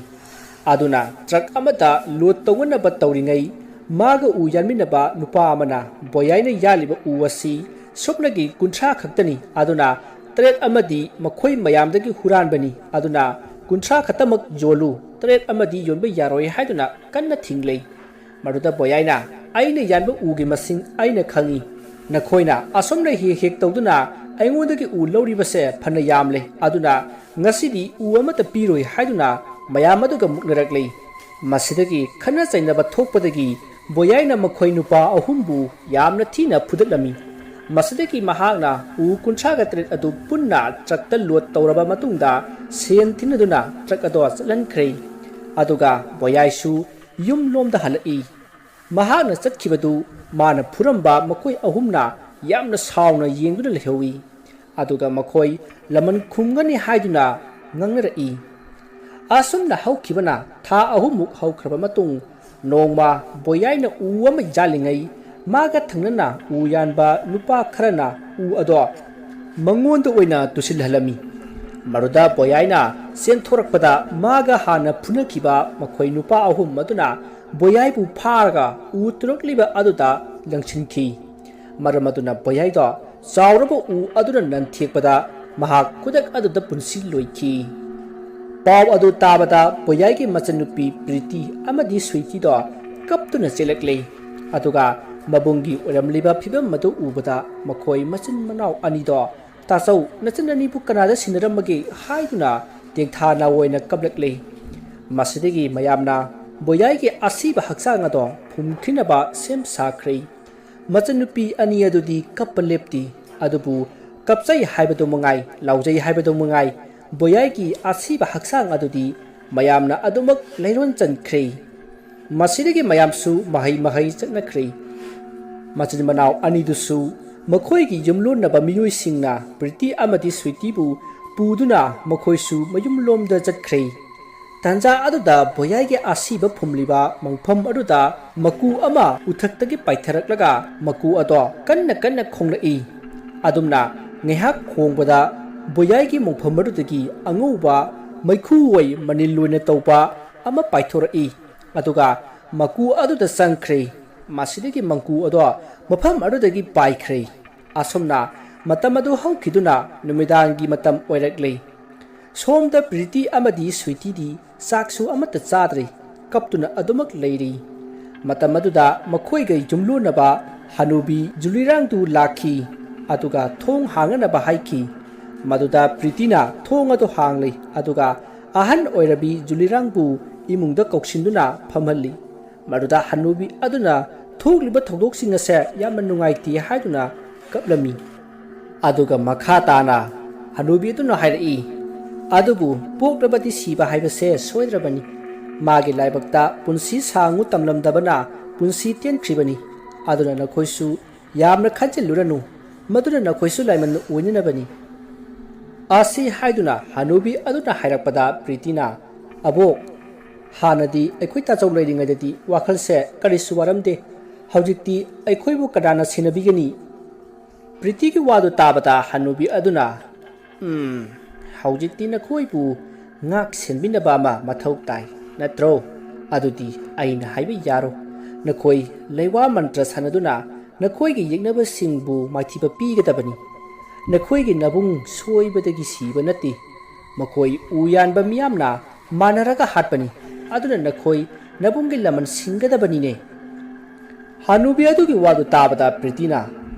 ꯑꯗꯨꯅ ꯇ꯭ꯔꯛ ꯑꯃꯗ ꯂꯣꯗ ꯇꯧꯅꯅꯕ ꯇꯧꯔꯤꯉꯩ, ꯃꯥꯒ ꯎ ꯌꯥꯟꯃꯤꯟꯅꯕ ꯅꯨꯄꯥ ꯑꯃꯅ ꯕꯣꯌꯥꯏꯅ ꯌꯥꯜꯂꯤꯕ ꯎ ꯑꯁꯤ ꯁꯨꯞꯅꯒꯤ ꯀꯨꯟꯊ꯭ꯔꯥ ꯈꯛꯇꯅꯤ, ꯑꯗꯨꯅ ꯇꯔꯦꯠ ꯑꯃꯗꯤ ꯃꯈꯣꯏ ꯃꯌꯥꯝꯗꯒꯤ ꯍꯨꯔꯥꯟꯕꯅꯤ, ꯑꯗꯨꯅ ꯀꯨꯟꯊ꯭ꯔꯥ ꯈꯛꯇꯃꯛ ꯌꯣꯜꯂꯨ, ꯇꯔꯦꯠ ꯑꯃꯗꯤ ꯌꯣꯟꯕ ꯌꯥꯔꯣꯏ ꯍꯥꯏꯗꯨꯅ ꯀꯟꯅ ꯊꯤꯡꯂꯩ꯫ ꯃꯗꯨꯗ ꯕꯣꯌꯥꯏꯅ, "ꯑꯩꯅ ꯌꯥꯟꯕ ꯎꯒꯤ ꯃꯁꯤꯡ ꯑꯩꯅ ꯈꯪꯏ꯫ ꯅꯈꯣꯏꯅ ꯑꯁꯨꯝꯅ ꯍꯦꯛ ꯍꯦꯛ ꯇꯧꯗꯨꯅ ꯑꯩꯉꯣꯟꯗꯒꯤ ꯎ ꯂꯧꯔꯤꯕꯁꯦ ꯐꯅ ꯌꯥꯝꯂꯦ꯫ ꯑꯗꯨꯅ ꯉꯁꯤꯗꯤ ꯎ ꯑꯃꯠꯇ ꯄꯤꯔꯣꯏ" ꯍꯥꯏꯗꯨꯅ ꯃꯌꯥꯝ ꯑꯗꯨꯒ ꯃꯨꯛꯅꯔꯛꯂꯦ꯫ ꯃꯁꯤꯗꯒꯤ ꯈꯠꯅ ꯆꯩꯅꯕ ꯊꯣꯛꯄꯗꯒꯤ ꯕꯣꯌꯥꯏꯅ ꯃꯈꯣꯏ ꯅꯨꯄꯥ ꯑꯍꯨꯝꯕꯨ ꯌꯥꯝꯅ ꯊꯤꯅ ꯐꯨꯗꯠꯂꯝꯃꯤ꯫ ꯃꯁꯤꯗꯒꯤ ꯃꯍꯥꯛꯅ ꯎ ꯀꯨꯟꯊ꯭ꯔꯥꯒ ꯇꯔꯦꯠ ꯑꯗꯨ ꯄꯨꯟꯅ ꯇ꯭ꯔꯛꯇ ꯂꯣꯗ ꯇꯧꯔꯕ ꯃꯇꯨꯡꯗ ꯁꯦꯟ ꯊꯤꯟꯅꯗꯨꯅ ꯇ꯭ꯔꯛ ꯑꯗꯣ ꯆꯠꯍꯟꯈ꯭ꯔꯦ꯫ ꯑꯗꯨꯒ ꯕꯣꯌꯥꯏꯁꯨ ꯌꯨꯝ ꯂꯣꯝꯗ ꯍꯜꯂꯛꯏ꯫ ꯃꯍꯥꯛꯅ ꯆꯠꯈꯤꯕꯗꯨ ꯃꯥꯅ ꯐꯨꯔꯝꯕ ꯃꯈꯣꯏ ꯑꯍꯨꯝꯅ ꯌꯥꯝꯅ ꯁꯥꯎꯅ ꯌꯦꯡꯗꯨꯅ ꯂꯩꯍꯧꯏ꯫ ꯑꯗꯨꯒ ꯃꯈꯣꯏ ꯂꯃꯟ ꯈꯨꯝꯒꯅꯤ ꯍꯥꯏꯗꯨꯅ ꯉꯥꯡꯅꯔꯛꯏ꯫ ꯑꯁꯨꯝꯅ ꯍꯧꯈꯤꯕꯅ ꯊꯥ ꯑꯍꯨꯝꯃꯨꯛ ꯍꯧꯈ꯭ꯔꯕ ꯃꯇꯨꯡ, ꯅꯣꯡꯃ ꯕꯣꯌꯥꯏꯅ ꯎ ꯑꯃ ꯌꯥꯜꯂꯤꯉꯩ, ꯃꯥꯒ ꯊꯪꯅꯅ ꯎ ꯌꯥꯟꯕ ꯅꯨꯄꯥ ꯈꯔꯅ ꯎ ꯑꯗꯣ ꯃꯉꯣꯟꯗ ꯑꯣꯏꯅ ꯇꯨꯁꯤꯜꯍꯜꯂꯝꯃꯤ꯫ ꯃꯗꯨꯗ ꯕꯣꯌꯥꯏꯅ ꯆꯦꯟꯊꯣꯔꯛꯄꯗ, ꯃꯥꯒ ꯍꯥꯟꯅ ꯐꯨꯅꯈꯤꯕ ꯃꯈꯣꯏ ꯅꯨꯄꯥ ꯑꯍꯨꯝ ꯑꯗꯨꯅ ꯕꯣꯌꯥꯏꯕꯨ ꯐꯥꯔꯒ ꯎ ꯇꯨꯔꯛꯂꯤꯕ ꯑꯗꯨꯗ ꯂꯪꯁꯤꯟꯈꯤ꯫ ꯃꯔꯝ ꯑꯗꯨꯅ ꯕꯣꯌꯥꯏꯗꯣ ꯆꯥꯎꯔꯕ ꯎ ꯑꯗꯨꯅ ꯅꯟꯊꯦꯛꯄꯗ ꯃꯍꯥꯛ ꯈꯨꯗꯛ ꯑꯗꯨꯗ ꯄꯨꯟꯁꯤ ꯂꯣꯏꯈꯤ꯫ ꯄꯥꯎ ꯑꯗꯨ ꯇꯥꯕꯗ ꯕꯣꯌꯥꯏꯒꯤ ꯃꯆꯟꯅꯨꯄꯤ ꯄ꯭ꯔꯤꯇꯤ ꯑꯃꯗꯤ ꯁ꯭ꯋꯤꯇꯤꯗꯣ ꯀꯞꯇꯨꯅ ꯆꯦꯜꯂꯛꯂꯦ꯫ ꯑꯗꯨꯒ ꯃꯕꯨꯡꯒꯤ ꯑꯣꯏꯔꯝꯂꯤꯕ ꯐꯤꯕꯝ ꯑꯗꯨ ꯎꯕꯗ ꯃꯈꯣꯏ ꯃꯆꯤꯟ ꯃꯅꯥꯎ ꯑꯅꯤꯗꯣ, "ꯇꯥꯆꯧ, ꯅꯆꯟ ꯑꯅꯤꯕꯨ ꯀꯅꯥꯗ ꯁꯤꯟꯅꯔꯝꯃꯒꯦ?" ꯍꯥꯏꯗꯨꯅ ꯇꯦꯡꯊꯥ ꯅꯥꯑꯣꯏꯅ ꯀꯞꯂꯛꯂꯦ꯫ ꯃꯁꯤꯗꯒꯤ ꯃꯌꯥꯝꯅ ꯕꯣꯌꯥꯏꯒꯤ ꯑꯁꯤꯕ ꯍꯛꯆꯥꯡ ꯑꯗꯣ ꯐꯨꯝꯈꯤꯅꯕ ꯁꯦꯝ ꯁꯥꯈ꯭ꯔꯦ꯫ ꯃꯆꯟꯅꯨꯄꯤ ꯑꯅꯤ ꯑꯗꯨꯗꯤ ꯀꯞꯄ ꯂꯦꯞꯇꯦ, ꯑꯗꯨꯕꯨ ꯀꯞꯆꯩ ꯍꯥꯏꯕꯗꯨ ꯃꯉꯥꯏ, ꯂꯥꯎꯖꯩ ꯍꯥꯏꯕꯗꯨ ꯃꯉꯥꯏ, ꯕꯣꯌꯥꯏꯒꯤ ꯑꯁꯤꯕ ꯍꯛꯆꯥꯡ ꯑꯗꯨꯗꯤ ꯃꯌꯥꯝꯅ ꯑꯗꯨꯃꯛ ꯂꯩꯔꯣꯟ ꯆꯟꯈ꯭ꯔꯦ꯫ ꯃꯁꯤꯗꯒꯤ ꯃꯌꯥꯝꯁꯨ ꯃꯍꯩ ꯃꯍꯩ ꯆꯠꯅꯈ꯭ꯔꯦ꯫ ꯃꯆꯤꯟ ꯃꯅꯥꯎ ꯑꯅꯤꯗꯨꯁꯨ ꯃꯈꯣꯏꯒꯤ ꯌꯨꯝꯂꯣꯟꯅꯕ ꯃꯤꯑꯣꯏꯁꯤꯡꯅ ꯄ꯭ꯔꯤꯇꯤ ꯑꯃꯗꯤ ꯁ꯭ꯋꯤꯇꯤꯕꯨ ꯄꯨꯗꯨꯅ ꯃꯈꯣꯏꯁꯨ ꯃꯌꯨꯝꯂꯣꯝꯗ ꯆꯠꯈ꯭ꯔꯦ꯫ ꯇꯥꯟꯖꯥ ꯑꯗꯨꯗ ꯕꯣꯌꯥꯏꯒꯤ ꯑꯁꯤꯕ ꯐꯨꯝꯂꯤꯕ ꯃꯪꯐꯝ ꯑꯗꯨꯗ ꯃꯀꯨ ꯑꯃ ꯎꯊꯛꯇꯒꯤ ꯄꯥꯏꯊꯔꯛꯂꯒ ꯃꯀꯨ ꯑꯗꯣ ꯀꯟꯅ ꯀꯟꯅ ꯈꯣꯡꯂꯛꯏ꯫ ꯑꯗꯨꯝꯅ ꯉꯥꯏꯍꯥꯛ ꯈꯣꯡꯕꯗ ꯕꯣꯌꯥꯏꯒꯤ ꯃꯪꯐꯝ ꯑꯗꯨꯗꯒꯤ ꯑꯉꯧꯕ ꯃꯩꯈꯨ ꯑꯣꯏ ꯃꯅꯤꯜ ꯑꯣꯏꯅ ꯇꯧꯕ ꯑꯃ ꯄꯥꯏꯊꯣꯔꯛꯏ꯫ ꯑꯗꯨꯒ ꯃꯀꯨ ꯑꯗꯨꯗ ꯆꯪꯈ꯭ꯔꯦ꯫ ꯃꯁꯤꯗꯒꯤ ꯃꯀꯨ ꯑꯗꯣ ꯃꯐꯝ ꯑꯗꯨꯗꯒꯤ ꯄꯥꯏꯈ꯭ꯔꯦ꯫ ꯑꯁꯨꯝꯅ ꯃꯇꯝ ꯑꯗꯨ ꯍꯧꯈꯤꯗꯨꯅ ꯅꯨꯃꯤꯗꯥꯡꯒꯤ ꯃꯇꯝ ꯑꯣꯏꯔꯛꯂꯦ꯫ ꯁꯣꯝꯗ ꯄ꯭ꯔꯤꯇꯤ ꯑꯃꯗꯤ ꯁ꯭ꯋꯤꯇꯤꯗꯤ ꯆꯥꯛꯁꯨ ꯑꯃꯠꯇ ꯆꯥꯗ꯭ꯔꯤ, ꯀꯞꯇꯨꯅ ꯑꯗꯨꯃꯛ ꯂꯩꯔꯤ꯫ ꯃꯇꯝ ꯑꯗꯨꯗ ꯃꯈꯣꯏꯒ ꯌꯨꯝꯂꯣꯟꯅꯕ ꯍꯅꯨꯕꯤ ꯖꯨꯂꯤꯔꯥꯡꯗꯨ ꯂꯥꯛꯈꯤ, ꯑꯗꯨꯒ ꯊꯣꯡ ꯍꯥꯡꯅꯅꯕ ꯍꯥꯏꯈꯤ꯫ ꯃꯗꯨꯗ ꯄ꯭ꯔꯤꯇꯤꯅ ꯊꯣꯡ ꯑꯗꯨ ꯍꯥꯡꯂꯤ, ꯑꯗꯨꯒ ꯑꯍꯟ ꯑꯣꯏꯔꯕꯤ ꯖꯨꯂꯤꯔꯥꯡꯕꯨ ꯏꯃꯨꯡꯗ ꯀꯧꯁꯤꯟꯗꯨꯅ ꯐꯝꯍꯜꯂꯤ꯫ ꯃꯗꯨꯗ ꯍꯅꯨꯕꯤ ꯑꯗꯨꯅ ꯊꯣꯛꯂꯤꯕ ꯊꯧꯗꯣꯛꯁꯤꯡ ꯑꯁꯦ ꯌꯥꯝꯅ ꯅꯨꯡꯉꯥꯏꯇꯦ ꯍꯥꯏꯗꯨꯅ ꯀꯞꯂꯝꯃꯤ꯫ ꯑꯗꯨꯒ ꯃꯈꯥ ꯇꯥꯅ ꯍꯅꯨꯕꯤ ꯑꯗꯨꯅ ꯍꯥꯏꯔꯛꯏ, "ꯑꯗꯨꯕꯨ ꯄꯣꯛꯂꯕꯗꯤ ꯁꯤꯕ ꯍꯥꯏꯕꯁꯦ ꯁꯣꯏꯗ꯭ꯔꯕꯅꯤ꯫ ꯃꯥꯒꯤ ꯂꯥꯏꯕꯛꯇ ꯄꯨꯟꯁꯤ ꯁꯥꯡꯅ ꯇꯝꯂꯝꯗꯕꯅ ꯄꯨꯟꯁꯤ ꯇꯦꯟꯈ꯭ꯔꯤꯕꯅꯤ꯫ ꯑꯗꯨꯅ ꯅꯈꯣꯏꯁꯨ ꯌꯥꯝꯅ ꯈꯟꯖꯤꯜꯂꯨꯔꯅꯨ, ꯃꯗꯨꯅ ꯅꯈꯣꯏꯁꯨ ꯂꯥꯏꯃꯟ ꯑꯣꯏꯅꯅꯕꯅꯤ"꯫ ꯑꯁꯤ ꯍꯥꯏꯗꯨꯅ ꯍꯅꯨꯕꯤ ꯑꯗꯨꯅ ꯍꯥꯏꯔꯛꯄꯗ ꯄ꯭ꯔꯤꯇꯤꯅ, "ꯑꯕꯣꯛ, ꯍꯥꯟꯅꯗꯤ ꯑꯩꯈꯣꯏ ꯇꯥꯆꯧ ꯂꯩꯔꯤꯉꯩꯗꯗꯤ ꯋꯥꯈꯜꯁꯦ ꯀꯔꯤꯁꯨ ꯋꯥꯔꯝꯗꯦ꯫ ꯍꯧꯖꯤꯛꯇꯤ ꯑꯩꯈꯣꯏꯕꯨ ꯀꯅꯥꯅ ꯁꯦꯟꯅꯕꯤꯒꯅꯤ?" ꯄ꯭ꯔꯤꯇꯤꯒꯤ ꯋꯥꯗꯨ ꯇꯥꯕꯗ ꯍꯅꯨꯕꯤ ꯑꯗꯨꯅ, "ꯎꯝ, ꯍꯧꯖꯤꯛꯇꯤ ꯅꯈꯣꯏꯕꯨ ꯉꯥꯛ ꯁꯦꯟꯕꯤꯅꯕ ꯑꯃ ꯃꯊꯧ ꯇꯥꯏ, ꯅꯠꯇ꯭ꯔꯣ? ꯑꯗꯨꯗꯤ ꯑꯩꯅ ꯍꯥꯏꯕ ꯌꯥꯔꯣ꯫ ꯅꯈꯣꯏ ꯂꯩꯋꯥ ꯃꯟꯇ꯭ꯔ ꯁꯥꯟꯅꯗꯨꯅ ꯅꯈꯣꯏꯒꯤ ꯌꯦꯛꯅꯕꯁꯤꯡꯕꯨ ꯃꯥꯏꯊꯤꯕ ꯄꯤꯒꯗꯕꯅꯤ꯫ ꯅꯈꯣꯏꯒꯤ ꯅꯕꯨꯡ ꯁꯣꯏꯕꯗꯒꯤ ꯁꯤꯕ ꯅꯠꯇꯦ꯫ ꯃꯈꯣꯏ ꯎ ꯌꯥꯟꯕ ꯃꯤꯌꯥꯝꯅ ꯃꯥꯟꯅꯔꯒ ꯍꯥꯠꯄꯅꯤ꯫ ꯑꯗꯨꯅ ꯅꯈꯣꯏ ꯅꯕꯨꯡꯒꯤ ꯂꯃꯟ ꯁꯤꯡꯒꯗꯕꯅꯤꯅꯦ"꯫ ꯍꯅꯨꯕꯤ ꯑꯗꯨꯒꯤ ꯋꯥꯗꯨ ꯇꯥꯕꯗ ꯄ꯭ꯔꯤꯇꯤꯅ,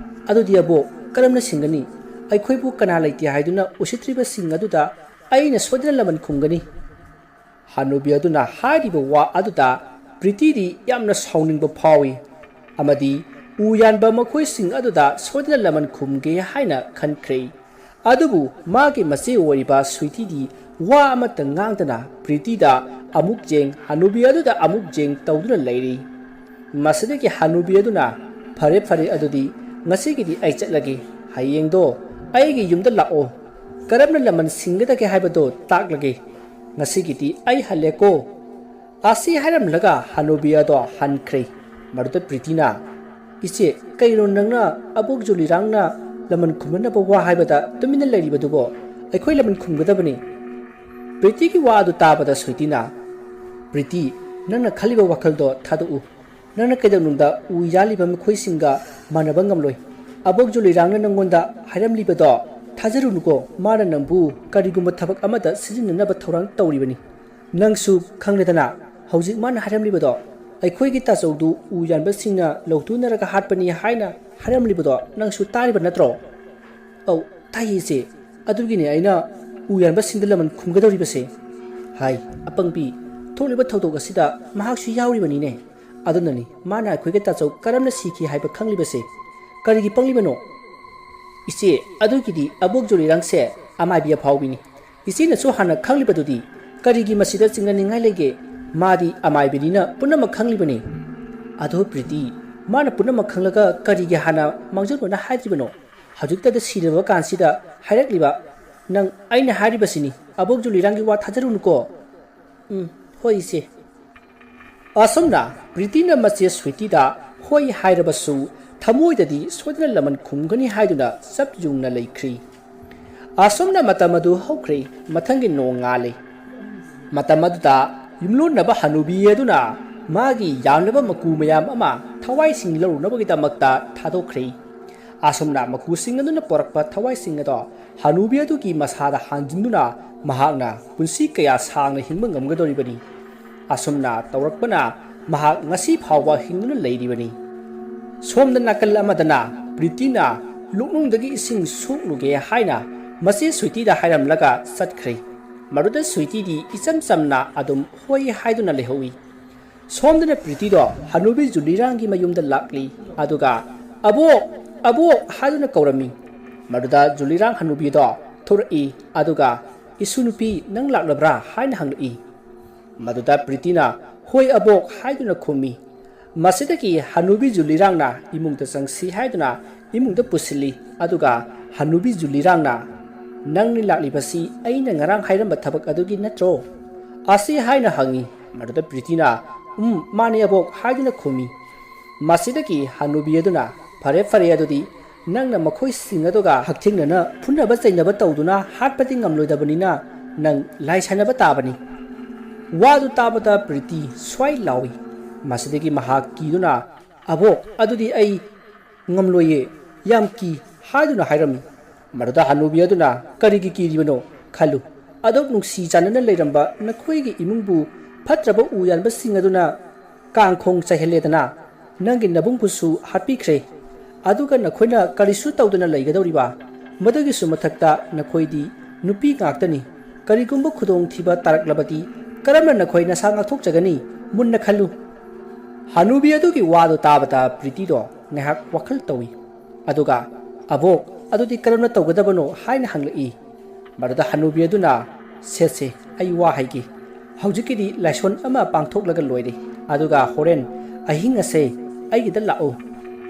"ꯑꯗꯨꯗꯤ ꯑꯕꯣꯛ, ꯀꯔꯝꯅ ꯁꯤꯡꯒꯅꯤ? ꯑꯩꯈꯣꯏꯕꯨ ꯀꯅꯥ ꯂꯩꯇꯦ ꯍꯥꯏꯗꯨꯅ ꯎꯁꯤꯠꯇ꯭ꯔꯤꯕꯁꯤꯡ ꯑꯗꯨꯗ ꯑꯩꯅ ꯁꯣꯏꯗꯅ ꯂꯃꯟ ꯈꯨꯝꯒꯅꯤ"꯫ ꯍꯅꯨꯕꯤ ꯑꯗꯨꯅ ꯍꯥꯏꯔꯤꯕ ꯋꯥ ꯑꯗꯨꯗ ꯄ꯭ꯔꯤꯇꯤꯗꯤ ꯌꯥꯝꯅ ꯁꯥꯎꯅꯤꯡꯕ ꯐꯥꯎꯏ ꯑꯃꯗꯤ ꯎ ꯌꯥꯟꯕ ꯃꯈꯣꯏꯁꯤꯡ ꯑꯗꯨꯗ ꯁꯣꯏꯗꯅ ꯂꯃꯟ ꯈꯨꯝꯒꯦ ꯍꯥꯏꯅ ꯈꯟꯈ꯭ꯔꯦ꯫ ꯑꯗꯨꯕꯨ ꯃꯥꯒꯤ ꯃꯆꯦ ꯑꯣꯏꯔꯤꯕ ꯁ꯭ꯋꯤꯇꯤꯗꯤ ꯋꯥ ꯑꯃꯠꯇ ꯉꯥꯡꯗꯅ ꯄ꯭ꯔꯤꯇꯤꯗ ꯑꯃꯨꯛ ꯌꯦꯡ, ꯍꯅꯨꯕꯤ ꯑꯗꯨꯗ ꯑꯃꯨꯛ ꯌꯦꯡ ꯇꯧꯗꯨꯅ ꯂꯩꯔꯤ꯫ ꯃꯁꯤꯗꯒꯤ ꯍꯅꯨꯕꯤ ꯑꯗꯨꯅ, "ꯐꯔꯦ, ꯐꯔꯦ, ꯑꯗꯨꯗꯤ ꯉꯁꯤꯒꯤꯗꯤ ꯑꯩ ꯆꯠꯂꯒꯦ꯫ ꯍꯌꯦꯡꯗꯣ ꯑꯩꯒꯤ ꯌꯨꯝꯗ ꯂꯥꯛꯑꯣ꯫ ꯀꯔꯝꯅ ꯂꯃꯟ ꯁꯤꯡꯒꯗꯒꯦ ꯍꯥꯏꯕꯗꯣ ꯇꯥꯛꯂꯒꯦ꯫ ꯉꯁꯤꯒꯤꯗꯤ ꯑꯩ ꯍꯜꯂꯦꯀꯣ"꯫ ꯑꯁꯤ ꯍꯥꯏꯔꯝꯂꯒ ꯍꯅꯨꯕꯤ ꯑꯗꯣ ꯍꯟꯈ꯭ꯔꯦ꯫ ꯃꯗꯨꯗ ꯄ꯭ꯔꯤꯇꯤꯅ, "ꯏꯆꯦ, ꯀꯩꯅꯣ ꯅꯪꯅ ꯑꯕꯣꯛ ꯖꯨꯂꯤꯔꯥꯡꯅ ꯂꯃꯟ ꯈꯨꯝꯅꯅꯕ ꯋꯥ ꯍꯥꯏꯕꯗ ꯇꯨꯃꯤꯟꯅ ꯂꯩꯔꯤꯕꯗꯨꯕꯣ? ꯑꯩꯈꯣꯏ ꯂꯃꯟ ꯈꯨꯝꯒꯗꯕꯅꯤ"꯫ ꯄ꯭ꯔꯤꯇꯤꯒꯤ ꯋꯥ ꯑꯗꯨ ꯇꯥꯕꯗ ꯁ꯭ꯋꯤꯇꯤꯅ, "ꯄ꯭ꯔꯤꯇꯤ, ꯅꯪꯅ ꯈꯜꯂꯤꯕ ꯋꯥꯈꯜꯗꯣ ꯊꯥꯗꯣꯛꯎ꯫ ꯅꯪꯅ ꯀꯩꯗꯧꯅꯨꯡꯗ ꯎ ꯌꯥꯜꯂꯤꯕ ꯃꯈꯣꯏꯁꯤꯡꯒ ꯃꯥꯟꯅꯕ ꯉꯝꯂꯣꯏ꯫ ꯑꯕꯣꯛ ꯖꯨꯂꯤꯔꯥꯡꯅ ꯅꯪꯉꯣꯟꯗ ꯍꯥꯏꯔꯝꯂꯤꯕꯗꯣ ꯊꯥꯖꯔꯨꯅꯨꯀꯣ꯫ ꯃꯥꯅ ꯅꯪꯕꯨ ꯀꯔꯤꯒꯨꯝꯕ ꯊꯕꯛ ꯑꯃꯗ ꯁꯤꯖꯤꯟꯅꯅꯕ ꯊꯧꯔꯥꯡ ꯇꯧꯔꯤꯕꯅꯤ꯫ ꯅꯪꯁꯨ ꯈꯪꯂꯦꯗꯅ, ꯍꯧꯖꯤꯛ ꯃꯥꯅ ꯍꯥꯏꯔꯝꯂꯤꯕꯗꯣ "ꯑꯩꯈꯣꯏꯒꯤ ꯇꯥꯆꯧꯗꯨ ꯎ ꯌꯥꯟꯕꯁꯤꯡꯅ ꯂꯧꯊꯨꯅꯔꯒ ꯍꯥꯠꯄꯅꯤ" ꯍꯥꯏꯅ ꯍꯥꯏꯔꯝꯂꯤꯕꯗꯣ ꯅꯪꯁꯨ ꯇꯥꯔꯤꯕ ꯅꯠꯇ꯭ꯔꯣ? "ꯑꯧ, ꯇꯥꯏꯌꯦ ꯏꯆꯦ꯫ ꯑꯗꯨꯒꯤꯅꯦ ꯑꯩꯅ ꯎ ꯌꯥꯟꯕꯁꯤꯡꯗ ꯂꯃꯟ ꯈꯨꯝꯒꯗꯧꯔꯤꯕꯁꯦ꯫" ꯍꯥꯏ꯫ "ꯑꯄꯪꯕꯤ, ꯊꯣꯛꯂꯤꯕ ꯊꯧꯗꯣꯛ ꯑꯁꯤꯗ ꯃꯍꯥꯛꯁꯨ ꯌꯥꯎꯔꯤꯕꯅꯤꯅꯦ꯫ ꯑꯗꯨꯅꯅꯤ ꯃꯥꯅ ꯑꯩꯈꯣꯏꯒꯤ ꯇꯥꯆꯧ ꯀꯔꯝꯅ ꯁꯤꯈꯤ ꯍꯥꯏꯕ ꯈꯪꯂꯤꯕꯁꯦ꯫ ꯀꯔꯤꯒꯤ ꯄꯪꯂꯤꯕꯅꯣ?" "ꯏꯆꯦ, ꯑꯗꯨꯒꯤꯗꯤ ꯑꯕꯣꯛ ꯖꯨꯂꯤꯔꯥꯡꯁꯦ ꯑꯃꯥꯏꯕꯤ ꯑꯐꯥꯎꯕꯤꯅꯤ꯫ ꯏꯆꯦꯅꯁꯨ ꯍꯥꯟꯅ ꯈꯪꯂꯤꯕꯗꯨꯗꯤ꯫ ꯀꯔꯤꯒꯤ ꯃꯁꯤꯗ ꯆꯤꯡꯅꯅꯤꯡꯉꯥꯏ ꯂꯩꯒꯦ? ꯃꯥꯗꯤ ꯑꯃꯥꯏꯕꯤꯅꯤꯅ ꯄꯨꯝꯅꯃꯛ ꯈꯪꯂꯤꯕꯅꯤ꯫" "ꯑꯗꯣ ꯄ꯭ꯔꯤꯇꯤ, ꯃꯥꯅ ꯄꯨꯝꯅꯃꯛ ꯈꯪꯂꯒ ꯀꯔꯤꯒꯤ ꯍꯥꯟꯅ ꯃꯥꯡꯖꯧꯅꯅ ꯍꯥꯏꯗ꯭ꯔꯤꯕꯅꯣ? ꯍꯧꯖꯤꯛꯇꯗ ꯁꯤꯔꯕ ꯀꯥꯟꯁꯤꯗ ꯍꯥꯏꯔꯛꯂꯤꯕ꯫ ꯅꯪ, ꯑꯩꯅ ꯍꯥꯏꯔꯤꯕꯁꯤꯅꯤ, ꯑꯕꯣꯛ ꯖꯨꯂꯤꯔꯥꯡꯒꯤ ꯋꯥ ꯊꯥꯖꯔꯨꯅꯨꯀꯣ꯫" "ꯎꯝ, ꯍꯣꯏ ꯏꯆꯦ꯫" ꯑꯁꯨꯝꯅ ꯄ꯭ꯔꯤꯇꯤꯅ ꯃꯆꯦ ꯁ꯭ꯋꯤꯇꯤꯗ ꯍꯣꯏ ꯍꯥꯏꯔꯕꯁꯨ, ꯊꯃꯣꯏꯗꯗꯤ ꯁꯣꯏꯗꯅ ꯂꯃꯟ ꯈꯨꯝꯒꯅꯤ ꯍꯥꯏꯗꯨꯅ ꯆꯞ ꯌꯨꯡꯅ ꯂꯩꯈ꯭ꯔꯤ꯫ ꯑꯁꯨꯝꯅ ꯃꯇꯝ ꯑꯗꯨ ꯍꯧꯈ꯭ꯔꯦ꯫ ꯃꯊꯪꯒꯤ ꯅꯣꯡꯉꯥꯜꯂꯦ꯫ ꯃꯇꯝ ꯑꯗꯨꯗ ꯌꯨꯝꯂꯣꯟꯅꯕ ꯍꯅꯨꯕꯤ ꯑꯗꯨꯅ ꯃꯥꯒꯤ ꯌꯥꯝꯂꯕ ꯃꯀꯨ ꯃꯌꯥꯝ ꯑꯃ ꯊꯋꯥꯏꯁꯤꯡ ꯂꯧꯔꯨꯅꯕꯒꯤꯗꯃꯛꯇ ꯊꯥꯗꯣꯛꯈ꯭ꯔꯦ꯫ ꯑꯁꯨꯝꯅ ꯃꯀꯨꯁꯤꯡ ꯑꯗꯨꯅ ꯄꯨꯔꯛꯄ ꯊꯋꯥꯏꯁꯤꯡ ꯑꯗꯣ ꯍꯅꯨꯕꯤ ꯑꯗꯨꯒꯤ ꯃꯁꯥꯗ ꯍꯥꯟꯖꯤꯟꯗꯨꯅ ꯃꯍꯥꯛꯅ ꯄꯨꯟꯁꯤ ꯀꯌꯥ ꯁꯥꯡꯅ ꯍꯤꯡꯕ ꯉꯝꯒꯗꯧꯔꯤꯕꯅꯤ꯫ ꯑꯁꯨꯝꯅ ꯇꯧꯔꯛꯄꯅ ꯃꯍꯥꯛ ꯉꯁꯤ ꯐꯥꯎꯕ ꯍꯤꯡꯗꯨꯅ ꯂꯩꯔꯤꯕꯅꯤ꯫ ꯁꯣꯝꯗ ꯅꯥꯀꯜ ꯑꯃꯗꯅ ꯄ꯭ꯔꯤꯇꯤꯅ ꯂꯣꯛꯅꯨꯡꯗꯒꯤ ꯏꯁꯤꯡ ꯁꯣꯛꯂꯨꯒꯦ ꯍꯥꯏꯅ ꯃꯆꯦ ꯁ꯭ꯋꯤꯇꯤꯗ ꯍꯥꯏꯔꯝꯂꯒ ꯆꯠꯈ꯭ꯔꯦ꯫ ꯃꯗꯨꯗ ꯁ꯭ꯋꯤꯇꯤꯗꯤ ꯏꯆꯝ ꯆꯝꯅ ꯑꯗꯨꯝ ꯍꯣꯏ ꯍꯥꯏꯗꯨꯅ ꯂꯩꯍꯧꯏ꯫ ꯁꯣꯝꯗꯅ ꯄ꯭ꯔꯤꯇꯤꯗꯣ ꯍꯅꯨꯕꯤ ꯖꯨꯂꯤꯔꯥꯡꯒꯤ ꯃꯌꯨꯝꯗ ꯂꯥꯛꯂꯤ, ꯑꯗꯨꯒ "ꯑꯕꯣꯛ, ꯑꯕꯣꯛ" ꯍꯥꯏꯗꯨꯅ ꯀꯧꯔꯝꯃꯤ꯫ ꯃꯗꯨꯗ ꯖꯨꯂꯤꯔꯥꯡ ꯍꯅꯨꯕꯤꯗꯣ ꯊꯣꯔꯛꯏ, ꯑꯗꯨꯒ "ꯏꯁꯨ ꯅꯨꯄꯤ, ꯅꯪ ꯂꯥꯛꯂꯕ꯭ꯔꯥ?" ꯍꯥꯏꯅ ꯍꯪꯂꯛꯏ꯫ ꯃꯗꯨꯗ ꯄ꯭ꯔꯤꯇꯤꯅ "ꯍꯣꯏ ꯑꯕꯣꯛ" ꯍꯥꯏꯗꯨꯅ ꯈꯨꯝꯃꯤ꯫ ꯃꯁꯤꯗꯒꯤ ꯍꯅꯨꯕꯤ ꯖꯨꯂꯤꯔꯥꯡꯅ ꯏꯃꯨꯡꯗ ꯆꯪꯁꯤ ꯍꯥꯏꯗꯨꯅ ꯏꯃꯨꯡꯗ ꯄꯨꯁꯤꯜꯂꯤ, ꯑꯗꯨꯒ ꯍꯅꯨꯕꯤ ꯖꯨꯂꯤꯔꯥꯡꯅ "ꯅꯪꯅ ꯂꯥꯛꯂꯤꯕꯁꯤ ꯑꯩꯅ ꯉꯔꯥꯡ ꯍꯥꯏꯔꯝꯕ ꯊꯕꯛ ꯑꯗꯨꯒꯤ ꯅꯠꯇ꯭ꯔꯣ?" ꯑꯁꯤ ꯍꯥꯏꯅ ꯍꯪꯉꯤ꯫ ꯃꯗꯨꯗ ꯄ꯭ꯔꯤꯇꯤꯅ "ꯎꯝ, ꯃꯥꯅꯦ ꯑꯕꯣꯛ" ꯍꯥꯏꯗꯨꯅ ꯈꯨꯝꯃꯤ꯫ ꯃꯁꯤꯗꯒꯤ ꯍꯅꯨꯕꯤ ꯑꯗꯨꯅ "ꯐꯔꯦ, ꯐꯔꯦ, ꯑꯗꯨꯗꯤ ꯅꯪꯅ ꯃꯈꯣꯏꯁꯤꯡ ꯑꯗꯨꯒ ꯍꯛꯊꯦꯡꯅꯅ ꯐꯨꯅꯕ ꯆꯩꯅꯕ ꯇꯧꯗꯨꯅ ꯍꯥꯠꯄꯗꯤ ꯉꯝꯂꯣꯏꯗꯕꯅꯤꯅ ꯅꯪ ꯂꯥꯏ ꯁꯥꯟꯅꯕ ꯇꯥꯕꯅꯤ꯫" ꯋꯥꯗꯨ ꯇꯥꯕꯗ ꯄ꯭ꯔꯤꯇꯤ ꯁ꯭ꯋꯥꯏ ꯂꯥꯎꯏ꯫ ꯃꯁꯤꯗꯒꯤ ꯃꯍꯥꯛ ꯀꯤꯗꯨꯅ "ꯑꯕꯣꯛ, ꯑꯗꯨꯗꯤ ꯑꯩ ꯉꯝꯂꯣꯏꯌꯦ, ꯌꯥꯝ ꯀꯤ" ꯍꯥꯏꯗꯨꯅ ꯍꯥꯏꯔꯝꯃꯤ꯫ ꯃꯗꯨꯗ ꯍꯅꯨꯕꯤ ꯑꯗꯨꯅ "ꯀꯔꯤꯒꯤ ꯀꯤꯔꯤꯕꯅꯣ? ꯈꯜꯂꯨ, ꯑꯗꯨꯛ ꯅꯨꯡꯁꯤ ꯆꯥꯟꯅꯅ ꯂꯩꯔꯝꯕ ꯅꯈꯣꯏꯒꯤ ꯏꯃꯨꯡꯕꯨ ꯐꯠꯇ꯭ꯔꯕ ꯎ ꯌꯥꯟꯕꯁꯤꯡ ꯑꯗꯨꯅ ꯀꯥꯡꯈꯣꯡ ꯆꯥꯏꯍꯜꯂꯦꯗꯅ, ꯅꯪꯒꯤ ꯅꯕꯨꯡꯕꯨꯁꯨ ꯍꯥꯠꯄꯤꯈ꯭ꯔꯦ꯫ ꯑꯗꯨꯒ ꯅꯈꯣꯏꯅ ꯀꯔꯤꯁꯨ ꯇꯧꯗꯅ ꯂꯩꯒꯗꯧꯔꯤꯕ? ꯃꯗꯨꯒꯤꯁꯨ ꯃꯊꯛꯇ ꯅꯈꯣꯏꯗꯤ ꯅꯨꯄꯤ ꯉꯥꯛꯇꯅꯤ꯫ ꯀꯔꯤꯒꯨꯝꯕ ꯈꯨꯗꯣꯡꯊꯤꯕ ꯇꯥꯔꯛꯂꯕꯗꯤ ꯀꯔꯝꯅ ꯅꯈꯣꯏ ꯅꯁꯥ ꯉꯥꯛꯊꯣꯛꯆꯒꯅꯤ? ꯃꯨꯟꯅ ꯈꯜꯂꯨ꯫ ꯍꯅꯨꯕꯤ ꯑꯗꯨꯒꯤ ꯋꯥꯗꯨ ꯇꯥꯕꯗ ꯄ꯭ꯔꯤꯇꯤꯗꯣ ꯉꯥꯏꯍꯥꯛ ꯋꯥꯈꯜ ꯇꯧꯏ꯫ ꯑꯗꯨꯒ, "ꯑꯕꯣꯛ, ꯑꯗꯨꯗꯤ ꯀꯔꯝꯅ ꯇꯧꯒꯗꯕꯅꯣ?" ꯍꯥꯏꯅ ꯍꯪꯂꯛꯏ꯫ ꯃꯗꯨꯗ ꯍꯅꯨꯕꯤ ꯑꯗꯨꯅ, "ꯁꯦ ꯁꯦ, ꯑꯩ ꯋꯥ ꯍꯥꯏꯒꯦ꯫ ꯍꯧꯖꯤꯛꯀꯤꯗꯤ ꯂꯥꯏꯁꯣꯟ ꯑꯃ ꯄꯥꯡꯊꯣꯛꯂꯒ ꯂꯣꯏꯔꯦ꯫ ꯑꯗꯨꯒ ꯍꯣꯔꯦꯟ ꯑꯍꯤꯡ ꯑꯁꯦ ꯑꯩꯒꯤꯗ ꯂꯥꯛꯎ꯫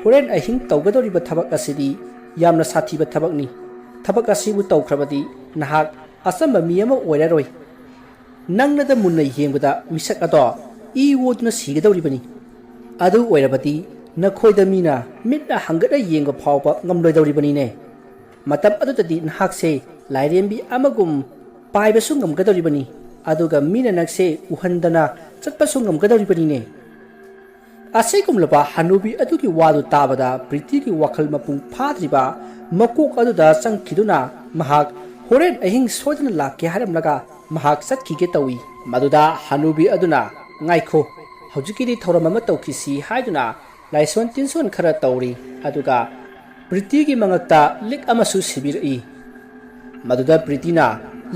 ꯍꯣꯔꯦꯟ ꯑꯍꯤꯡ ꯇꯧꯒꯗꯧꯔꯤꯕ ꯊꯕꯛ ꯑꯁꯤꯗꯤ ꯌꯥꯝꯅ ꯁꯥꯊꯤꯕ ꯊꯕꯛꯅꯤ꯫ ꯊꯕꯛ ꯑꯁꯤꯕꯨ ꯇꯧꯈ꯭ꯔꯕꯗꯤ ꯅꯍꯥꯛ ꯑꯆꯝꯕ ꯃꯤ ꯑꯃ ꯑꯣꯏꯔꯔꯣꯏ꯫ ꯅꯪꯅꯗ ꯃꯨꯟꯅ ꯌꯦꯡꯕꯗ ꯃꯤꯁꯛ ꯑꯗꯣ ꯏ ꯑꯣꯗꯨꯅ ꯁꯤꯒꯗꯧꯔꯤꯕꯅꯤ꯫ ꯑꯗꯨ ꯑꯣꯏꯔꯕꯗꯤ ꯅꯈꯣꯏꯗ ꯃꯤꯅ ꯃꯤꯠꯅ ꯍꯪꯒꯠꯅ ꯌꯦꯡꯕ ꯐꯥꯎꯕ ꯉꯝꯂꯣꯏꯗꯧꯔꯤꯕꯅꯤꯅꯦ꯫ ꯃꯇꯝ ꯑꯗꯨꯗꯗꯤ ꯅꯍꯥꯛꯁꯦ ꯂꯥꯏꯔꯦꯝꯕꯤ ꯑꯃꯒꯨꯝ ꯄꯥꯏꯕꯁꯨ ꯉꯝꯒꯗꯧꯔꯤꯕꯅꯤ, ꯑꯗꯨꯒ ꯃꯤꯅ ꯅꯪꯁꯦ ꯎꯍꯟꯗꯅ ꯆꯠꯄꯁꯨ ꯉꯝꯒꯗꯧꯔꯤꯕꯅꯤꯅꯦ꯫" ꯑꯁꯤꯒꯨꯝꯂꯕ ꯍꯅꯨꯕꯤ ꯑꯗꯨꯒꯤ ꯋꯥꯗꯨ ꯇꯥꯕꯗ ꯄ꯭ꯔꯤꯇꯤꯒꯤ ꯋꯥꯈꯜ ꯃꯄꯨꯡ ꯐꯥꯗ꯭ꯔꯤꯕ ꯃꯀꯣꯛ ꯑꯗꯨꯗ ꯆꯪꯈꯤꯗꯨꯅ ꯃꯍꯥꯛ ꯍꯣꯔꯦꯟ ꯑꯍꯤꯡ ꯁꯣꯏꯗꯅ ꯂꯥꯛꯀꯦ ꯍꯥꯏꯔꯝꯂꯒ ꯃꯍꯥꯛ ꯆꯠꯈꯤꯒꯦ ꯇꯧꯏ꯫ ꯃꯗꯨꯗ ꯍꯅꯨꯕꯤ ꯑꯗꯨꯅ, "ꯉꯥꯏꯈꯣ, ꯍꯧꯖꯤꯛꯀꯤꯗꯤ ꯊꯧꯔꯝ ꯑꯃ ꯇꯧꯈꯤꯁꯤ" ꯍꯥꯏꯗꯨꯅ ꯂꯥꯏꯁꯣꯟ ꯇꯤꯟꯁꯣꯟ ꯈꯔ ꯇꯧꯔꯤ꯫ ꯑꯗꯨꯒ ꯄ꯭ꯔꯤꯇꯤꯒꯤ ꯃꯉꯛꯇ ꯂꯤꯛ ꯑꯃꯁꯨ ꯁꯤꯕꯤꯔꯛꯏ꯫ ꯃꯗꯨꯗ ꯄ꯭ꯔꯤꯇꯤꯅ,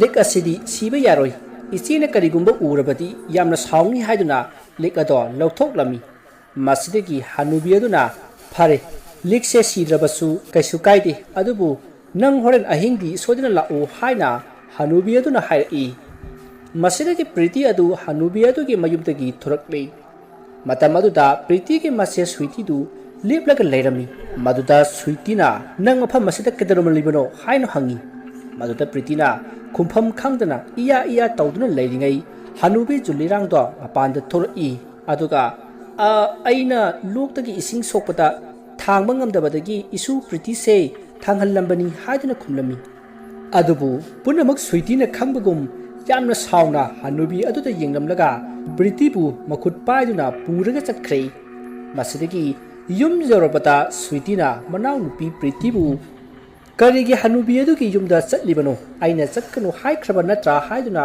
"ꯂꯤꯛ ꯑꯁꯤꯗꯤ ꯁꯤꯕ ꯌꯥꯔꯣꯏ꯫ ꯏꯆꯦꯅ ꯀꯔꯤꯒꯨꯝꯕ ꯎꯔꯕꯗꯤ ꯌꯥꯝꯅ ꯁꯥꯎꯅꯤ" ꯍꯥꯏꯗꯨꯅ ꯂꯤꯛ ꯑꯗꯣ ꯂꯧꯊꯣꯛꯂꯝꯃꯤ꯫ ꯃꯁꯤꯗꯒꯤ ꯍꯅꯨꯕꯤ ꯑꯗꯨꯅ, "ꯐꯔꯦ, ꯂꯤꯛꯁꯦ ꯁꯤꯗ꯭ꯔꯕꯁꯨ ꯀꯩꯁꯨ ꯀꯥꯏꯗꯦ, ꯑꯗꯨꯕꯨ ꯅꯪ ꯍꯣꯔꯦꯟ ꯑꯍꯤꯡꯗꯤ ꯁꯣꯏꯗꯅ ꯂꯥꯛꯎ" ꯍꯥꯏꯅ ꯍꯅꯨꯕꯤ ꯑꯗꯨꯅ ꯍꯥꯏꯔꯛꯏ꯫ ꯃꯁꯤꯗꯒꯤ ꯄ꯭ꯔꯤꯇꯤ ꯑꯗꯨ ꯍꯅꯨꯕꯤ ꯑꯗꯨꯒꯤ ꯃꯌꯨꯝꯗꯒꯤ ꯊꯣꯔꯛꯂꯤ꯫ ꯃꯇꯝ ꯑꯗꯨꯗ ꯄ꯭ꯔꯤꯇꯤꯒꯤ ꯃꯆꯦ ꯁ꯭ꯋꯤꯇꯤꯗꯨ ꯂꯦꯞꯂꯒ ꯂꯩꯔꯝꯃꯤ꯫ ꯃꯗꯨꯗ ꯁ꯭ꯋꯤꯇꯤꯅ, "ꯅꯪ ꯃꯐꯝ ꯑꯁꯤꯗ ꯀꯩꯗꯧꯔꯝꯂꯤꯕꯅꯣ?" ꯍꯥꯏꯅ ꯍꯪꯉꯤ꯫ ꯃꯗꯨꯗ ꯄ꯭ꯔꯤꯇꯤꯅ ꯈꯨꯝꯐꯝ ꯈꯪꯗꯅ ꯏꯌꯥ ꯏꯌꯥ ꯇꯧꯗꯨꯅ ꯂꯩꯔꯤꯉꯩ ꯍꯅꯨꯕꯤ ꯖꯨꯂꯤꯔꯥꯡꯗꯣ ꯃꯄꯥꯟꯗ ꯊꯣꯔꯛꯏ꯫ ꯑꯗꯨꯒ, "ꯑ, ꯑꯩꯅ ꯂꯣꯛꯇꯒꯤ ꯏꯁꯤꯡ ꯁꯣꯛꯄꯗ ꯊꯥꯡꯕ ꯉꯝꯗꯕꯗꯒꯤ ꯏꯁꯨ ꯄ꯭ꯔꯤꯇꯤꯁꯦ ꯊꯥꯡꯍꯜꯂꯝꯕꯅꯤ" ꯍꯥꯏꯗꯨꯅ ꯈꯨꯝꯂꯝꯃꯤ꯫ ꯑꯗꯨꯕꯨ ꯄꯨꯝꯅꯃꯛ ꯁ꯭ꯋꯤꯇꯤꯅ ꯈꯪꯕꯒꯨꯝ ꯌꯥꯝꯅ ꯁꯥꯎꯅ ꯍꯅꯨꯕꯤ ꯑꯗꯨꯗ ꯌꯦꯡꯂꯝꯂꯒ ꯄ꯭ꯔꯤꯇꯤꯕꯨ ꯃꯈꯨꯠ ꯄꯥꯏꯗꯨꯅ ꯄꯨꯔꯒ ꯆꯠꯈ꯭ꯔꯦ꯫ ꯃꯁꯤꯗꯒꯤ ꯌꯨꯝ ꯌꯧꯔꯕꯗ ꯁ꯭ꯋꯤꯇꯤꯅ ꯃꯅꯥꯎꯅꯨꯄꯤ ꯄ꯭ꯔꯤꯇꯤꯕꯨ, "ꯀꯔꯤꯒꯤ ꯍꯅꯨꯕꯤ ꯑꯗꯨꯒꯤ ꯌꯨꯝꯗ ꯆꯠꯂꯤꯕꯅꯣ? ꯑꯩꯅ ꯆꯠꯀꯅꯨ ꯍꯥꯏꯈ꯭ꯔꯕ ꯅꯠꯇ꯭ꯔꯥ?" ꯍꯥꯏꯗꯨꯅ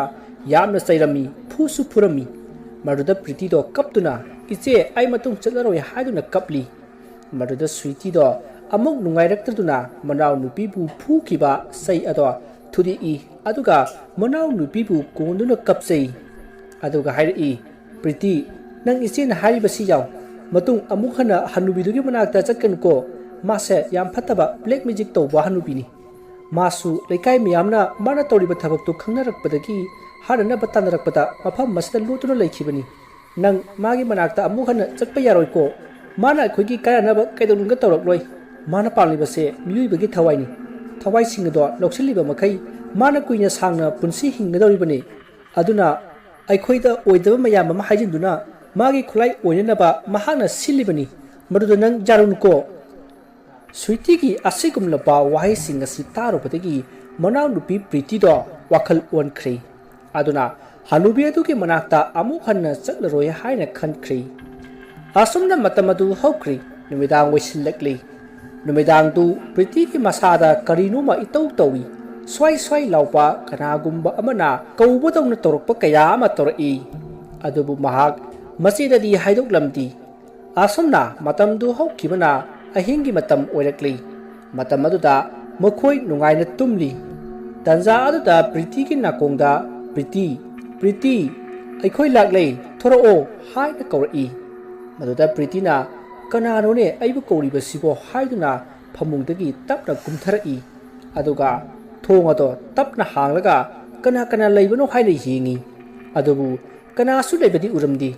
ꯌꯥꯝꯅ ꯆꯩꯔꯝꯃꯤ, ꯐꯨꯁꯨ ꯐꯨꯔꯝꯃꯤ꯫ ꯃꯗꯨꯗ ꯄ꯭ꯔꯤꯇꯤꯗꯣ ꯀꯞꯇꯨꯅ, "ꯏꯆꯦ, ꯑꯩ ꯃꯇꯨꯡ ꯆꯠꯂꯔꯣꯏ" ꯍꯥꯏꯗꯨꯅ ꯀꯞꯂꯤ꯫ ꯃꯗꯨꯗ ꯁ꯭ꯋꯤꯇꯤꯗꯣ ꯑꯃꯨꯛ ꯅꯨꯡꯉꯥꯏꯔꯛꯇꯗꯨꯅ ꯃꯅꯥꯎ ꯅꯨꯄꯤꯕꯨ ꯐꯨꯈꯤꯕ ꯆꯩ ꯑꯗꯣ ꯊꯨꯗꯦꯛꯏ꯫ ꯑꯗꯨꯒ ꯃꯅꯥꯎ ꯅꯨꯄꯤꯕꯨ ꯀꯣꯟꯗꯨꯅ ꯀꯞꯆꯩ꯫ ꯑꯗꯨꯒ ꯍꯥꯏꯔꯛꯏ, "ꯄ꯭ꯔꯤꯇꯤ, ꯅꯪ ꯏꯆꯦꯅ ꯍꯥꯏꯔꯤꯕꯁꯤ ꯌꯥꯎ꯫ ꯃꯇꯨꯡ ꯑꯃꯨꯛ ꯍꯟꯅ ꯍꯅꯨꯕꯤꯗꯨꯒꯤ ꯃꯅꯥꯛꯇ ꯆꯠꯀꯅꯨꯀꯣ꯫ ꯃꯥꯁꯦ ꯌꯥꯝ ꯐꯠꯇꯕ black magic ꯇꯧꯕ ꯍꯅꯨꯕꯤꯅꯤ꯫ ꯃꯥꯁꯨ ꯂꯩꯀꯥꯏ ꯃꯤꯌꯥꯝꯅ ꯃꯥꯅ ꯇꯧꯔꯤꯕ ꯊꯕꯛꯇꯨ ꯈꯪꯅꯔꯛꯄꯗꯒꯤ ꯍꯥꯠꯅꯅꯕ ꯇꯥꯟꯅꯔꯛꯄꯗ ꯃꯐꯝ ꯑꯁꯤꯗ ꯂꯣꯠꯇꯨꯅ ꯂꯩꯈꯤꯕꯅꯤ꯫ ꯅꯪ ꯃꯥꯒꯤ ꯃꯅꯥꯛꯇ ꯑꯃꯨꯛ ꯍꯟꯅ ꯆꯠꯄ ꯌꯥꯔꯣꯏꯀꯣ꯫ ꯃꯥꯅ ꯑꯩꯈꯣꯏꯒꯤ ꯀꯥꯟꯅꯅꯕ ꯀꯩꯗꯧꯅꯨꯡꯗ ꯇꯧꯔꯛꯂꯣꯏ꯫ ꯃꯥꯅ ꯄꯥꯝꯂꯤꯕꯁꯦ ꯃꯤꯑꯣꯏꯕꯒꯤ ꯊꯋꯥꯏꯅꯤ꯫ ꯊꯋꯥꯏꯁꯤꯡ ꯑꯗꯣ ꯂꯧꯁꯤꯜꯂꯤꯕ ꯃꯈꯩ ꯃꯥꯅ ꯀꯨꯏꯅ ꯁꯥꯡꯅ ꯄꯨꯟꯁꯤ ꯍꯤꯡꯒꯗꯧꯔꯤꯕꯅꯤ꯫ ꯑꯗꯨꯅ ꯑꯩꯈꯣꯏꯗ ꯑꯣꯏꯗꯕ ꯃꯌꯥꯝ ꯑꯃ ꯍꯥꯏꯖꯤꯟꯗꯨꯅ ꯃꯥꯒꯤ ꯈꯨꯠꯂꯥꯏ ꯑꯣꯏꯅꯅꯕ ꯃꯍꯥꯛꯅ ꯁꯤꯜꯂꯤꯕꯅꯤ꯫ ꯃꯗꯨꯗ ꯅꯪ ꯌꯥꯔꯨꯅꯨꯀꯣ꯫" ꯁ꯭ꯋꯤꯇꯤꯒꯤ ꯑꯁꯤꯒꯨꯝꯂꯕ ꯋꯥꯍꯩꯁꯤꯡ ꯑꯁꯤ ꯇꯥꯔꯨꯕꯗꯒꯤ ꯃꯅꯥꯎꯅꯨꯄꯤ ꯄ꯭ꯔꯤꯇꯤꯗꯣ ꯋꯥꯈꯜ ꯑꯣꯟꯈ꯭ꯔꯦ꯫ ꯑꯗꯨꯅ ꯍꯅꯨꯕꯤ ꯑꯗꯨꯒꯤ ꯃꯅꯥꯛꯇ ꯑꯃꯨꯛ ꯍꯟꯅ ꯆꯠꯂꯔꯣꯏ ꯍꯥꯏꯅ ꯈꯟꯈ꯭ꯔꯦ꯫ ꯑꯁꯨꯝꯅ ꯃꯇꯝ ꯑꯗꯨ ꯍꯧꯈ꯭ꯔꯦ꯫ ꯅꯨꯃꯤꯗꯥꯡ ꯑꯣꯏꯁꯤꯜꯂꯛꯂꯦ꯫ ꯅꯨꯃꯤꯗꯥꯡꯗꯨ ꯄ꯭ꯔꯤꯇꯤꯒꯤ ꯃꯁꯥꯗ ꯀꯔꯤꯅꯣꯃ ꯏꯇꯧ ꯇꯧꯏ꯫ ꯁ꯭ꯋꯥꯏ ꯁ꯭ꯋꯥꯏ ꯂꯥꯎꯕ ꯀꯅꯥꯒꯨꯝꯕ ꯑꯃꯅ ꯀꯧꯕꯗꯧꯅ ꯇꯧꯔꯛꯄ ꯀꯌꯥ ꯑꯃ ꯇꯧꯔꯛꯏ꯫ ꯑꯗꯨꯕꯨ ꯃꯍꯥꯛ ꯃꯆꯦꯗꯗꯤ ꯍꯥꯏꯗꯣꯛꯂꯝꯗꯦ꯫ ꯑꯁꯨꯝꯅ ꯃꯇꯝꯗꯨ ꯍꯧꯈꯤꯕꯅ ꯑꯍꯤꯡꯒꯤ ꯃꯇꯝ ꯑꯣꯏꯔꯛꯂꯤ꯫ ꯃꯇꯝ ꯑꯗꯨꯗ ꯃꯈꯣꯏ ꯅꯨꯡꯉꯥꯏꯅ ꯇꯨꯝꯂꯤ꯫ ꯇꯟꯖꯥ ꯑꯗꯨꯗ ꯄ꯭ꯔꯤꯇꯤꯒꯤ ꯅꯥꯀꯣꯡꯗ, "ꯄ꯭ꯔꯤꯇꯤ, ꯄ꯭ꯔꯤꯇꯤ, ꯑꯩꯈꯣꯏ ꯂꯥꯛꯂꯦ, ꯊꯣꯔꯛꯑꯣ" ꯍꯥꯏꯅ ꯀꯧꯔꯛꯏ꯫ ꯃꯗꯨꯗ ꯄ꯭ꯔꯤꯇꯤꯅ, "ꯀꯅꯥꯅꯣꯅꯦ ꯑꯩꯕꯨ ꯀꯧꯔꯤꯕꯁꯤꯕꯣ?" ꯍꯥꯏꯗꯨꯅ ꯐꯃꯨꯡꯗꯒꯤ ꯇꯞꯅ ꯀꯨꯝꯊꯔꯛꯏ꯫ ꯑꯗꯨꯒ ꯊꯣꯡ ꯑꯗꯣ ꯇꯞꯅ ꯍꯥꯡꯂꯒ ꯀꯅꯥ ꯀꯅꯥ ꯂꯩꯕꯅꯣ ꯍꯥꯏꯅ ꯌꯦꯡꯉꯤ꯫ ꯑꯗꯨꯕꯨ ꯀꯅꯥꯁꯨ ꯂꯩꯕꯗꯤ ꯎꯔꯝꯗꯦ꯫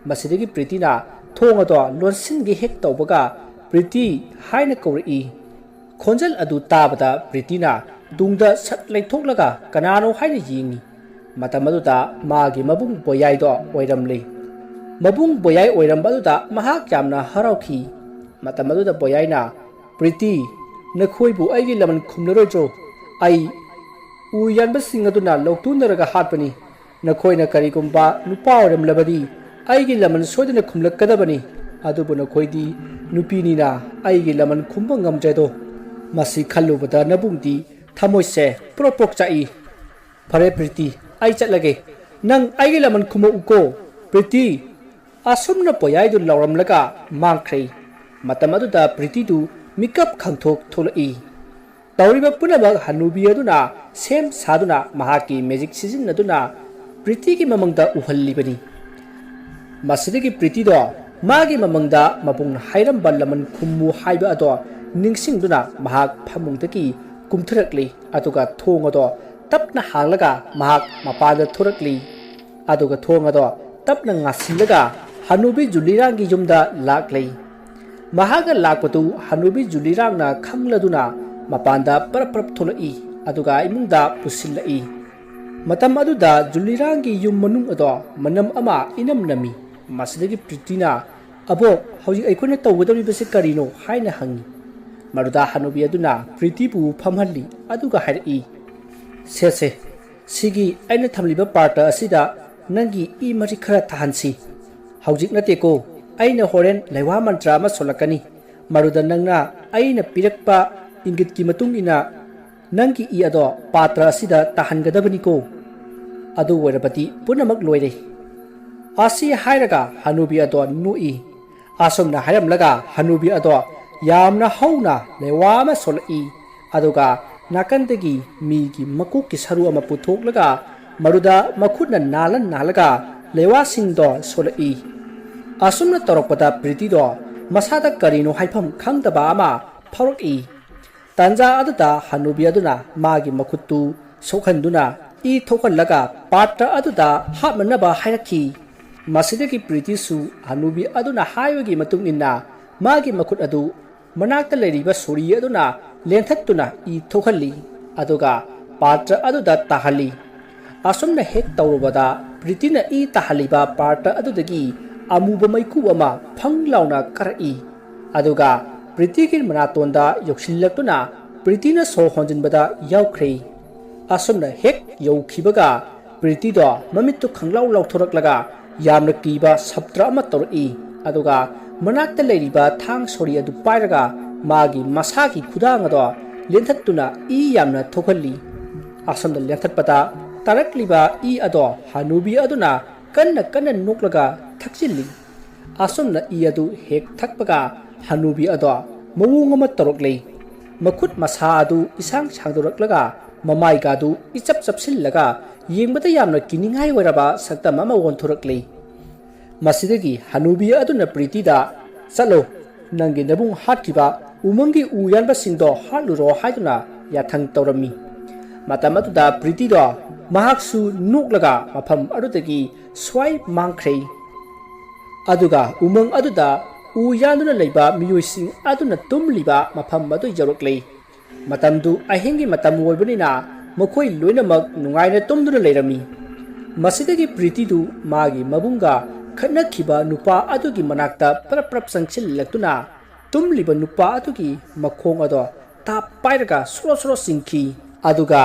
ꯃꯁꯤꯗꯒꯤ ꯄ꯭ꯔꯤꯇꯤꯅ ꯊꯣꯡ ꯑꯗꯣ ꯂꯣꯟꯁꯤꯟꯒꯦ ꯍꯦꯛ ꯇꯧꯕꯒ, "ꯄ꯭ꯔꯤꯇꯤ" ꯍꯥꯏꯅ ꯀꯧꯔꯛꯏ꯫ ꯈꯣꯟꯖꯦꯜ ꯑꯗꯨ ꯇꯥꯕꯗ ꯄ꯭ꯔꯤꯇꯤꯅ ꯇꯨꯡꯗ ꯁꯠ ꯂꯩꯊꯣꯛꯂꯒ ꯀꯅꯥꯅꯣ ꯍꯥꯏꯅ ꯌꯦꯡꯉꯤ꯫ ꯃꯇꯝ ꯑꯗꯨꯗ ꯃꯥꯒꯤ ꯃꯕꯨꯡ ꯕꯣꯌꯥꯏꯗꯣ ꯑꯣꯏꯔꯝꯂꯦ꯫ ꯃꯕꯨꯡ ꯕꯣꯌꯥꯏ ꯑꯣꯏꯔꯝꯕ ꯑꯗꯨꯗ ꯃꯍꯥꯛ ꯌꯥꯝꯅ ꯍꯔꯥꯎꯈꯤ꯫ ꯃꯇꯝ ꯑꯗꯨꯗ ꯕꯣꯌꯥꯏꯅ, "ꯄ꯭ꯔꯤꯇꯤ, ꯅꯈꯣꯏꯕꯨ ꯑꯩꯒꯤ ꯂꯃꯟ ꯈꯨꯝꯂꯔꯣꯏꯗ꯭ꯔꯣ? ꯑꯩ ꯎ ꯌꯥꯟꯕꯁꯤꯡ ꯑꯗꯨꯅ ꯂꯧꯇꯨꯅꯔꯒ ꯍꯥꯠꯄꯅꯤ꯫ ꯅꯈꯣꯏꯅ ꯀꯔꯤꯒꯨꯝꯕ ꯅꯨꯄꯥ ꯑꯣꯏꯔꯝꯂꯕꯗꯤ ꯑꯩꯒꯤ ꯂꯃꯟ ꯁꯣꯏꯗꯅ ꯈꯨꯝꯂꯛꯀꯗꯕꯅꯤ꯫ ꯑꯗꯨꯕꯨ ꯅꯈꯣꯏꯗꯤ ꯅꯨꯄꯤꯅꯤꯅ ꯑꯩꯒꯤ ꯂꯃꯟ ꯈꯨꯝꯕ ꯉꯝꯗ꯭ꯔꯦꯗꯣ꯫" ꯃꯁꯤ ꯈꯜꯂꯨꯕꯗ ꯅꯕꯨꯡꯗꯤ ꯊꯃꯣꯏꯁꯦ ꯄ꯭ꯔꯣꯛ ꯄ꯭ꯔꯣꯛ ꯆꯥꯛꯏ꯫ "ꯐꯔꯦ ꯄ꯭ꯔꯤꯇꯤ, ꯑꯩ ꯆꯠꯂꯒꯦ꯫ ꯅꯪ ꯑꯩꯒꯤ ꯂꯃꯟ ꯈꯨꯝꯃꯛꯎꯀꯣ꯫" ꯄ꯭ꯔꯤꯇꯤ ꯑꯁꯨꯝꯅ ꯄꯣꯌꯥꯏꯗꯨ ꯂꯥꯎꯔꯝꯂꯒ ꯃꯥꯡꯈ꯭ꯔꯦ꯫ ꯃꯇꯝ ꯑꯗꯨꯗ ꯄ꯭ꯔꯤꯇꯤꯗꯨ ꯃꯤꯀꯞ ꯈꯪꯊꯣꯛ ꯊꯣꯛꯂꯛꯏ꯫ ꯇꯧꯔꯤꯕ ꯄꯨꯝꯅꯃꯛ ꯍꯅꯨꯕꯤ ꯑꯗꯨꯅ ꯁꯦꯝ ꯁꯥꯗꯨꯅ ꯃꯍꯥꯛꯀꯤ ꯃꯦꯖꯤꯛ ꯁꯤꯖꯤꯟꯅꯗꯨꯅ ꯄ꯭ꯔꯤꯇꯤꯒꯤ ꯃꯃꯥꯡꯗ ꯎꯍꯜꯂꯤꯕꯅꯤ꯫ ꯃꯁꯤꯗꯒꯤ ꯄ꯭ꯔꯤꯇꯤꯗꯣ ꯃꯥꯒꯤ ꯃꯃꯥꯡꯗ ꯃꯕꯨꯡꯅ ꯍꯥꯏꯔꯝꯕ ꯂꯃꯟ ꯈꯨꯝꯃꯨ ꯍꯥꯏꯕ ꯑꯗꯣ ꯅꯤꯡꯁꯤꯡꯗꯨꯅ ꯃꯍꯥꯛ ꯐꯃꯨꯡꯗꯒꯤ ꯀꯨꯝꯊꯔꯛꯂꯤ꯫ ꯑꯗꯨꯒ ꯊꯣꯡ ꯑꯗꯣ ꯇꯞꯅ ꯍꯥꯡꯂꯒ ꯃꯍꯥꯛ ꯃꯄꯥꯟꯗ ꯊꯣꯔꯛꯂꯤ꯫ ꯑꯗꯨꯒ ꯊꯣꯡ ꯑꯗꯣ ꯇꯞꯅ ꯉꯥꯁꯤꯜꯂꯒ ꯍꯅꯨꯕꯤ ꯖꯨꯂꯤꯔꯥꯡꯒꯤ ꯌꯨꯝꯗ ꯂꯥꯛꯂꯤ꯫ ꯃꯍꯥꯛꯅ ꯂꯥꯛꯄꯗꯨ ꯍꯅꯨꯕꯤ ꯖꯨꯂꯤꯔꯥꯡꯅ ꯈꯪꯂꯗꯨꯅ ꯃꯄꯥꯟꯗ ꯄꯔꯞ ꯄꯔꯞ ꯊꯣꯛꯂꯛꯏ꯫ ꯑꯗꯨꯒ ꯏꯃꯨꯡꯗ ꯄꯨꯁꯤꯜꯂꯛꯏ꯫ ꯃꯇꯝ ꯑꯗꯨꯗ ꯖꯨꯂꯤꯔꯥꯡꯒꯤ ꯌꯨꯝ ꯃꯅꯨꯡ ꯑꯗꯣ ꯃꯅꯝ ꯑꯃ ꯏꯅꯝ ꯅꯝꯃꯤ꯫ ꯃꯁꯤꯗꯒꯤ ꯄ꯭ꯔꯤꯇꯤꯅ, "ꯑꯕꯣꯛ, ꯍꯧꯖꯤꯛ ꯑꯩꯈꯣꯏꯅ ꯇꯧꯒꯗꯧꯔꯤꯕꯁꯤ ꯀꯔꯤꯅꯣ?" ꯍꯥꯏꯅ ꯍꯪꯉꯤ꯫ ꯃꯗꯨꯗ ꯍꯅꯨꯕꯤ ꯑꯗꯨꯅ ꯄ꯭ꯔꯤꯇꯤꯕꯨ ꯐꯝꯍꯜꯂꯤ꯫ ꯑꯗꯨꯒ ꯍꯥꯏꯔꯛꯏ, "ꯁꯦ ꯁꯦ, ꯁꯤꯒꯤ ꯑꯩꯅ ꯊꯝꯂꯤꯕ ꯄꯥꯇ꯭ꯔ ꯑꯁꯤꯗ ꯅꯪꯒꯤ ꯏ ꯃꯔꯤ ꯈꯔ ꯇꯥꯍꯟꯁꯤ꯫ ꯍꯧꯖꯤꯛ ꯅꯠꯇꯦꯀꯣ, ꯑꯩꯅ ꯍꯣꯔꯦꯟ ꯂꯩꯋꯥ ꯃꯟꯇ꯭ꯔ ꯑꯃ ꯁꯣꯜꯂꯛꯀꯅꯤ꯫ ꯃꯗꯨꯗ ꯅꯪꯅ ꯑꯩꯅ ꯄꯤꯔꯛꯄ ꯏꯪꯒꯤꯠꯀꯤ ꯃꯇꯨꯡ ꯏꯟꯅ ꯅꯪꯒꯤ ꯏ ꯑꯗꯣ ꯄꯥꯇ꯭ꯔ ꯑꯁꯤꯗ ꯇꯥꯍꯟꯒꯗꯕꯅꯤꯀꯣ꯫ ꯑꯗꯨ ꯑꯣꯏꯔꯕꯗꯤ ꯄꯨꯝꯅꯃꯛ ꯂꯣꯏꯔꯦ꯫" ꯑꯁꯤ ꯍꯥꯏꯔꯒ ꯍꯅꯨꯕꯤ ꯑꯗꯣ ꯅꯣꯛꯏ꯫ ꯑꯁꯨꯝꯅ ꯍꯥꯏꯔꯝꯂꯒ ꯍꯅꯨꯕꯤ ꯑꯗꯣ ꯌꯥꯝꯅ ꯍꯧꯅ ꯂꯩꯋꯥ ꯑꯃ ꯁꯣꯜꯂꯛꯏ꯫ ꯑꯗꯨꯒ ꯅꯥꯀꯟꯗꯒꯤ ꯃꯤꯒꯤ ꯃꯀꯣꯛꯀꯤ ꯁꯔꯨ ꯑꯃ ꯄꯨꯊꯣꯛꯂꯒ ꯃꯗꯨꯗ ꯃꯈꯨꯠꯅ ꯅꯥꯜꯂ ꯅꯥꯜꯂꯒ ꯂꯩꯋꯥꯁꯤꯡꯗꯣ ꯁꯣꯜꯂꯛꯏ꯫ ꯑꯁꯨꯝꯅ ꯇꯧꯔꯛꯄꯗ ꯄ꯭ꯔꯤꯇꯤꯗꯣ ꯃꯁꯥꯗ ꯀꯔꯤꯅꯣ ꯍꯥꯏꯐꯝ ꯈꯪꯗꯕ ꯑꯃ ꯐꯥꯎꯔꯛꯏ꯫ ꯇꯥꯟꯖꯥ ꯑꯗꯨꯗ ꯍꯅꯨꯕꯤ ꯑꯗꯨꯅ ꯃꯥꯒꯤ ꯃꯈꯨꯠꯇꯨ ꯁꯣꯛꯍꯟꯗꯨꯅ ꯏ ꯊꯣꯛꯍꯜꯂꯒ ꯄꯥꯇ꯭ꯔ ꯑꯗꯨꯗ ꯍꯥꯞꯅꯅꯕ ꯍꯥꯏꯔꯛꯈꯤ꯫ ꯃꯁꯤꯗꯒꯤ ꯄ꯭ꯔꯤꯇꯤꯁꯨ ꯍꯅꯨꯕꯤ ꯑꯗꯨꯅ ꯍꯥꯏꯕꯒꯤ ꯃꯇꯨꯡ ꯏꯟꯅ ꯃꯥꯒꯤ ꯃꯈꯨꯠ ꯑꯗꯨ ꯃꯅꯥꯛꯇ ꯂꯩꯔꯤꯕ ꯁꯣꯔꯤ ꯑꯗꯨꯅ ꯂꯦꯟꯊꯠꯇꯨꯅ ꯏ ꯊꯣꯛꯍꯜꯂꯤ, ꯑꯗꯨꯒ ꯄꯥꯇ꯭ꯔ ꯑꯗꯨꯗ ꯇꯥꯍꯜꯂꯤ꯫ ꯑꯁꯨꯝꯅ ꯍꯦꯛ ꯇꯧꯔꯨꯕꯗ ꯄ꯭ꯔꯤꯇꯤꯅ ꯏ ꯇꯥꯍꯜꯂꯤꯕ ꯄꯥꯇ꯭ꯔ ꯑꯗꯨꯗꯒꯤ ꯑꯃꯨꯕ ꯃꯩꯈꯨ ꯑꯃ ꯐꯪ ꯂꯥꯎꯅ ꯀꯥꯔꯛꯏ꯫ ꯑꯗꯨꯒ ꯄ꯭ꯔꯤꯇꯤꯒꯤ ꯃꯅꯥꯇꯣꯟꯗ ꯌꯧꯁꯤꯜꯂꯛꯇꯨꯅ ꯄ꯭ꯔꯤꯇꯤꯅ ꯁꯣꯔ ꯍꯣꯟꯖꯤꯟꯕꯗ ꯌꯥꯎꯈ꯭ꯔꯦ꯫ ꯑꯁꯨꯝꯅ ꯍꯦꯛ ꯌꯧꯈꯤꯕꯒ ꯄ꯭ꯔꯤꯇꯤꯗꯣ ꯃꯃꯤꯠꯇꯨ ꯈꯪꯂꯥꯎ ꯂꯥꯎꯊꯣꯔꯛꯂꯒ ꯌꯥꯝꯅ ꯀꯤꯕ ꯁꯞꯇ꯭ꯔ ꯑꯃ ꯇꯧꯔꯛꯏ꯫ ꯑꯗꯨꯒ ꯃꯅꯥꯛꯇ ꯂꯩꯔꯤꯕ ꯊꯥꯡ ꯁꯣꯔꯤ ꯑꯗꯨ ꯄꯥꯏꯔꯒ ꯃꯥꯒꯤ ꯃꯁꯥꯒꯤ ꯈꯨꯗꯥꯡ ꯑꯗꯣ ꯂꯦꯟꯊꯠꯇꯨꯅ ꯏ ꯌꯥꯝꯅ ꯊꯣꯛꯍꯜꯂꯤ꯫ ꯑꯁꯨꯝꯅ ꯂꯦꯟꯊꯠꯄꯗ ꯇꯥꯔꯛꯂꯤꯕ ꯏ ꯑꯗꯣ ꯍꯅꯨꯕꯤ ꯑꯗꯨꯅ ꯀꯟꯅ ꯀꯟꯅ ꯅꯣꯛꯂꯒ ꯊꯛꯆꯤꯜꯂꯤ꯫ ꯑꯁꯨꯝꯅ ꯏ ꯑꯗꯨ ꯍꯦꯛ ꯊꯛꯄꯒ ꯍꯅꯨꯕꯤ ꯑꯗꯣ ꯃꯑꯣꯡ ꯑꯃ ꯇꯧꯔꯛꯂꯦ꯫ ꯃꯈꯨꯠ ꯃꯁꯥ ꯑꯗꯨ ꯏꯁꯥꯡ ꯁꯥꯡꯗꯣꯔꯛꯂꯒ ꯃꯃꯥꯏꯒꯥꯗꯨ ꯏꯆꯞ ꯆꯞꯁꯤꯜꯂꯒ ꯌꯦꯡꯕꯗ ꯌꯥꯝꯅ ꯀꯤꯅꯤꯡꯉꯥꯏ ꯑꯣꯏꯔꯕ ꯁꯛꯇꯝ ꯑꯃ ꯑꯣꯟꯊꯣꯔꯛꯂꯦ꯫ ꯃꯁꯤꯗꯒꯤ ꯍꯅꯨꯕꯤ ꯑꯗꯨꯅ ꯄ꯭ꯔꯤꯇꯤꯗ, "ꯆꯠꯂꯣ, ꯅꯪꯒꯤ ꯅꯕꯨꯡ ꯍꯥꯠꯈꯤꯕ ꯎꯃꯪꯒꯤ ꯎ ꯌꯥꯟꯕꯁꯤꯡꯗꯣ ꯍꯥꯠꯂꯨꯔꯣ" ꯍꯥꯏꯗꯨꯅ ꯌꯥꯊꯪ ꯇꯧꯔꯝꯃꯤ꯫ ꯃꯇꯝ ꯑꯗꯨꯗ ꯄ꯭ꯔꯤꯇꯤꯗꯣ ꯃꯍꯥꯛꯁꯨ ꯅꯣꯛꯂꯒ ꯃꯐꯝ ꯑꯗꯨꯗꯒꯤ ꯁ꯭ꯋꯥꯏ ꯃꯥꯡꯈ꯭ꯔꯦ꯫ ꯑꯗꯨꯒ ꯎꯃꯪ ꯑꯗꯨꯗ ꯎ ꯌꯥꯟꯗꯨꯅ ꯂꯩꯕ ꯃꯤꯑꯣꯏꯁꯤꯡ ꯑꯗꯨꯅ ꯇꯨꯝꯂꯤꯕ ꯃꯐꯝ ꯑꯗꯨ ꯌꯧꯔꯛꯂꯦ꯫ ꯃꯇꯝꯗꯨ ꯑꯍꯤꯡꯒꯤ ꯃꯇꯝ ꯑꯣꯏꯕꯅꯤꯅ ꯃꯈꯣꯏ ꯂꯣꯏꯅꯃꯛ ꯅꯨꯡꯉꯥꯏꯅ ꯇꯨꯝꯗꯨꯅ ꯂꯩꯔꯝꯃꯤ꯫ ꯃꯁꯤꯗꯒꯤ ꯄ꯭ꯔꯤꯇꯤꯗꯨ ꯃꯥꯒꯤ ꯃꯕꯨꯡꯒ ꯈꯠꯅꯈꯤꯕ ꯅꯨꯄꯥ ꯑꯗꯨꯒꯤ ꯃꯅꯥꯛꯇ ꯄ꯭ꯔꯞ ꯄ꯭ꯔꯞ ꯆꯪꯁꯤꯜꯂꯛꯇꯨꯅ ꯇꯨꯝꯂꯤꯕ ꯅꯨꯄꯥ ꯑꯗꯨꯒꯤ ꯃꯈꯣꯡ ꯑꯗꯣ ꯇꯥꯞ ꯄꯥꯏꯔꯒ ꯁꯣꯔꯣ ꯁꯣꯔꯣ ꯆꯤꯡꯈꯤ꯫ ꯑꯗꯨꯒ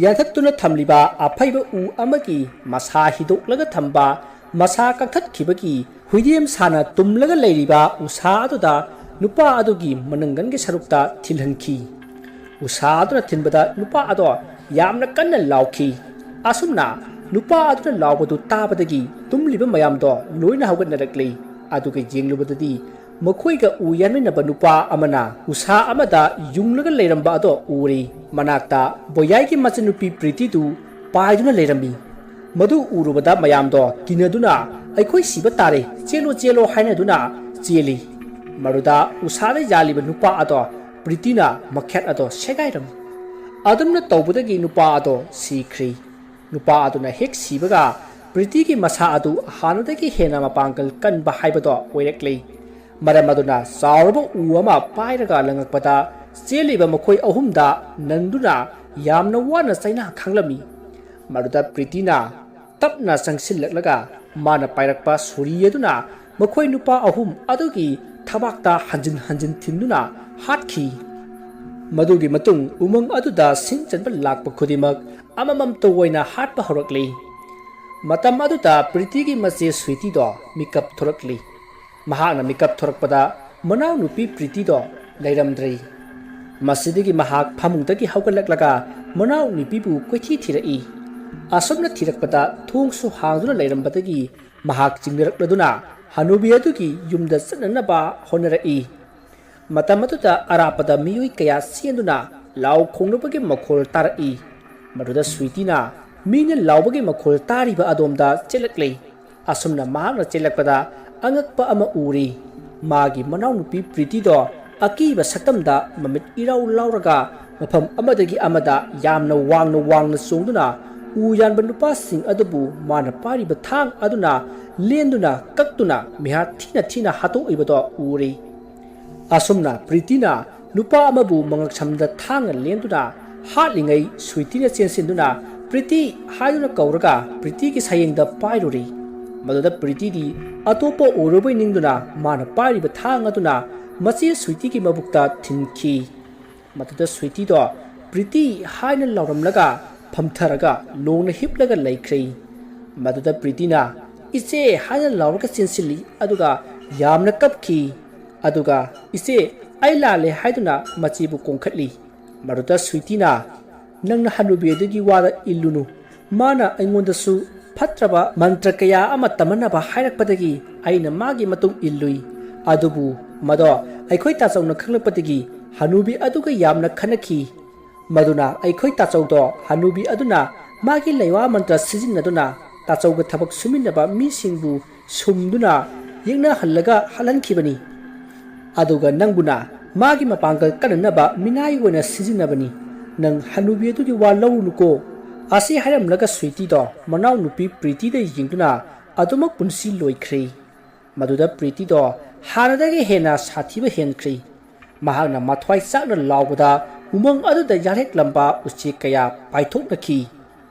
ꯌꯥꯟꯊꯠꯇꯨꯅ ꯊꯝꯂꯤꯕ ꯑꯐꯩꯕ ꯎ ꯑꯃꯒꯤ ꯃꯁꯥ ꯍꯤꯗꯣꯛꯂꯒ ꯊꯝꯕ, ꯃꯁꯥ ꯀꯛꯊꯠꯈꯤꯕꯒꯤ ꯍꯨꯏꯗꯦꯝ ꯁꯥꯅ ꯇꯨꯝꯂꯒ ꯂꯩꯔꯤꯕ ꯎꯁꯥ ꯑꯗꯨꯗ ꯅꯨꯄꯥ ꯑꯗꯨꯒꯤ ꯃꯅꯪꯒꯟꯒꯤ ꯁꯔꯨꯛꯇ ꯊꯤꯜꯍꯟꯈꯤ꯫ ꯎꯁꯥ ꯑꯗꯨꯅ ꯊꯤꯟꯕꯗ ꯅꯨꯄꯥ ꯑꯗꯣ ꯌꯥꯝꯅ ꯀꯟꯅ ꯂꯥꯎꯈꯤ꯫ ꯑꯁꯨꯝꯅ ꯅꯨꯄꯥ ꯑꯗꯨꯅ ꯂꯥꯎꯕꯗꯨ ꯇꯥꯕꯗꯒꯤ ꯇꯨꯝꯂꯤꯕ ꯃꯌꯥꯝꯗꯣ ꯂꯣꯏꯅ ꯍꯧꯒꯠꯅꯔꯛꯂꯤ꯫ ꯑꯗꯨꯒ ꯌꯦꯡꯂꯨꯕꯗꯗꯤ ꯃꯈꯣꯏꯒ ꯎ ꯌꯥꯟꯃꯤꯟꯅꯕ ꯅꯨꯄꯥ ꯑꯃꯅ ꯎꯁꯥ ꯑꯃꯗ ꯌꯨꯡꯂꯒ ꯂꯩꯔꯝꯕ ꯑꯗꯣ ꯎꯔꯦ꯫ ꯃꯅꯥꯛꯇ ꯕꯣꯌꯥꯏꯒꯤ ꯃꯆꯟꯅꯨꯄꯤ ꯄ꯭ꯔꯤꯇꯤꯗꯨ ꯄꯥꯏꯗꯨꯅ ꯂꯩꯔꯝꯃꯤ꯫ ꯃꯗꯨ ꯎꯔꯨꯕꯗ ꯃꯌꯥꯝꯗꯣ ꯀꯤꯅꯗꯨꯅ, "ꯑꯩꯈꯣꯏ ꯁꯤꯕ ꯇꯥꯔꯦ, ꯆꯦꯜꯂꯣ, ꯆꯦꯜꯂꯣ" ꯍꯥꯏꯅꯗꯨꯅ ꯆꯦꯜꯂꯤ꯫ ꯃꯗꯨꯗ ꯎꯁꯥꯗ ꯌꯥꯜꯂꯤꯕ ꯅꯨꯄꯥ ꯑꯗꯣ ꯄ꯭ꯔꯤꯇꯤꯅ ꯃꯈꯦꯠ ꯑꯗꯣ ꯁꯦꯒꯥꯏꯔꯝꯃꯤ꯫ ꯑꯗꯨꯝꯅ ꯇꯧꯕꯗꯒꯤ ꯅꯨꯄꯥ ꯑꯗꯣ ꯁꯤꯈ꯭ꯔꯦ꯫ ꯅꯨꯄꯥ ꯑꯗꯨꯅ ꯍꯦꯛ ꯁꯤꯕꯒ ꯄ꯭ꯔꯤꯇꯤꯒꯤ ꯃꯁꯥ ꯑꯗꯨ ꯍꯥꯟꯅꯗꯒꯤ ꯍꯦꯟꯅ ꯃꯄꯥꯡꯒꯜ ꯀꯟꯕ ꯍꯥꯏꯕꯗꯣ ꯑꯣꯏꯔꯛꯂꯦ꯫ ꯃꯔꯝ ꯑꯗꯨꯅ ꯆꯥꯎꯔꯕ ꯎ ꯑꯃ ꯄꯥꯏꯔꯒ ꯂꯪꯉꯛꯄꯗ ꯆꯦꯜꯂꯤꯕ ꯃꯈꯣꯏ ꯑꯍꯨꯝꯗ ꯅꯟꯗꯨꯅ ꯌꯥꯝꯅ ꯋꯥꯅ ꯆꯩꯅꯥ ꯈꯥꯡꯂꯝꯃꯤ꯫ ꯃꯗꯨꯗ ꯄ꯭ꯔꯤꯇꯤꯅ ꯇꯞꯅ ꯆꯪꯁꯤꯜꯂꯛꯂꯒ ꯃꯥꯅ ꯄꯥꯏꯔꯛꯄ ꯁꯣꯔꯤ ꯑꯗꯨꯅ ꯃꯈꯣꯏ ꯅꯨꯄꯥ ꯑꯍꯨꯝ ꯑꯗꯨꯒꯤ ꯊꯕꯥꯛꯇ ꯍꯟꯖꯤꯟ ꯍꯟꯖꯤꯟ ꯊꯤꯟꯗꯨꯅ ꯍꯥꯠꯈꯤ꯫ ꯃꯗꯨꯒꯤ ꯃꯇꯨꯡ ꯎꯃꯪ ꯑꯗꯨꯗ ꯁꯤꯟ ꯆꯟꯕ ꯂꯥꯛꯄ ꯈꯨꯗꯤꯡꯃꯛ ꯑꯃꯃꯝꯇ ꯑꯣꯏꯅ ꯍꯥꯠꯄ ꯍꯧꯔꯛꯂꯤ꯫ ꯃꯇꯝ ꯑꯗꯨꯗ ꯄ꯭ꯔꯤꯇꯤꯒꯤ ꯃꯆꯦ ꯁ꯭ꯋꯤꯇꯤꯗꯣ ꯃꯤꯀꯞ ꯊꯣꯔꯛꯂꯤ꯫ ꯃꯍꯥꯛꯅ ꯃꯤꯀꯞ ꯊꯣꯔꯛꯄꯗ ꯃꯅꯥꯎꯅꯨꯄꯤ ꯄ꯭ꯔꯤꯇꯤꯗꯣ ꯂꯩꯔꯝꯗ꯭ꯔꯦ꯫ ꯃꯁꯤꯗꯒꯤ ꯃꯍꯥꯛ ꯐꯃꯨꯡꯗꯒꯤ ꯍꯧꯒꯠꯂꯛꯂꯒ ꯃꯅꯥꯎꯅꯨꯄꯤꯕꯨ ꯀꯣꯏꯊꯤ ꯊꯤꯔꯛꯏ꯫ ꯑꯁꯨꯝꯅ ꯊꯤꯔꯛꯄꯗ ꯊꯣꯡꯁꯨ ꯍꯥꯡꯗꯨꯅ ꯂꯩꯔꯝꯕꯗꯒꯤ ꯃꯍꯥꯛ ꯆꯤꯡꯅꯔꯛꯂꯗꯨꯅ ꯍꯅꯨꯕꯤ ꯑꯗꯨꯒꯤ ꯌꯨꯝꯗ ꯆꯠꯅꯅꯕ ꯍꯣꯠꯅꯔꯛꯏ꯫ ꯃꯇꯝ ꯑꯗꯨꯗ ꯑꯔꯥꯞꯄꯗ ꯃꯤꯑꯣꯏ ꯀꯌꯥ ꯆꯦꯟꯗꯨꯅ ꯂꯥꯎ ꯈꯣꯡꯅꯕꯒꯤ ꯃꯈꯣꯜ ꯇꯥꯔꯛꯏ꯫ ꯃꯗꯨꯗ ꯁ꯭ꯋꯤꯇꯤꯅ ꯃꯤꯅ ꯂꯥꯎꯕꯒꯤ ꯃꯈꯣꯜ ꯇꯥꯔꯤꯕ ꯑꯗꯣꯝꯗ ꯆꯦꯜꯂꯛꯂꯦ꯫ ꯑꯁꯨꯝꯅ ꯃꯍꯥꯛꯅ ꯆꯦꯜꯂꯛꯄꯗ ꯑꯉꯛꯄ ꯑꯃ ꯎꯔꯤ꯫ ꯃꯥꯒꯤ ꯃꯅꯥꯎꯅꯨꯄꯤ ꯄ꯭ꯔꯤꯇꯤꯗꯣ ꯑꯀꯤꯕ ꯁꯛꯇꯝꯗ ꯃꯃꯤꯠ ꯏꯔꯥꯎ ꯂꯥꯎꯔꯒ ꯃꯐꯝ ꯑꯃꯗꯒꯤ ꯑꯃꯗ ꯌꯥꯝꯅ ꯋꯥꯡꯅ ꯋꯥꯡꯅ ꯆꯣꯡꯗꯨꯅ ꯎ ꯌꯥꯟꯕ ꯅꯨꯄꯥꯁꯤꯡ ꯑꯗꯨꯕꯨ ꯃꯥꯅ ꯄꯥꯏꯔꯤꯕ ꯊꯥꯡ ꯑꯗꯨꯅ ꯂꯦꯟꯗꯨꯅ ꯀꯛꯇꯨꯅ ꯃꯤꯍꯥꯠ ꯊꯤꯅ ꯊꯤꯅ ꯍꯥꯠꯇꯣꯛꯏꯕꯗꯣ ꯎꯔꯤ꯫ ꯑꯁꯨꯝꯅ ꯄ꯭ꯔꯤꯇꯤꯅ ꯅꯨꯄꯥ ꯑꯃꯕꯨ ꯃꯉꯛꯁꯝꯗ ꯊꯥꯡꯅ ꯂꯦꯟꯗꯨꯅ ꯍꯥꯠꯂꯤꯉꯩ ꯁ꯭ꯋꯤꯇꯤꯅ ꯆꯦꯟꯁꯤꯟꯗꯨꯅ "ꯄ꯭ꯔꯤꯇꯤ" ꯍꯥꯏꯗꯨꯅ ꯀꯧꯔꯒ ꯄ꯭ꯔꯤꯇꯤꯒꯤ ꯁꯌꯦꯡꯗ ꯄꯥꯏꯔꯨꯔꯤ꯫ ꯃꯗꯨꯗ ꯄ꯭ꯔꯤꯇꯤꯗꯤ ꯑꯇꯣꯞꯄ ꯑꯣꯏꯔꯨꯕꯩ ꯅꯤꯡꯗꯨꯅ ꯃꯥꯅ ꯄꯥꯏꯔꯤꯕ ꯊꯥꯡ ꯑꯗꯨꯅ ꯃꯆꯦ ꯁ꯭ꯋꯤꯇꯤꯒꯤ ꯃꯕꯨꯛꯇ ꯊꯤꯟꯈꯤ꯫ ꯃꯗꯨꯗ ꯁ꯭ꯋꯤꯇꯤꯗꯣ "ꯄ꯭ꯔꯤꯇꯤ" ꯍꯥꯏꯅ ꯂꯥꯎꯔꯝꯂꯒ ꯐꯝꯊꯔꯒ ꯂꯣꯡꯅ ꯍꯤꯞꯂꯒ ꯂꯩꯈ꯭ꯔꯦ꯫ ꯃꯗꯨꯗ ꯄ꯭ꯔꯤꯇꯤꯅ "ꯏꯆꯦ" ꯍꯥꯏꯅ ꯂꯥꯎꯔꯒ ꯆꯦꯟꯁꯤꯜꯂꯤ, ꯑꯗꯨꯒ ꯌꯥꯝꯅ ꯀꯞꯈꯤ꯫ ꯑꯗꯨꯒ "ꯏꯆꯦ, ꯑꯩ ꯂꯥꯜꯂꯦ" ꯍꯥꯏꯗꯨꯅ ꯃꯆꯦꯕꯨ ꯀꯣꯡꯈꯠꯂꯤ꯫ ꯃꯗꯨꯗ ꯁ꯭ꯋꯤꯇꯤꯅ "ꯅꯪꯅ ꯍꯅꯨꯕꯤ ꯑꯗꯨꯒꯤ ꯋꯥꯗ ꯏꯜꯂꯨꯅꯨ꯫ ꯃꯥꯅ ꯑꯩꯉꯣꯟꯗꯁꯨ ꯐꯠꯇ꯭ꯔꯕ ꯃꯟꯇ꯭ꯔ ꯀꯌꯥ ꯑꯃ ꯇꯝꯃꯟꯅꯕ ꯍꯥꯏꯔꯛꯄꯗꯒꯤ ꯑꯩꯅ ꯃꯥꯒꯤ ꯃꯇꯨꯡ ꯏꯜꯂꯨꯏ꯫ ꯑꯗꯨꯕꯨ ꯃꯗꯣ ꯑꯩꯈꯣꯏ ꯇꯥꯆꯧꯅ ꯈꯪꯂꯛꯄꯗꯒꯤ ꯍꯅꯨꯕꯤ ꯑꯗꯨꯒ ꯌꯥꯝꯅ ꯈꯠꯅꯈꯤ꯫ ꯃꯗꯨꯅ ꯑꯩꯈꯣꯏ ꯇꯥꯆꯧꯗꯣ ꯍꯅꯨꯕꯤ ꯑꯗꯨꯅ ꯃꯥꯒꯤ ꯂꯩꯋꯥ ꯃꯟꯇ꯭ꯔ ꯁꯤꯖꯤꯟꯅꯗꯨꯅ ꯇꯥꯆꯧꯒ ꯊꯕꯛ ꯁꯨꯃꯤꯟꯅꯕ ꯃꯤꯁꯤꯡꯕꯨ ꯁꯨꯝꯗꯨꯅ ꯌꯦꯛꯅꯍꯜꯂꯒ ꯍꯥꯠꯍꯟꯈꯤꯕꯅꯤ꯫ ꯑꯗꯨꯒ ꯅꯪꯕꯨꯅ ꯃꯥꯒꯤ ꯃꯄꯥꯡꯒꯜ ꯀꯟꯅꯅꯕ ꯃꯤꯅꯥꯏ ꯑꯣꯏꯅ ꯁꯤꯖꯤꯟꯅꯕꯅꯤ꯫ ꯅꯪ ꯍꯅꯨꯕꯤ ꯑꯗꯨꯒꯤ ꯋꯥ ꯂꯧꯔꯨꯅꯨꯀꯣ" ꯑꯁꯤ ꯍꯥꯏꯔꯝꯂꯒ ꯁ꯭ꯋꯤꯇꯤꯗꯣ ꯃꯅꯥꯎꯅꯨꯄꯤ ꯄ꯭ꯔꯤꯇꯤꯗ ꯌꯦꯡꯗꯨꯅ ꯑꯗꯨꯃꯛ ꯄꯨꯟꯁꯤ ꯂꯣꯏꯈ꯭ꯔꯦ꯫ ꯃꯗꯨꯗ ꯄ꯭ꯔꯤꯇꯤꯗꯣ ꯍꯥꯟꯅꯗꯒꯤ ꯍꯦꯟꯅ ꯁꯥꯊꯤꯕ ꯍꯦꯟꯈ꯭ꯔꯦ꯫ ꯃꯍꯥꯛꯅ ꯃꯊ꯭ꯋꯥꯏ ꯆꯥꯛꯅ ꯂꯥꯎꯕꯗ ꯎꯃꯪ ꯑꯗꯨꯗ ꯌꯥꯔꯦꯛꯂꯝꯕ ꯎꯆꯦꯛ ꯀꯌꯥ ꯄꯥꯏꯊꯣꯛꯅꯈꯤ꯫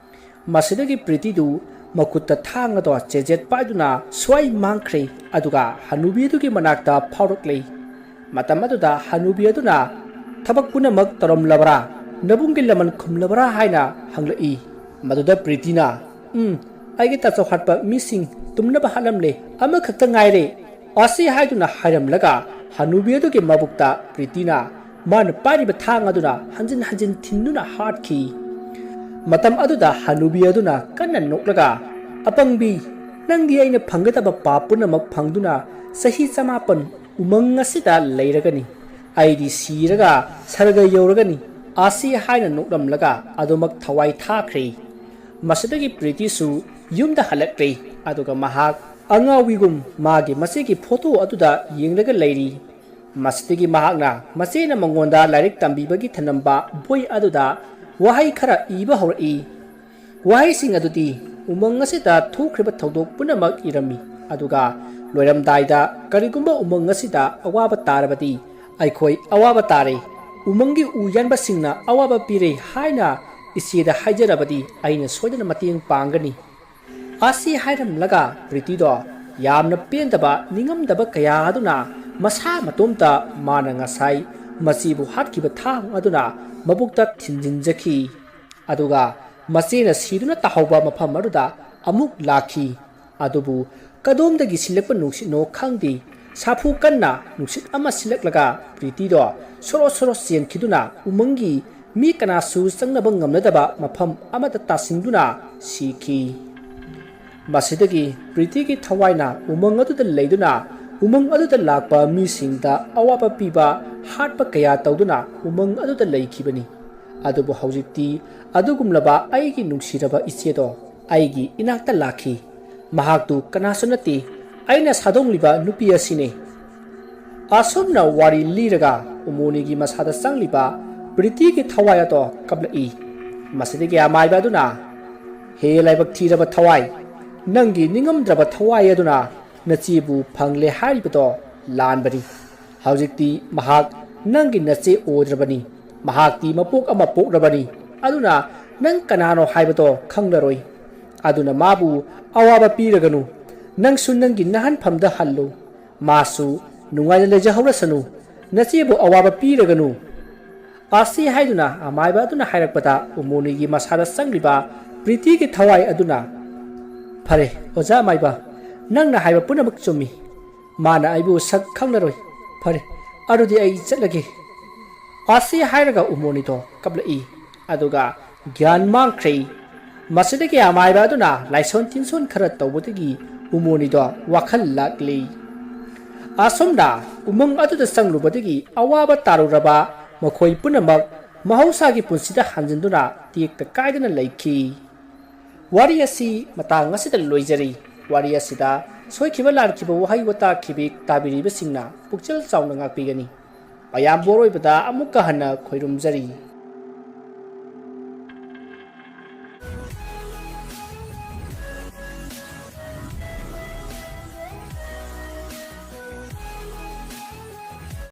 ꯃꯁꯤꯗꯒꯤ ꯄ꯭ꯔꯤꯇꯤꯗꯨ ꯃꯈꯨꯠꯇ ꯊꯥꯡ ꯑꯗꯣ ꯆꯦꯖꯦꯠ ꯄꯥꯏꯗꯨꯅ ꯁ꯭ꯋꯥꯏ ꯃꯥꯡꯈ꯭ꯔꯦ, ꯑꯗꯨꯒ ꯍꯅꯨꯕꯤ ꯑꯗꯨꯒꯤ ꯃꯅꯥꯛꯇ ꯐꯥꯎꯔꯛꯂꯦ꯫ ꯃꯇꯝ ꯑꯗꯨꯗ ꯍꯅꯨꯕꯤ ꯑꯗꯨꯅ "ꯊꯕꯛ ꯄꯨꯝꯅꯃꯛ ꯇꯧꯔꯝꯂꯕ꯭ꯔꯥ? ꯅꯕꯨꯡꯒꯤ ꯂꯃꯟ ꯈꯨꯝꯂꯕ꯭ꯔꯥ?" ꯍꯥꯏꯅ ꯍꯪꯂꯛꯏ꯫ ꯃꯗꯨꯗ ꯄ꯭ꯔꯤꯇꯤꯅ "ꯎꯝ, ꯑꯩꯒꯤ ꯇꯥꯆꯧ ꯍꯥꯠꯄ ꯃꯤꯁꯤꯡ ꯇꯨꯝꯅꯕ ꯍꯥꯠꯂꯝꯂꯦ, ꯑꯃꯈꯛꯇ ꯉꯥꯏꯔꯦ" ꯑꯁꯤ ꯍꯥꯏꯗꯨꯅ ꯍꯥꯏꯔꯝꯂꯒ ꯍꯅꯨꯕꯤ ꯑꯗꯨꯒꯤ ꯃꯕꯨꯛꯇ ꯄ꯭ꯔꯤꯇꯤꯅ ꯃꯥꯅ ꯄꯥꯏꯔꯤꯕ ꯊꯥꯡ ꯑꯗꯨꯅ ꯍꯟꯖꯤꯟ ꯍꯟꯖꯤꯟ ꯊꯤꯟꯗꯨꯅ ꯍꯥꯠꯈꯤ꯫ ꯃꯇꯝ ꯑꯗꯨꯗ ꯍꯅꯨꯕꯤ ꯑꯗꯨꯅ ꯀꯟꯅ ꯅꯣꯛꯂꯒ, "ꯑꯄꯪꯕꯤ, ꯅꯪꯗꯤ ꯑꯩꯅ ꯐꯪꯒꯗꯕ ꯄꯥꯞ ꯄꯨꯝꯅꯃꯛ ꯐꯪꯗꯨꯅ ꯆꯍꯤ ꯆꯃꯥꯄꯟ ꯎꯃꯪ ꯑꯁꯤꯗ ꯂꯩꯔꯒꯅꯤ꯫ ꯑꯩꯗꯤ ꯁꯤꯔꯒ ꯁꯔꯒ ꯌꯧꯔꯒꯅꯤ," ꯑꯁꯤ ꯍꯥꯏꯅ ꯅꯣꯛꯂꯝꯂꯒ ꯑꯗꯨꯃꯛ ꯊꯋꯥꯏ ꯊꯥꯈ꯭ꯔꯦ꯫ ꯃꯁꯤꯗꯒꯤ ꯄ꯭ꯔꯤꯇꯤꯁꯨ ꯌꯨꯝꯗ ꯍꯜꯂꯛꯂꯦ꯫ ꯑꯗꯨꯒ ꯃꯍꯥꯛ ꯑꯉꯥꯎꯕꯤꯒꯨꯝ ꯃꯥꯒꯤ ꯃꯆꯦꯒꯤ ꯐꯣꯇꯣ ꯑꯗꯨꯗ ꯌꯦꯡꯂꯒ ꯂꯩꯔꯤ꯫ ꯃꯁꯤꯗꯒꯤ ꯃꯍꯥꯛꯅ ꯃꯆꯦꯅ ꯃꯉꯣꯟꯗ ꯂꯥꯏꯔꯤꯛ ꯇꯝꯕꯤꯕꯒꯤ ꯊꯅꯝꯕ ꯕꯣꯏ ꯑꯗꯨꯗ ꯋꯥꯍꯩ ꯈꯔ ꯏꯕ ꯍꯧꯔꯛꯏ꯫ ꯋꯥꯍꯩꯁꯤꯡ ꯑꯗꯨꯗꯤ ꯎꯃꯪ ꯑꯁꯤꯗ ꯊꯣꯛꯈ꯭ꯔꯤꯕ ꯊꯧꯗꯣꯛ ꯄꯨꯝꯅꯃꯛ ꯏꯔꯝꯃꯤ꯫ ꯑꯗꯨꯒ ꯂꯣꯏꯔꯝꯗꯥꯏꯗ, "ꯀꯔꯤꯒꯨꯝꯕ ꯎꯃꯪ ꯑꯁꯤꯗ ꯑꯋꯥꯕ ꯇꯥꯔꯕꯗꯤ ꯑꯩꯈꯣꯏ ꯑꯋꯥꯕ ꯇꯥꯔꯦ꯫ ꯎꯃꯪꯒꯤ ꯎ ꯌꯥꯟꯕꯁꯤꯡꯅ ꯑꯋꯥꯕ ꯄꯤꯔꯦ ꯍꯥꯏꯅ ꯏꯆꯦꯗ ꯍꯥꯏꯖꯔꯕꯗꯤ ꯑꯩꯅ ꯁꯣꯏꯗꯅ ꯃꯇꯦꯡ ꯄꯥꯡꯒꯅꯤ," ꯑꯁꯤ ꯍꯥꯏꯔꯝꯂꯒ ꯄ꯭ꯔꯤꯇꯤꯗꯣ ꯌꯥꯝꯅ ꯄꯦꯟꯗꯕ, ꯅꯤꯡꯉꯝꯗꯕ ꯀꯌꯥ ꯑꯗꯨꯅ ꯃꯁꯥ ꯃꯇꯣꯝꯇ ꯃꯥꯅ ꯉꯁꯥꯏ ꯃꯆꯦꯕꯨ ꯍꯥꯠꯈꯤꯕ ꯊꯥꯡ ꯑꯗꯨꯅ ꯃꯕꯨꯛꯇ ꯊꯤꯟꯖꯤꯟꯖꯈꯤ꯫ ꯑꯗꯨꯒ ꯃꯆꯦꯅ ꯁꯤꯗꯨꯅ ꯇꯥꯍꯧꯕ ꯃꯐꯝ ꯑꯗꯨꯗ ꯑꯃꯨꯛ ꯂꯥꯛꯈꯤ꯫ ꯑꯗꯨꯕꯨ ꯀꯗꯣꯝꯗꯒꯤ ꯁꯤꯜꯂꯛꯄ ꯅꯨꯡꯁꯤꯠꯅꯣ ꯈꯪꯗꯦ, ꯁꯥꯐꯨ ꯀꯟꯅ ꯅꯨꯡꯁꯤꯠ ꯑꯃ ꯁꯤꯜꯂꯛꯂꯒ ꯄ꯭ꯔꯤꯇꯤꯗꯣ ꯁꯣꯔꯣ ꯁꯣꯔꯣ ꯆꯦꯟꯈꯤꯗꯨꯅ ꯎꯃꯪꯒꯤ ꯃꯤ ꯀꯅꯥꯁꯨ ꯆꯪꯅꯕ ꯉꯝꯅꯗꯕ ꯃꯐꯝ ꯑꯃꯗ ꯇꯥꯁꯤꯟꯗꯨꯅ ꯁꯤꯈꯤ꯫ ꯃꯁꯤꯗꯒꯤ ꯄ꯭ꯔꯤꯇꯤꯒꯤ ꯊꯋꯥꯏꯅ ꯎꯃꯪ ꯑꯗꯨꯗ ꯂꯩꯗꯨꯅ ꯎꯃꯪ ꯑꯗꯨꯗ ꯂꯥꯛꯄ ꯃꯤꯁꯤꯡꯗ ꯑꯋꯥꯕ ꯄꯤꯕ, ꯍꯥꯠꯄ ꯀꯌꯥ ꯇꯧꯗꯨꯅ ꯎꯃꯪ ꯑꯗꯨꯗ ꯂꯩꯈꯤꯕꯅꯤ꯫ ꯑꯗꯨꯕꯨ ꯍꯧꯖꯤꯛꯇꯤ ꯑꯗꯨꯒꯨꯝꯂꯕ ꯑꯩꯒꯤ ꯅꯨꯡꯁꯤꯔꯕ ꯏꯆꯦꯗꯣ ꯑꯩꯒꯤ ꯏꯅꯥꯛꯇ ꯂꯥꯛꯈꯤ꯫ ꯃꯍꯥꯛꯇꯨ ꯀꯅꯥꯁꯨ ꯅꯠꯇꯦ, ꯑꯩꯅ ꯁꯥꯗꯣꯡꯂꯤꯕ ꯅꯨꯄꯤ ꯑꯁꯤꯅꯤ꯫ ꯑꯁꯨꯝꯅ ꯋꯥꯔꯤ ꯂꯤꯔꯒ ꯎꯃꯣꯅꯤꯒꯤ ꯃꯁꯥꯗ ꯆꯪꯂꯤꯕ ꯄ꯭ꯔꯤꯇꯤꯒꯤ ꯊꯋꯥꯏ ꯑꯗꯣ ꯀꯞꯂꯛꯏ꯫ ꯃꯁꯤꯗꯒꯤ ꯑꯃꯥꯏꯕ ꯑꯗꯨꯅ, "ꯍꯦ ꯂꯥꯏꯕꯛ ꯊꯤꯔꯕ ꯊꯋꯥꯏ, ꯅꯪꯒꯤ ꯅꯤꯡꯉꯝꯗ꯭ꯔꯕ ꯊꯋꯥꯏ ꯑꯗꯨꯅ ꯅꯆꯦꯕꯨ ꯐꯪꯂꯦ ꯍꯥꯏꯔꯤꯕꯗꯣ ꯂꯥꯟꯕꯅꯤ꯫ ꯍꯧꯖꯤꯛꯇꯤ ꯃꯍꯥꯛ ꯅꯪꯒꯤ ꯅꯆꯦ ꯑꯣꯏꯗ꯭ꯔꯕꯅꯤ꯫ ꯃꯍꯥꯛꯇꯤ ꯃꯄꯣꯛ ꯑꯃ ꯄꯣꯛꯂꯕꯅꯤ꯫ ꯑꯗꯨꯅ ꯅꯪ ꯀꯅꯥꯅꯣ ꯍꯥꯏꯕꯗꯣ ꯈꯪꯂꯔꯣꯏ꯫ ꯑꯗꯨꯅ ꯃꯥꯕꯨ ꯑꯋꯥꯕ ꯄꯤꯔꯒꯅꯨ꯫ ꯅꯪꯁꯨ ꯅꯪꯒꯤ ꯅꯍꯟꯐꯝꯗ ꯍꯜꯂꯨ꯫ ꯃꯥꯁꯨ ꯅꯨꯡꯉꯥꯏꯅ ꯂꯩꯖꯍꯧꯔꯁꯅꯨ꯫ ꯅꯆꯦꯕꯨ ꯑꯋꯥꯕ ꯄꯤꯔꯒꯅꯨ," ꯑꯁꯤ ꯍꯥꯏꯗꯨꯅ ꯑꯃꯥꯏꯕ ꯑꯗꯨꯅ ꯍꯥꯏꯔꯛꯄꯗ ꯎꯃꯣꯅꯤꯒꯤ ꯃꯁꯥꯗ ꯆꯪꯂꯤꯕ ꯄ꯭ꯔꯤꯇꯤꯒꯤ ꯊꯋꯥꯏ ꯑꯗꯨꯅ, "ꯐꯔꯦ, ꯑꯣꯖꯥ ꯑꯃꯥꯏꯕ, ꯅꯪꯅ ꯍꯥꯏꯕ ꯄꯨꯝꯅꯃꯛ ꯆꯨꯝꯃꯤ꯫ ꯃꯥꯅ ꯑꯩꯕꯨ ꯁꯛ ꯈꯪꯂꯔꯣꯏ꯫ ꯐꯔꯦ, ꯑꯗꯨꯗꯤ ꯑꯩ ꯆꯠꯂꯒꯦ," ꯑꯁꯤ ꯍꯥꯏꯔꯒ ꯎꯃꯣꯅꯤꯗꯣ ꯀꯞꯂꯛꯏ꯫ ꯑꯗꯨꯒ ꯒ꯭ꯌꯥꯟ ꯃꯥꯡꯈ꯭ꯔꯦ꯫ ꯃꯁꯤꯗꯒꯤ ꯑꯃꯥꯏꯕ ꯑꯗꯨꯅ ꯂꯥꯏꯁꯣꯟ ꯇꯤꯟꯁꯣꯟ ꯈꯔ ꯇꯧꯕꯗꯒꯤ ꯎꯃꯣꯅꯤꯗꯣ ꯋꯥꯈꯜ ꯂꯥꯛꯂꯤ꯫ ꯑꯁꯨꯝꯅ ꯎꯃꯪ ꯑꯗꯨꯗ ꯆꯪꯂꯨꯕꯗꯒꯤ ꯑꯋꯥꯕ ꯇꯥꯔꯨꯔꯕ ꯃꯈꯣꯏ ꯄꯨꯝꯅꯃꯛ ꯃꯍꯧꯁꯥꯒꯤ ꯄꯨꯟꯁꯤꯗ ꯍꯟꯖꯤꯟꯗꯨꯅ ꯇꯦꯛꯇ ꯀꯥꯏꯗꯅ ꯂꯩꯈꯤ꯫ ꯋꯥꯔꯤ ꯑꯁꯤ ꯃꯇꯥꯡ ꯑꯁꯤꯗ ꯂꯣꯏꯖꯔꯤ꯫ ꯋꯥꯔꯤ ꯑꯁꯤꯗ ꯁꯣꯏꯈꯤꯕ ꯂꯥꯟꯈꯤꯕ ꯋꯥꯍꯩ ꯋꯥꯇꯥ ꯈꯤꯕꯤꯛ ꯇꯥꯕꯤꯔꯤꯕꯁꯤꯡꯅ ꯄꯨꯛꯆꯦꯜ ꯆꯥꯎꯅ ꯉꯥꯛꯄꯤꯒꯅꯤ꯫ ꯃꯌꯥꯝꯕꯨ ꯑꯔꯣꯏꯕꯗ ꯑꯃꯨꯛꯀ ꯍꯟꯅ ꯈꯣꯏꯔꯨꯝꯖꯔꯤ꯫